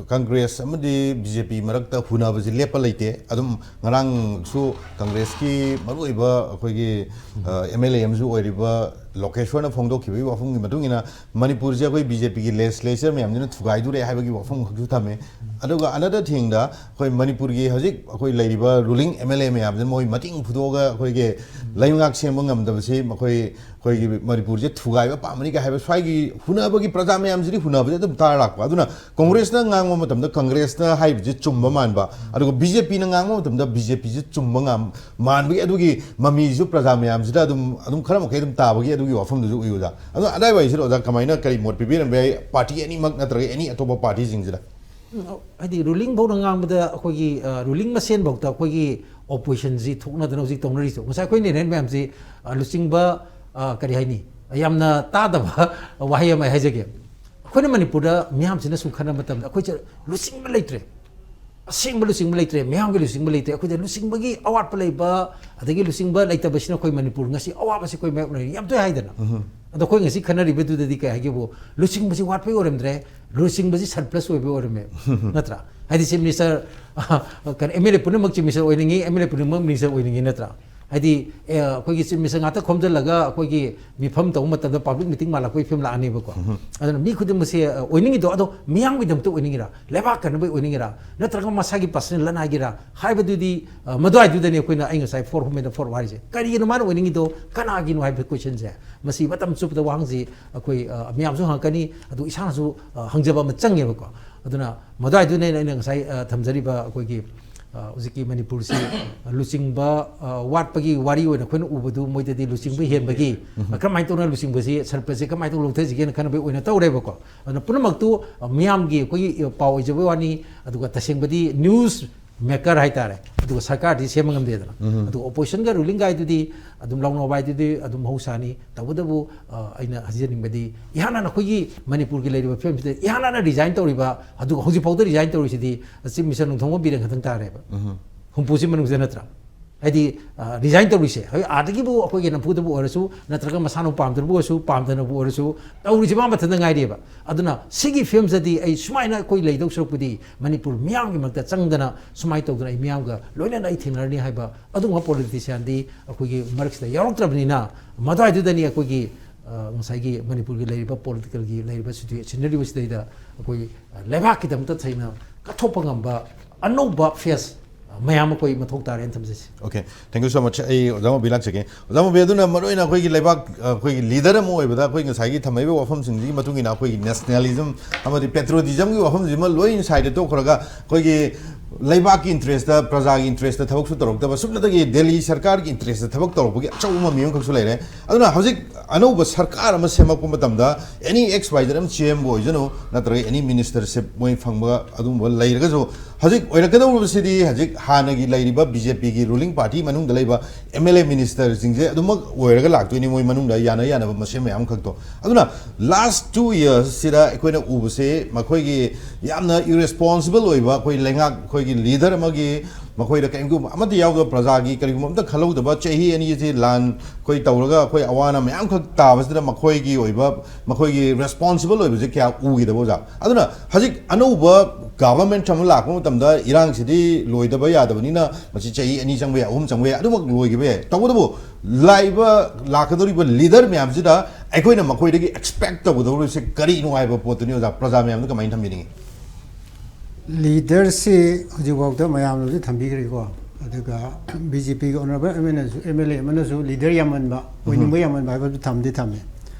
ꯀꯪꯒ꯭ꯔꯦꯁ ꯑꯃꯗꯤ ꯕꯤ ꯖꯦ ꯄꯤ ꯃꯔꯛꯇ ꯍꯨꯅꯕꯁꯤ ꯂꯦꯞꯄ ꯂꯩꯇꯦ꯫ ꯑꯗꯨꯝ ꯉꯔꯥꯡꯁꯨ ꯀꯪꯒ꯭ꯔꯦꯁꯀꯤ ꯃꯔꯨꯑꯣꯏꯕ ꯑꯩꯈꯣꯏꯒꯤ, ꯑ, ꯑꯦꯝ ꯑꯦꯜ ꯑꯦ ꯑꯃꯁꯨ ꯑꯣꯏꯔꯤꯕ ꯂꯣꯀꯦꯁꯣꯔꯅ ꯐꯣꯡꯗꯣꯛꯈꯤꯕꯒꯤ ꯋꯥꯐꯝꯒꯤ ꯃꯇꯨꯡ ꯏꯟꯅ ꯃꯅꯤꯄꯨꯔꯁꯦ ꯑꯩꯈꯣꯏ ꯕꯤ ꯖꯦ ꯄꯤꯒꯤ ꯂꯦꯖꯤꯁꯂꯦꯆꯔ ꯃꯌꯥꯝꯁꯤꯅ ꯊꯨꯒꯥꯏꯗꯣꯔꯦ ꯍꯥꯏꯕꯒꯤ ꯋꯥꯐꯝ ꯈꯛꯁꯨ ꯊꯝꯃꯦ꯫ ꯑꯗꯨꯒ ꯑꯅꯗꯔ ꯊꯤꯡꯗ ꯑꯩꯈꯣꯏ ꯃꯅꯤꯄꯨꯔꯒꯤ ꯍꯧꯖꯤꯛ ꯑꯩꯈꯣꯏ ꯂꯩꯔꯤꯕ ꯔꯨꯂꯤꯡ ꯑꯦꯝ ꯑꯦꯜ ꯑꯦ ꯃꯌꯥꯝꯁꯤꯅ ꯃꯣꯏ ꯃꯇꯤꯡ ꯐꯨꯗꯣꯛꯑꯒ ꯑꯩꯈꯣꯏꯒꯤ ꯂꯩꯉꯥꯛ ꯁꯦꯝꯕ ꯉꯝꯗꯕꯁꯤ ꯃꯈꯣꯏ ꯑꯩꯈꯣꯏꯒꯤ ꯃꯅꯤꯄꯨꯔꯁꯦ ꯊꯨꯒꯥꯏꯕ ꯄꯥꯝꯕꯅꯤ ꯀꯥꯏ ꯍꯥꯏꯕ ꯁ꯭ꯋꯥꯏꯒꯤ ꯍꯨꯅꯕꯒꯤ ꯄ꯭ꯔꯖꯥ ꯃꯌꯥꯝꯁꯤꯗꯤ ꯍꯨꯅꯕꯁꯦ ꯑꯗꯨꯝ ꯇꯥꯔ ꯂꯥꯛꯄ꯫ ꯑꯗꯨꯅ ꯀꯣꯡꯒ꯭ꯔꯦꯁꯅ ꯉꯥꯡꯕ ꯃꯇꯝꯗ ꯀꯪꯒ꯭ꯔꯦꯁꯅ ꯍꯥꯏꯕꯁꯤ ꯆꯨꯝꯕ ꯃꯥꯟꯕ, ꯑꯗꯨꯒ ꯕꯤ ꯖꯦ ꯄꯤꯅ ꯉꯥꯡꯕ ꯃꯇꯝꯗ ꯕꯤ ꯖꯦ ꯄꯤꯁꯤ ꯆꯨꯝꯕ ꯉꯥꯝ-, ꯃꯥꯟꯕꯒꯤ ꯑꯗꯨꯒꯤ ꯃꯃꯤꯁꯨ ꯄ꯭ꯔꯖꯥ ꯃꯌꯥꯝꯁꯤꯗ ꯑꯗꯨꯝ, ꯑꯗꯨꯝ ꯈꯔ ꯃꯈꯩ ꯑꯗꯨꯝ ꯇꯥꯕꯒꯤ ꯑꯗꯨꯒꯤ ꯋꯥꯐꯝꯗꯨꯁꯨ ꯎꯏ ꯑꯣꯖꯥ꯫ ꯑꯗꯣ ꯑꯗꯥꯏꯋꯥꯏꯁꯤꯗ ꯑꯣꯖꯥ ꯀꯃꯥꯏꯅ ꯀꯔꯤ ꯃꯣꯠ ꯄꯤꯕꯤꯔꯝꯕ ꯌꯥꯏ, ꯄꯥꯔꯇꯤ ꯑꯅꯤꯃꯛ ꯅꯠꯇ꯭ꯔꯒ ꯑꯦꯅꯤ ꯑꯇꯣꯞꯄ ꯄꯥꯔꯇꯤꯁꯤꯡꯁꯤꯗ? ꯎꯝ, ꯍꯥꯏꯗꯤ ꯔꯨꯂꯤꯡ ꯐꯧꯅ ꯉꯥꯡꯕꯗ ꯑꯩꯈꯣꯏꯒꯤ, ꯑ, ꯔꯨꯂꯤꯡ ꯃꯁꯦꯟꯐꯧꯗ ꯑꯩꯈꯣꯏꯒꯤ ꯑꯣꯄꯣꯖꯤꯁꯟꯁꯤ ꯊꯣꯛꯅꯗꯅ ꯍꯧꯖꯤꯛ ꯇꯧꯅꯔꯤꯁꯦ꯫ ꯉꯁꯥꯏ ꯑꯩꯈꯣꯏ ꯅꯦꯅꯦ ꯃꯌꯥꯝꯁꯤ, ꯑ, ꯂꯨꯆꯤꯡꯕ, ꯑ, ꯀꯔꯤ ꯍꯥꯏꯅꯤ, ꯌꯥꯝꯅ ꯇꯥꯗꯕ ꯋꯥꯍꯩ ꯑꯃ ꯑꯩ ꯍꯥꯏꯖꯒꯦ꯫ ꯑꯩꯈꯣꯏꯅ ꯃꯅꯤꯄꯨꯔꯗ ꯃꯤꯌꯥꯝꯁꯤꯅ ꯁꯨꯝ ꯈꯟꯅꯕ ꯃꯇꯝꯗ ꯑꯩꯈꯣꯏꯁꯦ ꯂꯨꯆꯤꯡꯕ ꯂꯩꯇ꯭ꯔꯦ, ꯑꯁꯦꯡꯕ ꯂꯨꯆꯤꯡꯕ ꯂꯩꯇ꯭ꯔꯦ, ꯃꯤꯌꯥꯝꯒꯤ ꯂꯨꯆꯤꯡꯕ ꯂꯩꯇ꯭ꯔꯦ꯫ ꯑꯩꯈꯣꯏꯗ ꯂꯨꯆꯤꯡꯕꯒꯤ ꯑꯋꯥꯠꯄ ꯂꯩꯕ, ꯑꯗꯒꯤ ꯂꯨꯆꯤꯡꯕ ꯂꯩꯇꯕꯁꯤꯅ ꯑꯩꯈꯣꯏ ꯃꯅꯤꯄꯨꯔ ꯉꯁꯤ ꯑꯋꯥꯕꯁꯤ ꯑꯩꯈꯣꯏ ꯃꯥꯌꯣꯛꯅꯔꯤ ꯌꯥꯝ ꯇꯣꯏ ꯍꯥꯏꯗꯅ꯫ ꯑꯗꯣ ꯑꯩꯈꯣꯏ ꯉꯁꯤ ꯈꯟꯅꯔꯤꯕꯗꯨꯗꯗꯤ ꯀꯩ ꯍꯥꯏꯒꯦꯕꯨ, ꯂꯨꯆꯤꯡꯕꯁꯤ ꯋꯥꯠꯄꯒꯤ ꯑꯣꯏꯔꯝꯗ꯭ꯔꯦ, ꯂꯨꯆꯤꯡꯕꯁꯤ ꯁꯔꯄ꯭ꯂꯁ ꯑꯣꯏꯕꯒꯤ ꯑꯣꯏꯔꯝꯃꯦ꯫ ꯅꯠꯇ꯭ꯔꯥ? ꯍꯥꯏꯗꯤ ꯆꯤꯐ ꯃꯤꯅꯤꯁꯇꯔ, ꯀꯩꯅꯣ, ꯑꯦꯝ ꯑꯦꯜ ꯑꯦ ꯄꯨꯝꯅꯃꯛ ꯆꯤꯐ ꯃꯤꯅꯤꯁꯇꯔ ꯑꯣꯏꯅꯤꯡꯉꯤ, ꯑꯦꯝ ꯑꯦꯜ ꯑꯦ ꯄꯨꯝꯅꯃꯛ ꯃꯤꯅꯤꯁꯇꯔ ꯑꯣꯏꯅꯤꯡꯉꯤ, ꯅꯠꯇ꯭ꯔꯥ? ꯍꯥꯏꯗꯤ ꯑꯦ, ꯑꯩꯈꯣꯏꯒꯤ ꯆꯤꯞ ꯃꯤꯅꯤꯁꯇꯔ ꯉꯥꯛꯇ ꯈꯣꯝꯖꯤꯜꯂꯒ ꯑꯩꯈꯣꯏꯒꯤ ꯃꯤꯐꯝ ꯇꯧꯕ ꯃꯇꯝꯗ ꯄꯕ꯭ꯂꯤꯛ ꯃꯤꯇꯤꯡ ꯃꯥꯜꯂꯛꯄꯒꯤ ꯐꯤꯕꯝ ꯂꯥꯛꯑꯅꯦꯕꯀꯣ꯫ ꯑꯗꯨꯅ ꯃꯤ ꯈꯨꯗꯤꯡꯃꯛꯁꯦ ꯑ, ꯑꯣꯏꯅꯤꯡꯉꯤꯗꯣ, ꯑꯗꯣ ꯃꯤꯌꯥꯝꯒꯤꯗꯃꯛꯇ ꯑꯣꯏꯅꯤꯡꯉꯤꯔꯥ, ꯂꯩꯕꯥꯛ ꯀꯟꯅꯕ ꯑꯣꯏꯅꯤꯡꯉꯤꯔꯥ, ꯅꯠꯇ꯭ꯔꯒ ꯃꯁꯥꯒꯤ ꯄꯔꯁꯅꯦꯜ ꯂꯅꯥꯏꯒꯤꯔꯥ ꯍꯥꯏꯕꯗꯨꯗꯤ ꯑ, ꯃꯗꯨꯋꯥꯏꯗꯨꯗꯅꯦ ꯑꯩꯈꯣꯏꯅ, ꯑꯩ ꯉꯁꯥꯏ ꯐꯣꯔ ꯍꯣꯝ ꯑꯦꯟ ꯐꯣꯔ ꯍꯥꯏꯔꯤꯁꯦ꯫ ꯀꯔꯤꯒꯤꯅꯣ ꯃꯥꯅ ꯑꯣꯏꯅꯤꯡꯉꯤꯗꯣ, ꯀꯅꯥꯒꯤꯅꯣ ꯍꯥꯏꯕ ꯀꯣꯏꯁꯟꯁꯦ, ꯃꯁꯤ ꯃꯇꯝ ꯆꯨꯞꯄꯗ ꯋꯥꯍꯪꯁꯤ ꯑꯩꯈꯣꯏ ꯑ, ꯃꯌꯥꯝꯁꯨ ꯍꯪꯉꯛꯀꯅꯤ, ꯑꯗꯨ ꯏꯁꯥꯅꯁꯨ ꯑ, ꯍꯪꯖꯕ ꯑꯃ ꯆꯪꯉꯦꯕꯀꯣ꯫ ꯑꯗꯨꯅ ꯃꯗꯨꯋꯥꯏꯗꯨꯅꯦ ꯑꯩꯅ ꯉꯁꯥꯏ ꯑ, ꯊꯝꯖꯔꯤꯕ ꯑꯩꯈꯣꯏꯒꯤ ꯑ, ꯍꯧꯖꯤꯛꯀꯤ ꯃꯅꯤꯄꯨꯔꯁꯤ ꯂꯨꯆꯤꯡꯕ ꯑ, ꯋꯥꯠꯄꯒꯤ ꯋꯥꯔꯤ ꯑꯣꯏꯅ ꯑꯩꯈꯣꯏꯅ ꯎꯕꯗꯨ, ꯃꯣꯏꯗꯗꯤ ꯂꯨꯆꯤꯡꯕ ꯍꯦꯟꯕꯒꯤ ꯑ, ꯀꯔꯝꯍꯥꯏꯅ ꯇꯧꯅ ꯂꯨꯆꯤꯡꯕꯁꯤ, ꯁꯔꯄ꯭ꯔꯁꯁꯤ ꯀꯃꯥꯏꯅ ꯇꯧꯅ ꯂꯧꯊꯁꯤꯒꯦꯅ ꯈꯟꯅꯕꯒꯤ ꯑꯣꯏꯅ ꯇꯧꯔꯦꯕꯀꯣ꯫ ꯑꯗꯨꯅ ꯄꯨꯝꯅꯃꯛꯇꯨ ꯑ, ꯃꯤꯌꯥꯝꯒꯤ ꯑꯩꯈꯣꯏꯒꯤ ꯄꯥꯎ ꯑꯣꯏꯖꯕꯒꯤ ꯋꯥꯅꯤ, ꯑꯗꯨꯒ ꯇꯁꯦꯡꯕꯗꯤ ꯅ꯭ꯌꯨꯁ ꯃꯦꯀꯔ ꯍꯥꯏꯇꯥꯔꯦ, ꯑꯗꯨꯒ ꯁꯔꯀꯥꯔꯗꯤ ꯁꯦꯝꯕ ꯉꯝꯗꯦꯗꯅ꯫ ꯑꯗꯨꯒ ꯑꯣꯄꯣꯖꯤꯁꯟꯒ ꯔꯨꯂꯤꯡꯒ ꯍꯥꯏꯗꯨꯗꯤ ꯑꯗꯨꯝ ꯂꯥꯎꯅꯕ ꯍꯥꯏꯗꯨꯗꯤ ꯑꯗꯨꯝ ꯃꯍꯧꯁꯥꯅꯤ꯫ ꯇꯧꯕꯇꯕꯨ ꯑ, ꯑꯩꯅ ꯍꯥꯏꯖꯅꯤꯡꯕꯗꯤ, ꯏꯍꯥꯟ ꯍꯥꯟꯅ ꯑꯩꯈꯣꯏꯒꯤ ꯃꯅꯤꯄꯨꯔꯒꯤ ꯂꯩꯔꯤꯕ ꯐꯤꯕꯝꯁꯤꯗ ꯏꯍꯥꯟ ꯍꯥꯟꯅ ꯔꯤꯖꯥꯏꯟ ꯇꯧꯔꯤꯕ, ꯑꯗꯨꯒ ꯍꯧꯖꯤꯛꯐꯥꯎꯗ ꯔꯤꯖꯥꯏꯟ ꯇꯧꯔꯤꯁꯤꯗꯤ ꯆꯤꯐ ꯃꯤꯅꯤꯁꯇꯔ ꯅꯣꯡꯊꯣꯝꯕꯝ ꯕꯤꯔꯦꯟ ꯈꯛꯇꯪ ꯇꯥꯔꯦꯕ꯫ ꯍꯨꯝꯐꯨꯁꯤ ꯃꯅꯨꯡꯗ ꯅꯠꯇ꯭ꯔꯥ? ꯍꯥꯏꯗꯤ ꯔꯤꯖꯥꯏꯟ ꯇꯧꯔꯤꯁꯦ ꯍꯧꯖꯤꯛ ꯑꯥꯗꯒꯤꯕꯨ ꯑꯩꯈꯣꯏꯒꯤ ꯅꯝꯐꯨꯗꯕꯨ ꯑꯣꯏꯔꯁꯨ, ꯅꯠꯇ꯭ꯔꯒ ꯃꯁꯥꯅ ꯄꯥꯝꯗꯅꯕꯨ ꯑꯣꯏꯔꯁꯨ, ꯄꯥꯝꯗꯅꯕꯨ ꯑꯣꯏꯔꯁꯨ, ꯇꯧꯔꯤꯁꯤ ꯃꯥ ꯃꯊꯟꯇ ꯉꯥꯏꯔꯤꯑꯕ꯫ ꯑꯗꯨꯅ ꯁꯤꯒꯤ ꯐꯤꯕꯝꯁꯤꯗꯤ ꯑꯩ ꯁꯨꯃꯥꯏꯅ ꯑꯩꯈꯣꯏ ꯂꯩꯗꯧ ꯁꯔꯨꯛꯄꯨꯗꯤ ꯃꯅꯤꯄꯨꯔ ꯃꯤꯌꯥꯝꯒꯤ ꯃꯔꯛꯇ ꯆꯪꯗꯅ ꯁꯨꯃꯥꯏꯅ ꯇꯧꯗꯅ ꯑꯩ ꯃꯤꯌꯥꯝꯒ ꯂꯣꯏꯅꯅ ꯑꯩ ꯊꯦꯡꯅꯔꯅꯤ ꯍꯥꯏꯕ ꯑꯗꯨꯒꯨꯝꯕ ꯄꯣꯂꯤꯇꯤꯁꯤꯌꯥꯟꯗꯤ ꯑꯩꯈꯣꯏꯒꯤ ꯃꯔꯛꯁꯤꯗ ꯌꯥꯎꯔꯛꯇ꯭ꯔꯕꯅꯤꯅ, ꯃꯗꯨꯋꯥꯏꯗꯨꯗꯅꯤ ꯑꯩꯈꯣꯏꯒꯤ ꯑ, ꯉꯁꯥꯏꯒꯤ ꯃꯅꯤꯄꯨꯔꯒꯤ ꯂꯩꯔꯤꯕ ꯄꯣꯂꯤꯇꯤꯀꯦꯜꯒꯤ ꯂꯩꯔꯤꯕ ꯁꯤꯆꯨꯋꯦ-, ꯁꯤꯅꯔꯤꯑꯣꯁꯤꯗꯩꯗ ꯑꯩꯈꯣꯏ, ꯑ, ꯂꯩꯕꯥꯛꯀꯤꯗꯃꯛꯇ ꯊꯣꯏꯅ ꯀꯠꯊꯣꯛꯄ ꯉꯝꯕ ꯑꯅꯧꯕ ꯐꯦꯁ, ꯑ, ꯃꯌꯥꯝ ꯑꯩꯈꯣꯏ ꯃꯊꯧ ꯇꯥꯔꯦꯅ ꯊꯝꯖꯁꯤ꯫ Okay, thank you so much. ꯑꯩ ꯑꯣꯖꯥ ꯃꯣꯕꯤ ꯂꯥꯛꯆꯒꯦ꯫ ꯑꯣꯖꯥ ꯃꯣꯕꯤ, ꯑꯗꯨꯅ ꯃꯔꯨꯑꯣꯏꯅ ꯑꯩꯈꯣꯏꯒꯤ ꯂꯩꯕꯥꯛ, ꯑ, ꯑꯩꯈꯣꯏꯒꯤ ꯂꯤꯗꯔ ꯑꯃ ꯑꯣꯏꯕꯗ ꯑꯩꯈꯣꯏ ꯉꯁꯥꯏꯒꯤ ꯊꯝꯃꯛꯏꯕ ꯋꯥꯐꯝꯁꯤꯡꯁꯤꯒꯤ ꯃꯇꯨꯡ ꯏꯟꯅ ꯑꯩꯈꯣꯏꯒꯤ ꯅꯦꯁꯅꯦꯂꯤꯖꯝ ꯑꯃꯗꯤ ꯄꯦꯇ꯭ꯔꯣꯇꯤꯖꯝꯒꯤ ꯋꯥꯐꯝꯁꯤꯃ ꯂꯣꯏ ꯁꯥꯏꯗ ꯇꯣꯛꯈ꯭ꯔꯒ ꯑꯩꯈꯣꯏꯒꯤ ꯂꯩꯕꯥꯛꯀꯤ ꯏꯟꯇꯔꯦꯁꯇ, ꯄ꯭ꯔꯖꯥꯒꯤ ꯏꯟꯇꯔꯦꯁꯇ ꯊꯕꯛꯁꯨ ꯇꯧꯔꯛꯇꯕ, ꯁꯨꯞꯅꯇꯒꯤ ꯗꯦꯜꯂꯤ ꯁꯔꯀꯥꯔꯒꯤ ꯏꯟꯇꯔꯦꯁꯇ ꯊꯕꯛ ꯇꯧꯔꯛꯄꯒꯤ ꯑꯆꯧꯕ ꯃꯃꯤ ꯑꯃꯈꯛꯁꯨ ꯂꯩꯔꯦ꯫ ꯑꯗꯨꯅ ꯍꯧꯖꯤꯛ ꯑꯅꯧꯕ ꯁꯔꯀꯥꯔ ꯑꯃ ꯁꯦꯝꯃꯛꯄ ꯃꯇꯝꯗ, ꯑꯦꯅꯤ ꯑꯦꯛꯁ ꯋꯥꯏ ꯖꯦꯠ ꯑꯃ ꯁꯤ ꯑꯦꯝꯕꯨ ꯑꯣꯏꯖꯅꯨ, ꯅꯠꯇ꯭ꯔꯒ ꯑꯦꯅꯤ ꯃꯤꯅꯤꯁꯇꯔꯁꯤꯞ ꯃꯣꯏ ꯐꯪꯕ ꯑꯗꯨꯒꯨꯝꯕ ꯂꯩꯔꯒꯁꯨ, ꯍꯧꯖꯤꯛ ꯑꯣꯏꯔꯛꯀꯗꯧꯔꯤꯕꯁꯤꯗꯤ ꯍꯧꯖꯤꯛ ꯍꯥꯟꯅꯒꯤ ꯂꯩꯔꯤꯕ ꯕꯤ ꯖꯦ ꯄꯤꯒꯤ ꯔꯨꯂꯤꯡ ꯄꯥꯔꯇꯤ ꯃꯅꯨꯡꯗ ꯂꯩꯕ ꯑꯦꯝ ꯑꯦꯜ ꯑꯦ ꯃꯤꯅꯤꯁꯇꯔꯁꯤꯡꯁꯦ ꯑꯗꯨꯃꯛ ꯑꯣꯏꯔꯒ ꯂꯥꯛꯇꯣꯏꯅꯤ, ꯃꯣꯏ ꯃꯅꯨꯡꯗ ꯌꯥꯅ ꯌꯥꯅꯕ ꯃꯁꯦꯟ ꯃꯌꯥꯝ ꯈꯛꯇꯣ꯫ ꯑꯗꯨꯅ ꯂꯥꯁ ꯇꯨ ꯌꯔꯁꯁꯤꯗ ꯑꯩꯈꯣꯏꯅ ꯎꯕꯁꯦ ꯃꯈꯣꯏꯒꯤ ꯌꯥꯝꯅ ꯏꯔꯦꯁꯄꯣꯟꯁꯤꯕꯜ ꯑꯣꯏꯕ ꯑꯩꯈꯣꯏ ꯂꯩꯉꯥꯛ, ꯑꯩꯈꯣꯏꯒꯤ ꯂꯤꯗꯔ ꯑꯃꯒꯤ ꯃꯈꯣꯏꯗ ꯀꯔꯤꯒꯨꯝꯕ ꯑꯃꯠꯇ ꯌꯥꯎꯗꯕ, ꯄ꯭ꯔꯖꯥꯒꯤ ꯀꯔꯤꯒꯨꯝꯕ ꯑꯝꯇ ꯈꯜꯍꯧꯗꯕ ꯆꯍꯤ ꯑꯅꯤꯁꯤ ꯂꯥꯟ ꯑꯩꯈꯣꯏ ꯇꯧꯔꯒ ꯑꯩꯈꯣꯏ ꯑꯋꯥ ꯑꯅꯥ ꯃꯌꯥꯝꯈꯛ ꯇꯥꯕꯁꯤꯗ ꯃꯈꯣꯏꯒꯤ ꯑꯣꯏꯕ, ꯃꯈꯣꯏꯒꯤ ꯔꯦꯁꯄꯣꯟꯁꯤꯕꯜ ꯑꯣꯏꯕꯁꯦ ꯀꯌꯥ ꯎꯈꯤꯗꯕ, ꯑꯣꯖꯥ꯫ ꯑꯗꯨꯅ ꯍꯧꯖꯤꯛ ꯑꯅꯧꯕ ꯒꯚꯔꯟꯃꯦꯟꯠ ꯑꯃ ꯂꯥꯛꯄ ꯃꯇꯝꯗ ꯏꯔꯥꯡꯁꯤꯗꯤ ꯂꯣꯏꯗꯕ ꯌꯥꯗꯕꯅꯤꯅ ꯃꯁꯤ ꯆꯍꯤ ꯑꯅꯤ ꯆꯪꯕ ꯌꯥꯏ, ꯑꯍꯨꯝ ꯆꯪꯕ ꯌꯥꯏ, ꯑꯗꯨꯃꯛ ꯂꯣꯏꯈꯤꯕ ꯌꯥꯏ꯫ ꯇꯧꯕꯇꯕꯨ ꯂꯥꯛꯏꯕ ꯂꯥꯛꯀꯗꯧꯔꯤꯕ ꯂꯤꯗꯔ ꯃꯌꯥꯝꯁꯤꯗ ꯑꯩꯈꯣꯏꯅ ꯃꯈꯣꯏꯗꯒꯤ ꯑꯦꯛꯁꯄꯦꯛ ꯇꯧꯒꯗꯧꯔꯤꯕꯁꯦ ꯀꯔꯤꯅꯣ ꯍꯥꯏꯕ ꯄꯣꯠꯇꯨꯅꯤ, ꯑꯣꯖꯥ, ꯄ꯭ꯔꯖꯥ ꯃꯌꯥꯝꯗ ꯀꯃꯥꯏꯅ ꯊꯝꯕꯤꯅꯤꯡꯉꯤ? ꯂꯤꯗꯔꯁꯤ ꯍꯧꯖꯤꯛꯐꯥꯎꯗ ꯃꯌꯥꯝꯅꯁꯨ ꯊꯝꯕꯤꯈ꯭ꯔꯦꯀꯣ꯫ ꯑꯗꯨꯒ ꯕꯤ ꯖꯦ ꯄꯤꯒꯤ ꯑꯣꯅꯔꯦꯕꯜ ꯑꯦꯝ ꯑꯦꯜ ꯑꯦꯁꯨ, ꯑꯦꯝ ꯑꯦꯜ ꯑꯦ ꯑꯃꯅꯁꯨ ꯂꯤꯗꯔ ꯌꯥꯝꯃꯟꯕ, ꯑꯣꯏꯅꯤꯡꯕ ꯌꯥꯝꯃꯟꯕ ꯍꯥꯏꯕꯗꯨ ꯊꯝꯗꯤ ꯊꯝꯃꯦ꯫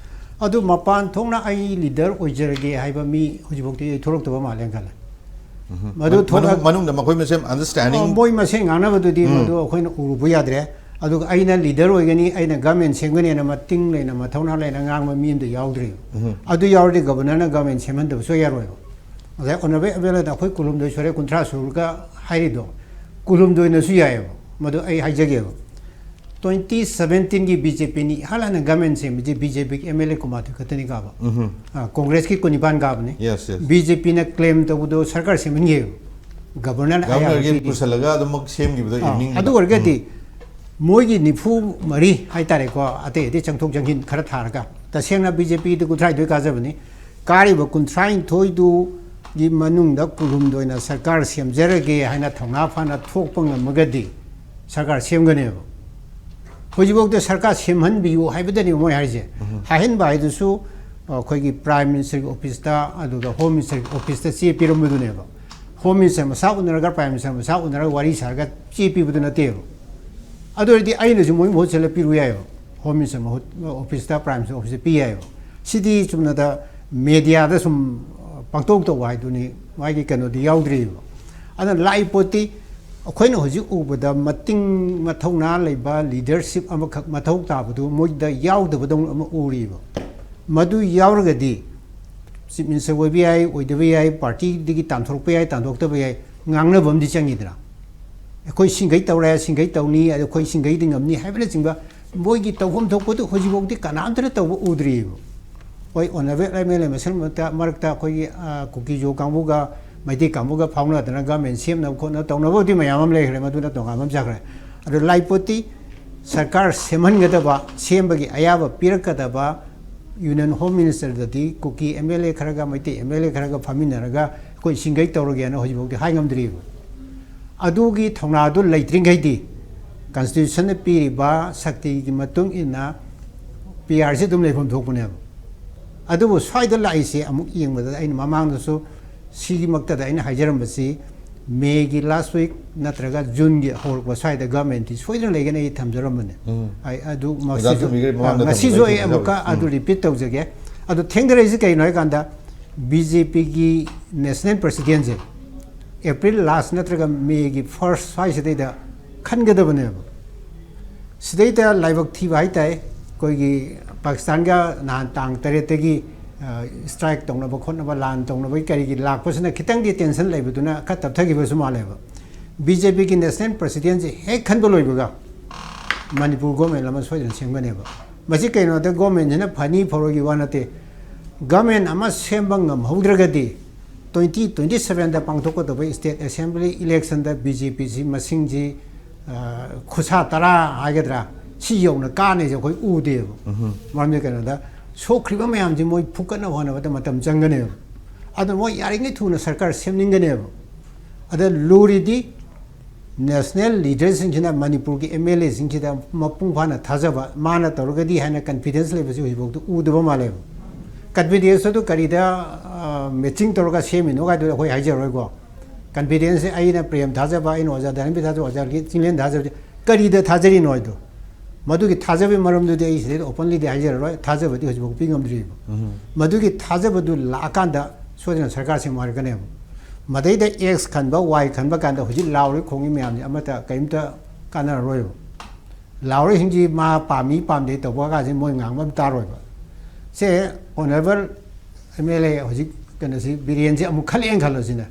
ꯑꯗꯨ ꯃꯄꯥꯟ ꯊꯣꯛꯅ "ꯑꯩ ꯂꯤꯗꯔ ꯑꯣꯏꯖꯔꯒꯦ" ꯍꯥꯏꯕ ꯃꯤ ꯍꯧꯖꯤꯛꯐꯥꯎꯗꯤ ꯊꯣꯛꯂꯛꯇꯕ ꯃꯥꯜꯂꯦꯅ ꯈꯜꯂꯦ꯫ ꯃꯗꯨ ꯃꯅꯨꯡ- ꯊꯣꯛꯂꯛ- ꯃꯅꯨꯡꯗ ꯃꯈꯣꯏ ꯃꯁꯦꯟ ꯑꯟꯗꯔꯁꯇꯦꯟꯗꯤꯡ ꯑꯣ, ꯃꯣꯏ ꯃꯁꯦꯟ ꯉꯥꯡꯅꯕꯗꯨꯗꯤ ꯃꯗꯨ ꯑꯩꯈꯣꯏꯅ ꯎꯔꯨꯕ ꯌꯥꯗ꯭ꯔꯦ꯫ ꯑꯗꯨꯒ "ꯑꯩꯅ ꯂꯤꯗꯔ ꯑꯣꯏꯒꯅꯤ, ꯑꯩꯅ ꯒꯃꯦꯟ ꯁꯦꯝꯒꯅꯤꯅ ꯃꯇꯤꯡ ꯂꯩꯅ, ꯃꯊꯧꯅꯥ ꯂꯩꯅ ꯉꯥꯡꯕ ꯃꯤ ꯑꯃꯗ ꯌꯥꯎꯗ꯭ꯔꯤꯕ꯫ ꯑꯗꯨ ꯌꯥꯎꯔꯗꯤ ꯒꯕꯔꯅꯔꯅ ꯒꯃꯦꯟ ꯁꯦꯝꯍꯟꯗꯕꯁꯨ ꯌꯥꯔꯣꯏꯕ꯫ ꯉꯁꯥꯏ ꯑꯣꯅꯔꯦꯕꯜ ꯑꯦꯝ ꯑꯦꯜ ꯑꯦꯗ ꯑꯩꯈꯣꯏ ꯀꯨꯟꯍꯨꯝꯗꯣꯏ ꯁꯨꯔꯦ, ꯀꯨꯟꯊ꯭ꯔꯥ ꯁꯨꯔꯒ ꯍꯥꯏꯔꯤꯗꯣ, ꯀꯨꯟꯍꯨꯝꯗꯣꯏꯅꯁꯨ ꯌꯥꯏꯑꯕ꯫ ꯃꯗꯨ ꯑꯩ ꯍꯥꯏꯖꯒꯦꯕ, ꯇ꯭ꯋꯦꯟꯇꯤ ꯁꯕꯦꯟꯇꯤꯟꯒꯤ ꯕꯤ ꯖꯦ ꯄꯤꯅꯤ ꯏꯍꯥꯟ ꯍꯥꯟꯅ ꯒꯃꯦꯟ ꯁꯦꯝꯕꯁꯦ ꯕꯤ ꯖꯦ ꯄꯤꯒꯤ ꯑꯦꯝ ꯑꯦꯜ ꯑꯦ ꯀꯨꯟꯃꯥꯊꯣꯏ ꯈꯛꯇꯅꯤ ꯀꯥꯕ꯫ ꯑ, ꯀꯣꯡꯒ꯭ꯔꯦꯁꯀꯤ ꯀꯨꯟꯅꯤꯄꯥꯟ ꯀꯥꯕꯅꯤ꯫ Yes, yes. ꯕꯤ ꯖꯦ ꯄꯤꯅ ꯀ꯭ꯂꯦꯝ ꯇꯧꯕꯗꯣ ꯁꯔꯀꯥꯔ ꯁꯦꯝꯍꯟꯒꯦꯕ, ꯒꯕꯔꯅꯔꯅ ꯑꯌꯥꯕ ꯒꯚꯔꯅꯔꯒꯤ ꯄꯤꯔꯤ꯫ ꯄꯨꯁꯜꯂꯒ ꯑꯗꯨꯃꯛ ꯁꯦꯝꯈꯤꯕꯗꯣ ꯑꯥ, ꯏꯚꯤꯅꯤꯡꯗ꯫ ꯑꯗꯨ ꯑꯣꯏꯔꯒꯗꯤ ꯃꯣꯏꯒꯤ ꯅꯤꯐꯨ ꯃꯔꯤ ꯍꯥꯏꯇꯥꯔꯦꯀꯣ, ꯑꯇꯩ ꯑꯇꯩ ꯆꯪꯊꯣꯛ ꯆꯪꯁꯤꯟ ꯈꯔ ꯊꯥꯔꯒ, ꯇꯁꯦꯡꯅ ꯕꯤ ꯖꯦ ꯄꯤꯗꯤ ꯀꯨꯟꯊ꯭ꯔꯥꯅꯤꯊꯣꯏ ꯀꯥꯖꯕꯅꯤ꯫ ꯀꯥꯔꯤꯕ ꯀꯨꯟꯊ꯭ꯔꯥꯅꯤꯊꯣꯏꯗꯨꯒꯤ ꯃꯅꯨꯡꯗ ꯀꯨꯟꯍꯨꯝꯗꯣꯏꯅ ꯁꯔꯀꯥꯔ ꯁꯦꯝꯖꯔꯒꯦ ꯍꯥꯏꯅ ꯊꯧꯅꯥ ꯐꯅ ꯊꯣꯛꯄ ꯉꯝꯃꯒꯗꯤ ꯁꯔꯀꯥꯔ ꯁꯦꯝꯒꯅꯦꯕ꯫ ꯍꯧꯖꯤꯛꯐꯥꯎꯗ ꯁꯔꯀꯥꯔ ꯁꯦꯝꯍꯟꯕꯤꯌꯨ ꯍꯥꯏꯕꯗꯅꯦꯕ ꯃꯣꯏ ꯍꯥꯏꯔꯤꯁꯦ꯫ ꯍꯥꯏꯍꯟꯕ ꯍꯥꯏꯗꯨꯁꯨ ꯑꯩꯈꯣꯏꯒꯤ ꯄ꯭ꯔꯥꯏꯝ ꯃꯤꯅꯤꯁꯇꯔꯒꯤ ꯑꯣꯐꯤꯁꯇ, ꯑꯗꯨꯒ ꯍꯣꯝ ꯃꯤꯅꯤꯁꯇꯔꯒꯤ ꯑꯣꯐꯤꯁꯇ ꯆꯦ ꯄꯤꯔꯝꯕꯗꯨꯅꯦꯕ꯫ ꯍꯣꯝ ꯃꯤꯅꯤꯁꯇꯔ ꯃꯁꯥ ꯎꯅꯔꯒ, ꯄ꯭ꯔꯥꯏꯝ ꯃꯤꯅꯤꯁꯇꯔ ꯃꯁꯥ ꯎꯅꯔꯒ ꯋꯥꯔꯤ ꯁꯥꯔꯒ ꯆꯦ ꯄꯤꯕꯗꯨ ꯅꯠꯇꯦꯕ꯫ ꯑꯗꯨ ꯑꯣꯏꯔꯗꯤ ꯑꯩꯅꯁꯨ ꯃꯣꯏ ꯃꯍꯨꯠ ꯁꯤꯜꯂ ꯄꯤꯔꯨ ꯌꯥꯏꯑꯕ꯫ ꯍꯣꯝ ꯃꯤꯅꯤꯁꯇꯔ ꯃꯍꯨꯠ ꯑꯣꯐꯤꯁꯇ, ꯄ꯭ꯔꯥꯏꯝ ꯃꯤꯅꯤꯁꯇꯔ ꯑꯣꯐꯤꯁꯇ ꯄꯤ ꯌꯥꯏꯑꯕ꯫ ꯁꯤꯗꯤ ꯆꯨꯝꯅꯗ ꯃꯦꯗꯤꯌꯥꯗ ꯁꯨꯝ ꯄꯪꯇꯧ ꯇꯧꯕ ꯍꯥꯏꯗꯨꯅꯤ, ꯃꯥꯒꯤ ꯀꯩꯅꯣꯗꯤ ꯌꯥꯎꯗ꯭ꯔꯤꯕ꯫ ꯑꯗꯨꯅ ꯂꯥꯛꯏ ꯄꯣꯠꯇꯤ ꯑꯩꯈꯣꯏꯅ ꯍꯧꯖꯤꯛ ꯎꯕꯗ ꯃꯇꯤꯡ ꯃꯊꯧꯅꯥ ꯂꯩꯕ ꯂꯤꯗꯔꯁꯤꯞ ꯑꯃꯈꯛ ꯃꯊꯧ ꯇꯥꯕꯗꯨ ꯃꯣꯏꯗ ꯌꯥꯎꯗꯕꯗꯧꯅ ꯑꯃ ꯎꯔꯤꯕ꯫ ꯃꯗꯨ ꯌꯥꯎꯔꯒꯗꯤ ꯆꯤꯐ ꯃꯤꯅꯤꯁꯇꯔ ꯑꯣꯏꯕ ꯌꯥꯏ, ꯑꯣꯏꯗꯕ ꯌꯥꯏ, ꯄꯥꯔꯇꯤꯗꯒꯤ ꯇꯥꯟꯊꯣꯔꯛꯄ ꯌꯥꯏ, ꯇꯥꯟꯊꯣꯔꯛꯇꯕ ꯌꯥꯏ, ꯉꯥꯡꯅꯕ ꯑꯃꯗꯤ ꯆꯪꯉꯤꯗꯅ꯫ ꯑꯩꯈꯣꯏ ꯁꯤꯡꯒꯩ ꯇꯧꯔꯦ, ꯁꯤꯡꯒꯩ ꯇꯧꯅꯤ, ꯑꯗ ꯑꯩꯈꯣꯏ ꯁꯤꯡꯒꯩꯗꯤ ꯉꯝꯅꯤ ꯍꯥꯏꯕꯅꯆꯤꯡꯕ ꯃꯣꯏꯒꯤ ꯇꯧꯐꯝ ꯊꯣꯛꯄꯗꯨ ꯍꯧꯖꯤꯛꯐꯥꯎꯗꯤ ꯀꯅꯥꯝꯇꯅ ꯇꯧꯕ ꯎꯗ꯭ꯔꯤꯑꯕ꯫ ꯍꯣꯏ, ꯑꯣꯅꯔꯦꯕꯜ ꯑꯦꯝ ꯑꯦꯜ ꯑꯦ ꯃꯁꯦꯜ ꯃꯔꯛꯇ, ꯃꯔꯛꯇ ꯑꯩꯈꯣꯏꯒꯤ, ꯑ, ꯀꯨꯀꯤ ꯖꯣ ꯀꯥꯡꯕꯨꯒ ꯃꯩꯇꯩ ꯀꯥꯡꯕꯨꯒ ꯐꯥꯎꯅꯗꯅ ꯒꯃꯦꯟ ꯁꯦꯝꯅꯕ ꯈꯣꯠꯅꯕ ꯇꯧꯅꯕꯕꯨꯗꯤ ꯃꯌꯥꯝ ꯑꯃ ꯂꯩꯈ꯭ꯔꯦ, ꯃꯗꯨꯅ ꯇꯣꯉꯥꯟꯕ ꯑꯃ ꯆꯠꯈ꯭ꯔꯦ꯫ ꯑꯗꯣ ꯂꯥꯏꯄꯣꯠꯇꯤ ꯁꯔꯀꯥꯔ ꯁꯦꯝꯍꯟꯒꯗꯕ, ꯁꯦꯝꯕꯒꯤ ꯑꯌꯥꯕ ꯄꯤꯔꯛꯀꯗꯕ ꯌꯨꯅꯤꯌꯟ ꯍꯣꯝ ꯃꯤꯅꯤꯁꯇꯔꯗꯗꯤ ꯀꯨꯀꯤ ꯑꯦꯝ ꯑꯦꯜ ꯑꯦ ꯈꯔꯒ ꯃꯩꯇꯩ ꯑꯦꯝ ꯑꯦꯜ ꯑꯦ ꯈꯔꯒ ꯐꯝꯃꯤꯟꯅꯔꯒ ꯑꯩꯈꯣꯏ ꯁꯤꯡꯒꯩ ꯇꯧꯔꯒꯦꯅ ꯍꯧꯖꯤꯛꯐꯥꯎꯗꯤ ꯍꯥꯏ ꯉꯝꯗ꯭ꯔꯤꯕ꯫ ꯑꯗꯨꯒꯤ ꯊꯧꯅꯥꯗꯨ ꯂꯩꯇ꯭ꯔꯤꯈꯩꯗꯤ ꯀꯟꯁꯇꯤꯇ꯭ꯌꯨꯁꯟꯅ ꯄꯤꯔꯤꯕ ꯁꯛꯇꯤꯒꯤ ꯃꯇꯨꯡ ꯏꯟꯅ ꯄꯤ ꯑꯥꯔꯁꯤ ꯑꯗꯨꯝ ꯂꯩꯐꯝ ꯊꯣꯛꯄꯅꯦꯕ꯫ ꯑꯗꯨꯕꯨ ꯁ꯭ꯋꯥꯏꯗ ꯂꯥꯛꯏꯁꯦ ꯑꯃꯨꯛ ꯌꯦꯡꯕꯗ ꯑꯩꯅ ꯃꯃꯥꯡꯗꯁꯨ ꯁꯤꯒꯤꯃꯛꯇꯗ ꯑꯩꯅ ꯍꯥꯏꯖꯔꯝꯕꯁꯤ ꯃꯦꯒꯤ ꯂꯥꯁ ꯋꯤꯛ ꯅꯠꯇ꯭ꯔꯒ ꯖꯨꯟꯒꯤ ꯍꯧꯔꯛꯄ ꯁ꯭ꯋꯥꯏꯗ ꯒꯃꯦꯟꯇꯤ ꯁꯣꯏꯗꯅ ꯂꯩꯒꯅꯤ ꯑꯩ ꯊꯝꯖꯔꯝꯕꯅꯦ꯫ ꯎꯝ꯫ ꯑꯩ ꯑꯗꯨ ꯑꯣꯖꯥ ꯃꯁꯤꯁꯨ, ꯊꯣꯝꯕꯤꯒꯤ ꯑ, ꯃꯃꯥꯡꯗ ꯉꯁꯤꯁꯨ ꯊꯝꯕꯗ ꯑꯩ ꯑꯩ ꯑꯃꯨꯛꯀ ꯊꯝꯖꯕ꯫ ꯑꯗꯨ ꯎꯝ꯫ ꯔꯤꯄꯤꯠ ꯇꯧꯖꯒꯦ꯫ ꯑꯗꯨ ꯊꯦꯡꯊꯔꯛꯏꯁꯤ ꯀꯩꯅꯣ ꯍꯥꯏꯀꯥꯟꯗ ꯕꯤ ꯖꯦ ꯄꯤꯒꯤ ꯅꯦꯁꯅꯦꯜ ꯄ꯭ꯔꯁꯤꯗꯦꯟꯁꯦ ꯑꯦꯄ꯭ꯔꯤꯜ ꯂꯥꯁ ꯅꯠꯇ꯭ꯔꯒ ꯃꯦꯒꯤ ꯐꯥꯔꯁ ꯁ꯭ꯋꯥꯏꯁꯤꯗꯩꯗ ꯈꯟꯒꯗꯕꯅꯦꯕ꯫ ꯁꯤꯗꯩꯗ ꯂꯥꯏꯕꯛ ꯊꯤꯕ ꯍꯥꯏꯇꯥꯔꯦ, ꯑꯩꯈꯣꯏꯒꯤ ꯄꯥꯀꯤꯁꯇꯥꯟꯒ ꯅꯍꯥꯟ ꯇꯥꯡ ꯇꯔꯦꯠꯇꯒꯤ, ꯑ, ꯁ꯭ꯇ꯭ꯔꯥꯏꯛ ꯇꯧꯅꯕ ꯈꯣꯠꯅꯕ, ꯂꯥꯟ ꯇꯧꯅꯕꯒꯤ ꯀꯔꯤꯒꯤ ꯂꯥꯛꯄꯁꯤꯅ ꯈꯤꯇꯪꯗꯤ ꯇꯦꯟꯁꯟ ꯂꯩꯕꯗꯨꯅ ꯈꯔ ꯇꯞꯊꯈꯤꯕꯁꯨ ꯃꯥꯜꯂꯦꯕ꯫ ꯕꯤ ꯖꯦ ꯄꯤꯒꯤ ꯅꯦꯁꯅꯦꯜ ꯄ꯭ꯔꯁꯤꯗꯦꯟꯁꯤ ꯍꯦꯛ ꯈꯟꯕ ꯂꯣꯏꯕꯒ ꯃꯅꯤꯄꯨꯔ ꯒꯣꯔꯃꯦꯟ ꯑꯃ ꯁꯣꯏꯗꯅ ꯁꯦꯝꯒꯅꯦꯕ꯫ ꯃꯁꯤ ꯀꯩꯅꯣꯗ ꯒꯣꯔꯃꯦꯟꯁꯤꯅ ꯐꯅꯤ ꯐꯔꯣꯏꯒꯤ ꯋꯥ ꯅꯠꯇꯦ꯫ ꯒꯣꯔꯃꯦꯟ ꯑꯃ ꯁꯦꯝꯕ ꯉꯝꯍꯧꯗ꯭ꯔꯒꯗꯤ ꯇ꯭ꯋꯦꯟꯇꯤ ꯇ꯭ꯋꯦꯟꯇꯤ ꯁꯚꯦꯟꯗ ꯄꯥꯡꯊꯣꯛꯀꯗꯧꯕ ꯁ꯭ꯇꯦꯠ ꯑꯦꯁꯦꯝꯕ꯭ꯂꯤ ꯏꯂꯦꯛꯁꯟꯗ ꯕꯤ ꯖꯦ ꯄꯤꯁꯤ ꯃꯁꯤꯡꯁꯤ, ꯑ, ꯈꯨꯠꯁꯥ ꯇꯔꯥ ꯍꯥꯏꯒꯗ꯭ꯔꯥ, ꯁꯤ ꯌꯧꯅ ꯀꯥꯅꯤꯁꯦ ꯑꯩꯈꯣꯏ ꯎꯗꯦꯕ꯫ ꯎꯝꯍꯨꯝ꯫ ꯃꯔꯝꯗꯤ ꯀꯩꯅꯣꯗ ꯁꯣꯛꯈ꯭ꯔꯤꯕ ꯃꯌꯥꯝꯁꯤ ꯃꯣꯏ ꯐꯨꯀꯠꯅꯕ ꯍꯣꯠꯅꯕꯗ ꯃꯇꯝ ꯆꯪꯒꯅꯦꯕ꯫ ꯑꯗꯨꯅ ꯃꯣꯏ ꯌꯥꯔꯤꯉꯩ ꯊꯨꯅ ꯁꯔꯀꯥꯔ ꯁꯦꯝꯅꯤꯡꯒꯅꯦꯕ꯫ ꯑꯗ ꯂꯨꯔꯤꯗꯤ ꯅꯦꯁꯅꯦꯜ ꯂꯤꯗꯔꯁꯤꯡꯁꯤꯅ ꯃꯅꯤꯄꯨꯔꯒꯤ ꯑꯦꯝ ꯑꯦꯜ ꯑꯦꯁꯤꯡꯁꯤꯗ ꯃꯄꯨꯡ ꯐꯥꯅ ꯊꯥꯖꯕ, ꯃꯥꯅ ꯇꯧꯔꯒꯗꯤ ꯍꯥꯏꯅ ꯀꯟꯐꯤꯗꯦꯟꯁ ꯂꯩꯕꯁꯤ ꯍꯧꯖꯤꯛꯐꯥꯎꯗ ꯎꯗꯕ ꯃꯥꯜꯂꯦꯕ꯫ ꯀꯟꯐꯤꯗꯦꯟꯁ ꯑꯗꯨ ꯀꯔꯤꯗ, ꯑ, ꯃꯦꯆꯤꯡ ꯇꯧꯔꯒ ꯁꯦꯝꯃꯤꯅꯣ ꯍꯥꯏꯗꯨꯗꯤ ꯑꯩꯈꯣꯏ ꯍꯥꯏꯖꯔꯣꯏꯀꯣ꯫ ꯀꯟꯐꯤꯗꯦꯟꯁꯁꯦ ꯑꯩꯅ ꯄ꯭ꯔꯦꯝ ꯊꯥꯖꯕ, ꯑꯩꯅ ꯑꯣꯖꯥ ꯗꯥꯅꯟꯕꯤ ꯊꯥꯖꯕ, ꯑꯣꯖꯥ ꯆꯤꯡꯂꯦꯟ ꯊꯥꯖꯕꯁꯦ ꯀꯔꯤꯗ ꯊꯥꯖꯔꯤꯅꯣ ꯍꯥꯏꯗꯣ, ꯃꯗꯨꯒꯤ ꯊꯥꯖꯕꯒꯤ ꯃꯔꯝꯗꯨꯗꯤ ꯑꯩ ꯁꯤꯗꯩꯗ ꯑꯣꯄꯟꯂꯤꯗꯤ ꯍꯥꯏꯖꯔꯔꯣꯏ, ꯊꯥꯖꯕꯗꯤ ꯍꯧꯖꯤꯛꯐꯥꯎ ꯄꯤ ꯉꯝꯗ꯭ꯔꯤꯕ꯫ ꯎꯝ꯫ ꯃꯗꯨꯒꯤ ꯊꯥꯖꯕꯗꯨ ꯂꯥꯛꯑꯀꯥꯟꯗ ꯁꯣꯏꯗꯅ ꯁꯔꯀꯥꯔ ꯁꯦꯝꯃꯨ ꯍꯥꯏꯔꯛꯀꯅꯦꯕ꯫ ꯃꯗꯩꯗ ꯑꯦꯛꯁ ꯈꯟꯕ, ꯋꯥꯏ ꯈꯟꯕ ꯀꯥꯟꯗ ꯍꯧꯖꯤꯛ ꯂꯥꯎꯔꯤ ꯈꯣꯡꯉꯤ ꯃꯌꯥꯝꯁꯦ ꯑꯃꯠꯇ ꯀꯔꯤꯝꯇ ꯀꯥꯟꯅꯔꯔꯣꯏꯕ꯫ ꯂꯥꯎꯔꯤꯁꯤꯡꯁꯤ ꯃꯥ ꯄꯥꯝꯃꯤ ꯄꯥꯝꯗꯦ ꯇꯧꯕ ꯀꯥꯟꯁꯤ ꯃꯣꯏ ꯉꯥꯡꯕ ꯑꯃ ꯇꯥꯔꯣꯏꯕ꯫ ꯁꯦ ꯑꯣꯅꯔꯦꯕꯜ ꯑꯦꯝ ꯑꯦꯜ ꯑꯦ ꯍꯧꯖꯤꯛ ꯀꯩꯅꯣꯁꯤ ꯕꯤꯔꯦꯟꯁꯤ ꯑꯃꯨꯛ ꯈꯜꯂꯛꯑꯦꯅ ꯈꯜꯂꯁꯤꯅꯦ꯫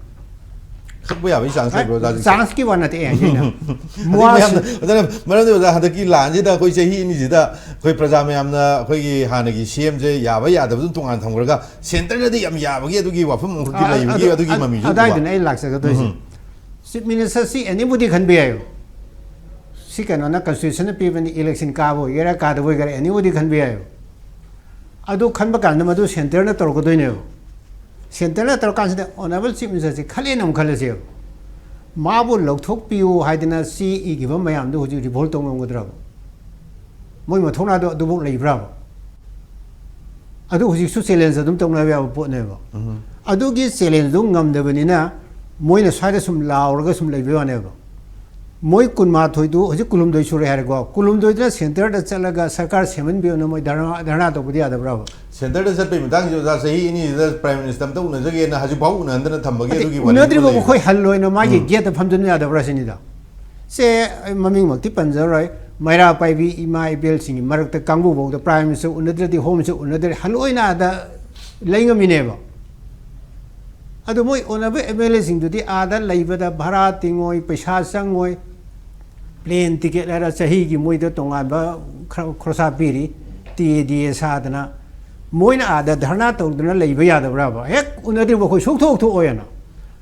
ꯈꯛꯄ ꯌꯥꯕꯒꯤ ꯆꯥꯟꯁ ꯂꯩꯕ꯭ꯔꯣ ꯑꯣꯖꯥ ꯍꯧꯖꯤꯛꯁꯦ? ꯆꯥꯟꯁꯀꯤ ꯋꯥ ꯅꯠꯇꯦ ꯑꯩ ꯍꯥꯏꯁꯤꯅ꯫ ꯍꯧꯖꯤꯛ ꯃꯣꯏ ꯃꯌꯥꯝꯅ ꯑꯣꯖꯥꯅ ꯃꯔꯝꯗꯤ ꯑꯣꯖꯥ ꯍꯟꯗꯛꯀꯤ ꯂꯥꯟꯁꯤꯗ ꯑꯩꯈꯣꯏ ꯆꯍꯤ ꯑꯅꯤꯁꯤꯗ ꯑꯩꯈꯣꯏ ꯄ꯭ꯔꯖꯥ ꯃꯌꯥꯝꯅ ꯑꯩꯈꯣꯏꯒꯤ ꯍꯥꯟꯅꯒꯤ ꯁꯤ ꯑꯦꯝꯁꯦ ꯌꯥꯕ ꯌꯥꯗꯕ ꯑꯗꯨꯝ ꯇꯣꯉꯥꯟ ꯊꯝꯈ꯭ꯔꯒ ꯁꯦꯟꯇꯔꯅꯗꯤ ꯌꯥꯝ ꯌꯥꯕꯒꯤ ꯑꯗꯨꯒꯤ ꯋꯥꯐꯝ ꯑꯃꯈꯛꯇꯤ ꯂꯩꯕꯒꯤ ꯑꯗꯨꯒꯤ ꯃꯃꯤꯁꯨ ꯎꯕ꯫ ꯑꯗꯥꯏꯗꯨꯅ ꯑꯩ ꯂꯥꯛꯆꯒꯗꯣꯏꯁꯦ꯫ ꯆꯤꯞ ꯃꯤꯅꯤꯁꯇꯔ ꯁꯤ ꯑꯦꯅꯤꯕꯨꯗꯤ ꯈꯟꯕ ꯌꯥꯏꯌꯦꯕ꯫ ꯁꯤ ꯀꯩꯅꯣꯅ ꯀꯟꯁꯇꯤꯇ꯭ꯌꯨꯁꯟꯅ ꯄꯤꯕꯅꯤ, ꯏꯂꯦꯛꯁꯟ ꯀꯥꯕ ꯑꯣꯏꯒꯦꯔꯥ ꯀꯥꯗꯕ ꯑꯣꯏꯒꯦꯔꯥ ꯑꯦꯅꯤꯕꯨꯗꯤ ꯈꯟꯕ ꯌꯥꯏꯌꯦꯕ꯫ ꯑꯗꯨ ꯈꯟꯕ ꯀꯥꯟꯗ ꯃꯗꯨ ꯁꯦꯟꯇꯔꯅ ꯇꯧꯔꯛꯀꯗꯣꯏꯅꯦꯕ꯫ ꯁꯦꯟꯇꯔꯅ ꯇꯧꯔꯀꯥꯟꯁꯤꯗ ꯑꯣꯅꯔꯦꯕꯜ ꯆꯤꯞ ꯃꯤꯅꯤꯁꯇꯔꯁꯤ ꯈꯜꯂꯦꯅ ꯑꯃꯨꯛ ꯈꯜꯂꯁꯦꯕ꯫ ꯃꯥꯕꯨ ꯂꯧꯊꯣꯛꯄꯤꯌꯨ ꯍꯥꯏꯗꯅ ꯆꯦ ꯏꯈꯤꯕ ꯃꯌꯥꯝꯗꯨ ꯍꯧꯖꯤꯛ ꯔꯤꯚꯣꯜ ꯇꯧ ꯉꯝꯒꯗ꯭ꯔꯕ? ꯃꯣꯏ ꯃꯊꯧꯅꯥꯗꯣ ꯑꯗꯨꯐꯥꯎ ꯂꯩꯕ꯭ꯔꯕ? ꯑꯗꯨ ꯍꯧꯖꯤꯛꯁꯨ ꯆꯦꯂꯦꯟꯖ ꯑꯗꯨꯝ ꯇꯧꯅꯕ ꯌꯥꯕ ꯄꯣꯠꯅꯦꯕ꯫ ꯑꯗꯨꯒꯤ ꯆꯦꯂꯦꯟꯖꯗꯨ ꯉꯝꯗꯕꯅꯤꯅ ꯃꯣꯏꯅ ꯁ꯭ꯋꯥꯏꯗ ꯁꯨꯝ ꯂꯥꯎꯔꯒ ꯁꯨꯝ ꯂꯩꯕ ꯋꯥꯅꯦꯕ꯫ ꯃꯣꯏ ꯀꯨꯟꯃꯥꯊꯣꯏꯗꯨ ꯍꯧꯖꯤꯛ ꯀꯨꯟꯍꯨꯝꯗꯣꯏ ꯁꯨꯔꯦ ꯍꯥꯏꯔꯦꯀꯣ, ꯀꯨꯟꯍꯨꯝꯗꯣꯏꯗꯨꯅ ꯁꯦꯟꯇꯔꯗ ꯆꯠꯂꯒ ꯁꯔꯀꯥꯔ ꯁꯦꯝꯍꯟꯕꯤꯌꯨꯅ ꯃꯣꯏ ꯙꯔꯅꯥ, ꯙꯔꯅꯥ ꯇꯧꯕꯗꯤ ꯌꯥꯗꯕ꯭ꯔꯕ? ꯁꯦꯟꯇꯔꯗ ꯆꯠꯄꯒꯤ ꯃꯇꯥꯡꯁꯤ ꯑꯣꯖꯥ ꯆꯍꯤ ꯑꯅꯤꯁꯤꯗ ꯄ꯭ꯔꯥꯏꯝ ꯃꯤꯅꯤꯁꯇꯔ ꯑꯝꯇ ꯎꯅꯖꯒꯦꯅ ꯍꯧꯖꯤꯛꯐꯥꯎ ꯎꯅꯍꯟꯗꯅ ꯊꯝꯕꯒꯤ ꯑꯗꯨꯒꯤ ꯋꯥꯔꯤꯗꯨ ꯎꯅꯗ꯭ꯔꯤꯕ ꯂꯩꯕ꯫ ꯃꯈꯣꯏ ꯍꯜꯂꯣꯏꯅ ꯃꯥꯒꯤ ꯒꯦꯠꯇ ꯐꯝꯖꯤꯟꯕ ꯌꯥꯗꯕ꯭ꯔꯥ ꯁꯤꯅꯤꯗ꯫ ꯁꯦ ꯑꯩ ꯃꯃꯤꯡꯃꯛꯇꯤ ꯄꯟꯖꯔꯣꯏ, ꯃꯩꯔꯥ ꯄꯥꯏꯕꯤ ꯏꯃꯥ ꯏꯕꯦꯜꯁꯤꯡꯒꯤ ꯃꯔꯛꯇ ꯀꯥꯡꯕꯨꯐꯥꯎꯗ ꯄ꯭ꯔꯥꯏꯝ ꯃꯤꯅꯤꯁꯇꯔ ꯎꯅꯗ꯭ꯔꯗꯤ ꯍꯣꯝ ꯃꯤꯅꯤꯁꯇꯔ ꯎꯅꯗ꯭ꯔꯗꯤ ꯍꯜꯂꯣꯏꯅ ꯑꯥꯗ ꯂꯩ ꯉꯝꯃꯤꯅꯦꯕ꯫ ꯑꯗꯨ ꯃꯣꯏ ꯑꯣꯅꯔꯦꯕꯜ ꯑꯦꯝ ꯑꯦꯜ ꯑꯦꯁꯤꯡꯗꯨꯗꯤ ꯑꯥꯗ ꯂꯩꯕꯗ ꯚꯔꯥ ꯇꯤꯡꯉꯣꯏ, ꯄꯩꯁꯥ ꯆꯪꯉꯣꯏ, ꯄ꯭ꯂꯦꯟ ꯇꯤꯀꯦꯠ ꯍꯥꯏꯔ ꯆꯍꯤꯒꯤ ꯃꯣꯏꯗ ꯇꯣꯉꯥꯟꯕ ꯈꯔ ꯈꯣꯔꯁꯥ ꯄꯤꯔꯤ, ꯇꯤ ꯑꯦ ꯗꯤ ꯑꯦ ꯁꯥꯗꯅ꯫ ꯃꯣꯏꯅ ꯑꯥꯗ ꯙꯔꯅꯥ ꯇꯧꯗꯅ ꯂꯩꯕ ꯌꯥꯗꯕ꯭ꯔꯕ? ꯍꯦꯛ ꯎꯅꯗ꯭ꯔꯤꯕ ꯑꯩꯈꯣꯏ ꯁꯨꯛꯊꯣꯛ ꯊꯣꯛꯑꯣꯏꯅ꯫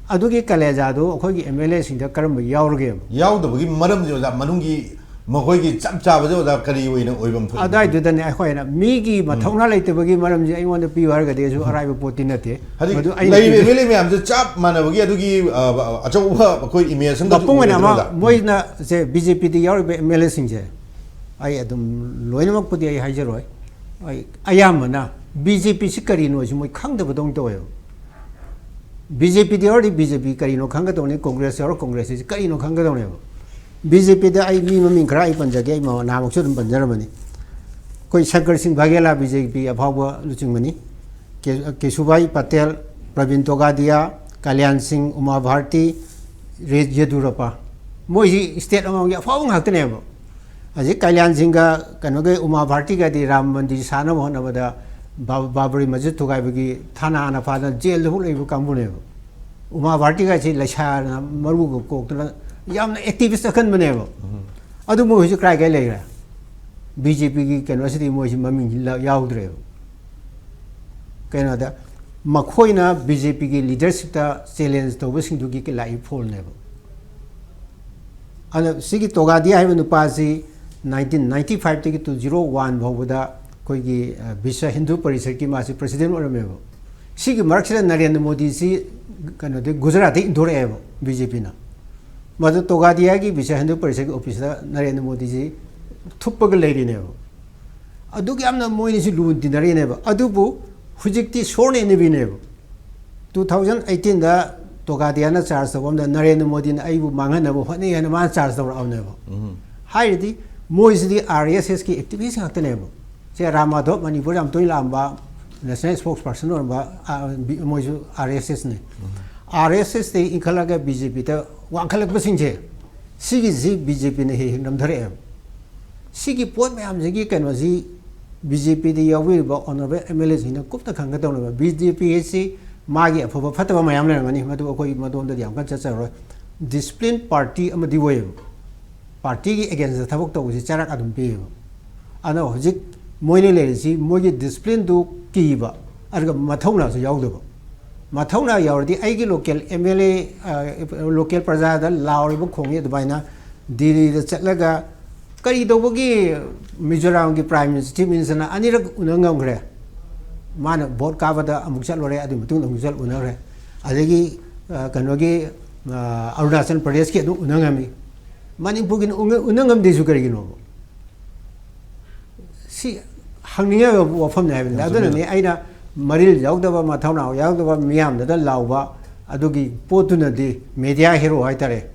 ꯑꯗꯨꯒꯤ ꯀꯂꯦꯖꯥꯗꯨ ꯑꯩꯈꯣꯏꯒꯤ ꯑꯦꯝ ꯑꯦꯜ ꯑꯦꯁꯤꯡꯗ ꯀꯔꯝꯕ ꯌꯥꯎꯔꯒꯦꯕ? ꯌꯥꯎꯗꯕꯒꯤ ꯃꯔꯝꯁꯦ ꯑꯣꯖꯥ ꯃꯅꯨꯡꯒꯤ ꯃꯈꯣꯏꯒꯤ ꯆꯞ ꯆꯥꯕꯁꯦ ꯑꯣꯖꯥ ꯀꯔꯤ ꯑꯣꯏꯅ ꯑꯣꯏꯐꯝ ꯊꯣꯛꯏ? ꯑꯗꯨꯋꯥꯏꯗꯨꯗꯅꯦ ꯑꯩꯈꯣꯏꯅ ꯃꯤꯒꯤ ꯃꯊꯧꯅꯥ ꯂꯩꯇꯕꯒꯤ ꯃꯔꯝꯁꯦ ꯑꯩꯉꯣꯟꯗ ꯄꯤꯌꯨ ꯍꯥꯏꯔꯒꯗꯤ ꯑꯩꯁꯨ ꯑꯔꯥꯏꯕ ꯄꯣꯠꯇꯤ ꯅꯠꯇꯦ꯫ ꯃꯗꯨ ꯍꯧꯖꯤꯛ ꯑꯩꯅ ꯂꯩꯔꯤꯕ ꯄꯤꯕ- ꯑꯦꯝ ꯑꯦꯜ ꯑꯦ ꯃꯌꯥꯝꯁꯦ ꯆꯞ ꯃꯥꯟꯅꯕꯒꯤ ꯑꯗꯨꯒꯤ ꯑ, ꯑꯆꯧꯕ ꯑꯩꯈꯣꯏ ꯏꯃꯦꯖ ꯑꯃ ꯃꯄꯨꯡ ꯑꯣꯏꯅ ꯑꯃ ꯑꯣꯏꯗꯣꯏꯔꯣ? ꯃꯣꯏꯅ ꯁꯦ ꯕꯤ ꯖꯦ ꯄꯤꯗ ꯌꯥꯎꯔꯤꯕ ꯑꯦꯝ ꯑꯦꯜ ꯑꯦꯁꯤꯡꯁꯦ ꯑꯩ ꯑꯗꯨꯝ ꯂꯣꯏꯅꯃꯛꯄꯨꯗꯤ ꯑꯩ ꯍꯥꯏꯖꯔꯣꯏ꯫ ꯑꯩ ꯑꯌꯥꯝꯕꯅ ꯕꯤ ꯖꯦ ꯄꯤꯁꯤ ꯀꯔꯤꯅꯣꯁꯤ ꯃꯣꯏ ꯈꯪꯗꯕꯗꯧꯅ ꯇꯧꯋꯦꯕ꯫ ꯕꯤ ꯖꯦ ꯄꯤꯗ ꯌꯥꯎꯔꯗꯤ ꯕꯤ ꯖꯦ ꯄꯤ ꯀꯔꯤꯅꯣ ꯈꯪꯒꯗꯧꯅꯤ, ꯀꯣꯡꯒ꯭ꯔꯦꯁ ꯌꯥꯎꯔ ꯀꯣꯡꯒ꯭ꯔꯦꯁꯁꯤ ꯀꯔꯤꯅꯣ ꯈꯪꯒꯗꯧꯅꯦꯕ꯫ ꯕꯤ ꯖꯦ ꯄꯤꯗ ꯑꯩ ꯃꯤ ꯃꯃꯤꯡ ꯈꯔ ꯑꯩ ꯄꯟꯖꯒꯦ, ꯑꯩ ꯃ- ꯅꯍꯥꯟꯃꯨꯛꯁꯨ ꯑꯗꯨꯝ ꯄꯟꯖꯔꯝꯕꯅꯤ꯫ ꯑꯩꯈꯣꯏ ꯁꯪꯀꯔ ꯁꯤꯡ ꯚꯥꯒꯦꯂꯥ ꯕꯤ ꯖꯦ ꯄꯤ ꯑꯐꯥꯎꯕ ꯂꯨꯆꯤꯡꯕꯅꯤ꯫ ꯀꯦ- ꯀꯦꯁꯨꯚꯥꯏ ꯄꯇꯦꯜ, ꯄ꯭ꯔꯕꯤꯟ ꯇꯣꯒꯥꯗꯤꯌꯥ, ꯀꯂꯌꯥꯟ ꯁꯤꯡ, ꯎꯃꯥ ꯚꯥꯔꯇꯤ, ꯔꯦ- ꯌꯦꯗꯨꯔꯞꯄ, ꯃꯣꯏꯁꯤ ꯁ꯭ꯇꯦꯠ ꯑꯃꯃꯝꯒꯤ ꯑꯐꯥꯎꯕ ꯉꯥꯛꯇꯅꯦꯕ꯫ ꯍꯧꯖꯤꯛ ꯀꯂꯌꯥꯟ ꯁꯤꯡꯒ ꯀꯩꯅꯣꯒꯤ ꯎꯃꯥ ꯚꯥꯔꯇꯤꯒꯗꯤ ꯔꯥꯝ ꯃꯟꯗꯤꯔ ꯁꯥꯅꯕ ꯍꯣꯠꯅꯕꯗ ꯕꯥ- ꯕꯥꯕ꯭ꯔꯤ ꯃꯁꯖꯤꯗ ꯊꯨꯒꯥꯏꯕꯒꯤ ꯊꯥꯅꯥꯅ ꯐꯥꯗꯅ ꯖꯦꯜꯗ ꯐꯥꯎ ꯂꯩꯕ ꯀꯥꯡꯕꯨꯅꯦꯕ꯫ ꯎꯃꯥ ꯚꯥꯔꯇꯤꯒꯥꯏꯁꯤ ꯂꯩꯁꯥꯅ ꯃꯔꯨꯒ ꯀꯣꯛꯇꯅ ꯌꯥꯝꯅ ꯑꯦꯛꯇꯤꯚꯤꯁ ꯑꯀꯟꯕꯅꯦꯕ꯫ ꯑꯗꯨ ꯃꯣꯏ ꯍꯧꯖꯤꯛ ꯀꯔꯥꯏ ꯀꯥꯏ ꯂꯩꯈ꯭ꯔꯦ? ꯕꯤ ꯖꯦ ꯄꯤꯒꯤ ꯀꯩꯅꯣꯁꯤꯗꯤ ꯃꯣꯏꯁꯤ ꯃꯃꯤꯡꯁꯤ ꯂ- ꯌꯥꯎꯗ꯭ꯔꯦꯕ꯫ ꯀꯩꯅꯣꯗ ꯃꯈꯣꯏꯅ ꯕꯤ ꯖꯦ ꯄꯤꯒꯤ ꯂꯤꯗꯔꯁꯤꯞꯇ ꯆꯦꯂꯦꯟꯖ ꯇꯧꯕꯁꯤꯡꯗꯨꯒꯤ ꯂꯥꯛꯏ ꯐꯣꯜꯅꯦꯕ꯫ ꯑꯗ ꯁꯤꯒꯤ ꯇꯣꯒꯥꯗꯤꯌꯥ ꯍꯥꯏꯕ ꯅꯨꯄꯥꯁꯤ ꯅꯥꯏꯟꯇꯤꯟ ꯅꯥꯏꯟꯇꯤ ꯐꯥꯏꯚꯇꯒꯤ ꯇꯨ ꯖꯤꯔꯣ ꯋꯥꯟ ꯐꯥꯎꯕꯗ ꯑꯩꯈꯣꯏꯒꯤ ꯑ, ꯕꯤꯁ꯭ꯋ ꯍꯤꯟꯗꯨ ꯄꯔꯤꯁꯠꯀꯤ ꯃꯥꯁꯤ ꯄ꯭ꯔꯁꯤꯗꯦꯟ ꯑꯣꯏꯔꯝꯃꯦꯕ꯫ ꯁꯤꯒꯤ ꯃꯔꯛꯁꯤꯗ ꯅꯔꯦꯟꯗ꯭ꯔ ꯃꯣꯗꯤꯁꯤ ꯀꯩꯅꯣꯗꯒꯤ ꯒꯨꯖꯔꯥꯠꯇꯒꯤ ꯏꯟꯊꯣꯔꯛꯑꯦꯕ ꯕꯤ ꯖꯦ ꯄꯤꯅ꯫ ꯃꯗꯨ ꯇꯣꯒꯥꯗꯤꯌꯥꯒꯤ ꯕꯤꯁ꯭ꯋ ꯍꯤꯟꯗꯨ ꯄꯔꯤꯁꯠꯀꯤ ꯑꯣꯐꯤꯁꯇ ꯅꯔꯦꯟꯗ꯭ꯔ ꯃꯣꯗꯤꯁꯤ ꯊꯨꯞꯄꯒ ꯂꯩꯔꯤꯅꯦꯕ꯫ ꯑꯗꯨꯛ ꯌꯥꯝꯅ ꯃꯣꯏꯅꯤꯁꯤ ꯂꯨꯅ ꯇꯤꯟꯅꯔꯤꯅꯦꯕ꯫ ꯑꯗꯨꯕꯨ ꯍꯧꯖꯤꯛꯇꯤ sworn enemy ꯅꯦꯕ꯫ ꯇꯨ ꯊꯥꯎꯖꯟ ꯑꯩꯠꯇꯤꯟꯗ ꯇꯣꯒꯥꯗꯤꯌꯥꯅ ꯆꯥꯔꯖ ꯇꯧꯕ ꯑꯃꯗ ꯅꯔꯦꯟꯗ꯭ꯔ ꯃꯣꯗꯤꯅ ꯑꯩꯕꯨ ꯃꯥꯡꯍꯟꯅꯕ ꯍꯣꯠꯅꯩ ꯍꯥꯏꯅ ꯃꯥꯅ ꯆꯥꯔꯖ ꯇꯧꯔꯛꯑꯕꯅꯦꯕ꯫ ꯍꯥꯏꯔꯗꯤ ꯃꯣꯏꯁꯤꯗꯤ ꯑꯥꯔ ꯑꯦꯁ ꯑꯦꯁꯀꯤ ꯑꯦꯛꯇꯤꯚꯤꯁ ꯉꯥꯛꯇꯅꯦꯕ꯫ ꯁꯦ ꯔꯥꯝ ꯃꯥꯙꯕ ꯃꯅꯤꯄꯨꯔ ꯌꯥꯝ ꯇꯣꯏꯅ ꯂꯥꯛꯑꯝꯕ, ꯅꯦꯁꯅꯦꯜ ꯁ꯭ꯄꯣꯛꯁ ꯄꯔꯁꯟ ꯑꯣꯏꯔꯝꯕ, ꯑ, ꯕꯤ- ꯃꯣꯏꯁꯨ ꯑꯥꯔ ꯑꯦꯁ ꯑꯦꯁꯅꯦ꯫ ꯑꯥꯔ ꯑꯦꯁ ꯑꯦꯁꯇꯒꯤ ꯏꯟꯈꯠꯂꯒ ꯕꯤ ꯖꯦ ꯄꯤꯗ ꯋꯥꯡꯈꯠꯂꯛꯄꯁꯤꯡꯁꯦ, ꯁꯤꯒꯤꯁꯤ ꯕꯤ ꯖꯦ ꯄꯤꯅ ꯍꯦꯛ ꯍꯦꯛ ꯅꯝꯊꯔꯛꯑꯦꯕ꯫ ꯁꯤꯒꯤ ꯄꯣꯠ ꯃꯌꯥꯝꯁꯤꯒꯤ ꯀꯩꯅꯣꯁꯤ ꯕꯤ ꯖꯦ ꯄꯤꯗ ꯌꯥꯎꯕꯤꯔꯤꯕ ꯑꯣꯅꯔꯦꯕꯜ ꯑꯦꯝ ꯑꯦꯜ ꯑꯦꯁꯤꯡꯅ ꯀꯨꯞꯅ ꯈꯪꯒꯗꯧꯅꯦꯕ꯫ ꯕꯤ ꯖꯦ ꯄꯤ ꯑꯁꯤ ꯃꯥꯒꯤ ꯑꯐꯕ ꯐꯠꯇꯕ ꯃꯌꯥꯝ ꯂꯩꯔꯝꯒꯅꯤ, ꯃꯗꯨ ꯑꯩꯈꯣꯏ ꯃꯗꯣꯝꯗꯗꯤ ꯌꯥꯝ ꯀꯟꯅ ꯆꯠꯆꯔꯣꯏ꯫ ꯗꯤꯁꯤꯄ꯭ꯂꯤꯟ ꯄꯥꯔꯇꯤ ꯑꯃꯗꯤ ꯑꯣꯏꯌꯦꯕ꯫ ꯄꯥꯔꯇꯤꯒꯤ ꯑꯦꯒꯦꯟꯁꯇ ꯊꯕꯛ ꯇꯧꯕꯁꯤ ꯆꯔꯥꯛ ꯑꯗꯨꯝ ꯄꯤꯌꯦꯕ꯫ ꯑꯗꯣ ꯍꯧꯖꯤꯛ ꯃꯣꯏꯅ ꯂꯩꯔꯤꯁꯤ ꯃꯣꯏꯒꯤ ꯗꯤꯁꯤꯄ꯭ꯂꯤꯟꯗꯨ ꯀꯤꯕ, ꯑꯗꯨꯒ ꯃꯊꯧꯅꯥꯁꯨ ꯌꯥꯎꯗꯕ꯫ ꯃꯊꯧꯅꯥ ꯌꯥꯎꯔꯗꯤ ꯑꯩꯒꯤ ꯂꯣꯀꯦꯜ ꯑꯦꯝ ꯑꯦꯜ ꯑꯦ, ꯂꯣꯀꯦꯜ ꯄ꯭ꯔꯖꯥꯗ ꯂꯥꯎꯔꯤꯕ ꯈꯣꯡꯉꯤ ꯑꯗꯨꯃꯥꯏꯅ ꯗꯤꯜꯂꯤꯗ ꯆꯠꯂꯒ ꯀꯔꯤ ꯇꯧꯕꯒꯤ ꯃꯤꯖꯣꯔꯥꯝꯒꯤ ꯄ꯭ꯔꯥꯏꯝ ꯃꯤꯅꯤꯁꯇꯔ, ꯆꯤꯐ ꯃꯤꯅꯤꯁꯇꯔꯅ ꯑꯅꯤꯔꯛ ꯎꯅ ꯉꯝꯈ꯭ꯔꯦ? ꯃꯥꯅ ꯚꯣꯠ ꯀꯥꯕꯗ ꯑꯃꯨꯛ ꯆꯠꯂꯨꯔꯦ, ꯑꯗꯨꯒꯤ ꯃꯇꯨꯡꯗ ꯑꯃꯨꯛ ꯆꯠ ꯎꯅꯈ꯭ꯔꯦ꯫ ꯑꯗꯒꯤ ꯑ, ꯀꯩꯅꯣꯒꯤ ꯑ, ꯑꯔꯨꯅꯥꯆꯜ ꯄ꯭ꯔꯗꯦꯁꯀꯤ ꯑꯗꯨꯝ ꯎꯅ ꯉꯝꯃꯤ꯫ ꯃꯅꯤꯄꯨꯔꯒꯤꯅ ꯎꯅ ꯎꯅ ꯉꯝꯗꯦꯁꯨ ꯀꯔꯤꯒꯤꯅꯣꯕ? ꯁꯤ ꯍꯪꯅꯤꯡꯉꯥꯏ ꯑꯣꯏꯕ ꯋꯥꯐꯝꯅꯤ ꯍꯥꯏꯕꯅꯤꯗ꯫ ꯌꯥꯝ ꯆꯨꯝꯃꯤ꯫ ꯑꯗꯨꯅꯅꯤ ꯑꯩꯅ ꯃꯔꯤꯜ ꯌꯥꯎꯗꯕ, ꯃꯊꯧꯅꯥ ꯌꯥꯎꯗꯕ, ꯃꯤꯌꯥꯝꯗꯨꯗ ꯂꯥꯎꯕ, ꯑꯗꯨꯒꯤ ꯄꯣꯠꯇꯨꯅꯗꯤ ꯃꯦꯗꯤꯌꯥ ꯍꯦꯔꯣ ꯍꯥꯏꯇꯥꯔꯦ,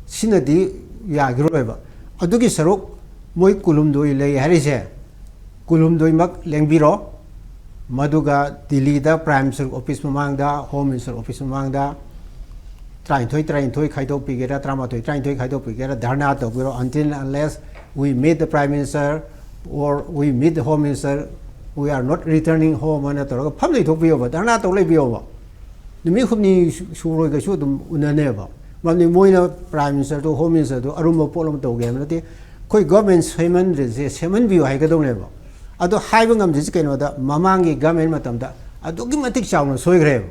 ꯁꯤꯅꯗꯤ ꯌꯥꯈꯤꯔꯣꯏꯕ꯫ ꯑꯗꯨꯒꯤ ꯁꯔꯨꯛ ꯃꯣꯏ ꯀꯨꯟꯍꯨꯝꯗꯣꯏ ꯂꯩ ꯍꯥꯏꯔꯤꯁꯦ, ꯀꯨꯟꯍꯨꯝꯗꯣꯏꯃꯛ ꯂꯦꯡꯕꯤꯔꯣ꯫ ꯃꯗꯨꯒ ꯗꯤꯜꯂꯤꯗ ꯄ꯭ꯔꯥꯏꯝ ꯃꯤꯅꯤꯁꯇꯔ ꯑꯣꯐꯤꯁ ꯃꯃꯥꯡꯗ, ꯍꯣꯝ ꯃꯤꯅꯤꯁꯇꯔ ꯑꯣꯐꯤꯁ ꯃꯃꯥꯡꯗ ꯇꯔꯥꯅꯤꯊꯣꯏ, ꯇꯔꯥꯅꯤꯊꯣꯏ ꯈꯥꯏꯗꯣꯛꯄꯤꯒꯦꯔꯥ, ꯇꯔꯥꯃꯥꯊꯣꯏ, ꯇꯔꯥꯅꯤꯊꯣꯏ ꯈꯥꯏꯗꯣꯛꯄꯤꯒꯦꯔꯥ, ꯙꯔꯅꯥ ꯇꯧꯕꯤꯔꯣ, until unless we meet the prime minister or we meet the home minister, we are not returning home ꯍꯥꯏꯅ ꯇꯧꯔꯒ ꯐꯝ ꯂꯩꯊꯣꯛꯄꯤꯌꯣꯕ, ꯙꯔꯅꯥ ꯇꯧ ꯂꯩꯕꯤꯌꯣꯕ꯫ ꯅꯨꯃꯤꯠ ꯍꯨꯝꯅꯤ ꯁꯨ- ꯁꯨꯔꯣꯏ ꯀꯩꯁꯨ ꯑꯗꯨꯝ ꯎꯅꯅꯦꯕ꯫ ꯃꯔꯝꯗꯤ ꯃꯣꯏꯅ Prime Minister ꯗꯣ, Home Minister ꯗꯣ ꯑꯔꯨꯝꯕ ꯄꯣꯠ ꯑꯃ ꯇꯧꯒꯦ ꯍꯥꯏꯕ ꯅꯠꯇꯦ꯫ ꯑꯩꯈꯣꯏ government ꯁꯦꯝꯍꯟꯗ꯭ꯔꯤꯁꯦ ꯁꯦꯝꯍꯟꯕꯤꯌꯨ ꯍꯥꯏꯒꯗꯧꯅꯦꯕ꯫ ꯑꯗꯣ ꯍꯥꯏꯕ ꯉꯝꯗ꯭ꯔꯤꯁꯦ ꯀꯩꯅꯣꯗ, ꯃꯃꯥꯡꯒꯤ government ꯃꯇꯝꯗ ꯑꯗꯨꯛꯀꯤ ꯃꯇꯤꯛ ꯆꯥꯎꯅ ꯁꯣꯏꯈ꯭ꯔꯦꯕ꯫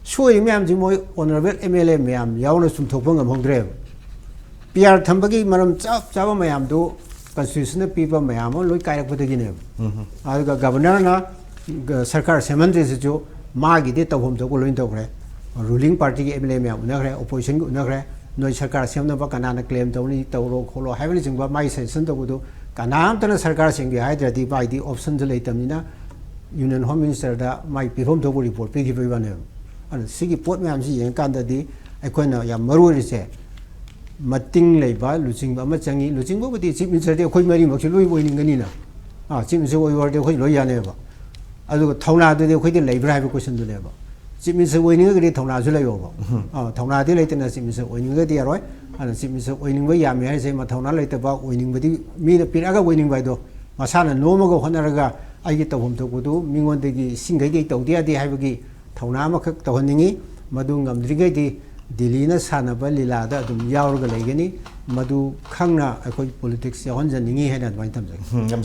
ꯁꯣꯏꯔꯤ ꯃꯌꯥꯝꯁꯤ ꯃꯣꯏ honourable M L A ꯃꯌꯥꯝ ꯌꯥꯎꯅ ꯆꯨꯝꯊꯣꯛꯄ ꯉꯝꯍꯧꯗ꯭ꯔꯦꯕ꯫ P R ꯊꯝꯕꯒꯤ ꯃꯔꯝ ꯆꯞ ꯆꯥꯕ ꯃꯌꯥꯝꯗꯨ constitution ꯅ ꯄꯤꯕ ꯃꯌꯥꯝ ꯑꯃ ꯂꯣꯏ ꯀꯥꯏꯔꯛꯄꯗꯒꯤꯅꯦꯕ꯫ ꯑꯗꯨꯒ Governor ꯅ ꯒ- ꯁꯔꯀꯥꯔ ꯁꯦꯝꯍꯟꯗ꯭ꯔꯤꯁꯤꯁꯨ ꯃꯥꯒꯤꯗꯤ ꯇꯧꯐꯝ ꯊꯣꯛꯄ ꯂꯣꯏ ꯇꯧꯈ꯭ꯔꯦ꯫ Ruling party ꯒꯤ M L A ꯃꯌꯥꯝ ꯎꯅꯈ꯭ꯔꯦ, opposition ꯒꯤ ꯎꯅꯈ꯭ꯔꯦ꯫ ꯅꯣꯏ ꯁꯔꯀꯥꯔ ꯁꯦꯝꯅꯕ ꯀꯅꯥꯅ claim ꯇꯧꯅꯤ, ꯇꯧꯔꯣ ꯈꯣꯠꯂꯣ ꯍꯥꯏꯕꯅꯆꯤꯡꯕ ꯃꯥꯒꯤ suggestion ꯇꯧꯕꯗꯨ ꯀꯅꯥꯝꯇꯅ ꯁꯔꯀꯥꯔ ꯁꯦꯝꯒꯦ ꯍꯥꯏꯗ꯭ꯔꯗꯤ ꯃꯥꯒꯤꯗꯤ option ꯁꯨ ꯂꯩꯇꯕꯅꯤꯅ Union Home Minister ꯗ ꯃꯥꯒꯤ ꯄꯤꯐꯝ ꯊꯣꯛꯄ report ꯄꯤꯈꯤꯕꯒꯤ ꯋꯥꯅꯦꯕ꯫ ꯑꯗꯨꯅ ꯁꯤꯒꯤ ꯄꯣꯠ ꯃꯌꯥꯝꯁꯤ ꯌꯦꯡꯉꯀꯥꯟꯗꯗꯤ ꯑꯩꯈꯣꯏꯅ ꯌꯥꯝ ꯃꯔꯨ ꯑꯣꯏꯔꯤꯁꯦ ꯃꯇꯤꯡ ꯂꯩꯕ ꯂꯨꯆꯤꯡꯕ ꯑꯃ ꯆꯪꯉꯤ꯫ ꯂꯨꯆꯤꯡꯕꯕꯨꯗꯤ Chief Minister ꯗꯤ ꯑꯩꯈꯣꯏ ꯃꯔꯤꯃꯛꯁꯨ ꯂꯣꯏ ꯑꯣꯏꯅꯤꯡꯒꯅꯤꯅ꯫ ꯑꯥ, Chief Minister ꯑꯣꯏꯕ ꯑꯣꯏꯔꯗꯤ ꯑꯩꯈꯣꯏ ꯂꯣꯏ ꯌꯥꯅꯦꯕ꯫ ꯑꯗꯨꯒ ꯊꯧꯅꯥꯗꯨꯗꯤ ꯑꯩꯈꯣꯏꯗꯤ ꯂꯩꯕ꯭ꯔꯥ ꯍꯥꯏꯕ question ꯗꯨꯅꯦꯕ꯫ Chief Minister ꯑꯣꯏꯅꯤꯡꯉꯒꯗꯤ ꯊꯧꯅꯥꯁꯨ ꯂꯩꯌꯣꯕ꯫ ꯑꯥ, ꯊꯧꯅꯥꯗꯤ ꯂꯩꯇꯅ Chief Minister ꯑꯣꯏꯅꯤꯡꯉꯒꯗꯤ ꯌꯥꯔꯣꯏ꯫ ꯑꯗꯨꯅ Chief Minister ꯑꯣꯏꯅꯤꯡꯕ ꯌꯥꯝꯃꯤ ꯍꯥꯏꯁꯦ ꯃꯊꯧꯅꯥ ꯂꯩꯇꯕ, ꯑꯣꯏꯅꯤꯡꯕꯗꯤ ꯃꯤꯅ ꯄꯤꯔꯛꯑꯒ ꯑꯣꯏꯅꯤꯡꯕ ꯍꯥꯏꯗꯣ, ꯃꯁꯥꯅ ꯅꯣꯝꯃꯒ ꯍꯣꯠꯅꯔꯒ ꯑꯩꯒꯤ ꯇꯧꯐꯝ ꯊꯣꯛꯄꯗꯨ ꯃꯤꯉꯣꯟꯗꯒꯤ ꯁꯤꯡꯈꯩꯗꯤ ꯑꯩ ꯇꯧꯗ ꯌꯥꯗꯦ ꯍꯥꯏꯕꯒꯤ ꯊꯧꯅꯥ ꯑꯃꯈꯛ ꯇꯧꯍꯟꯅꯤꯡꯉꯤ꯫ ꯃꯗꯨ ꯉꯝꯗ꯭ꯔꯤꯈꯩꯗꯤ ꯗꯤꯜꯂꯤꯅ ꯁꯥꯟꯅꯕ ꯂꯤꯂꯥꯗ ꯑꯗꯨꯝ ꯌꯥꯎꯔꯒ ꯂꯩꯒꯅꯤ꯫ ꯃꯗꯨ ꯈꯪꯅ ꯑꯩꯈꯣꯏ politics ꯌꯥꯎꯍꯟꯖꯅꯤꯡꯉꯤ ꯍꯥꯏꯅ ꯑꯗꯨꯃꯥꯏꯅ ꯊꯝꯖꯒꯦ꯫ ꯎꯝ, ꯌꯥꯝ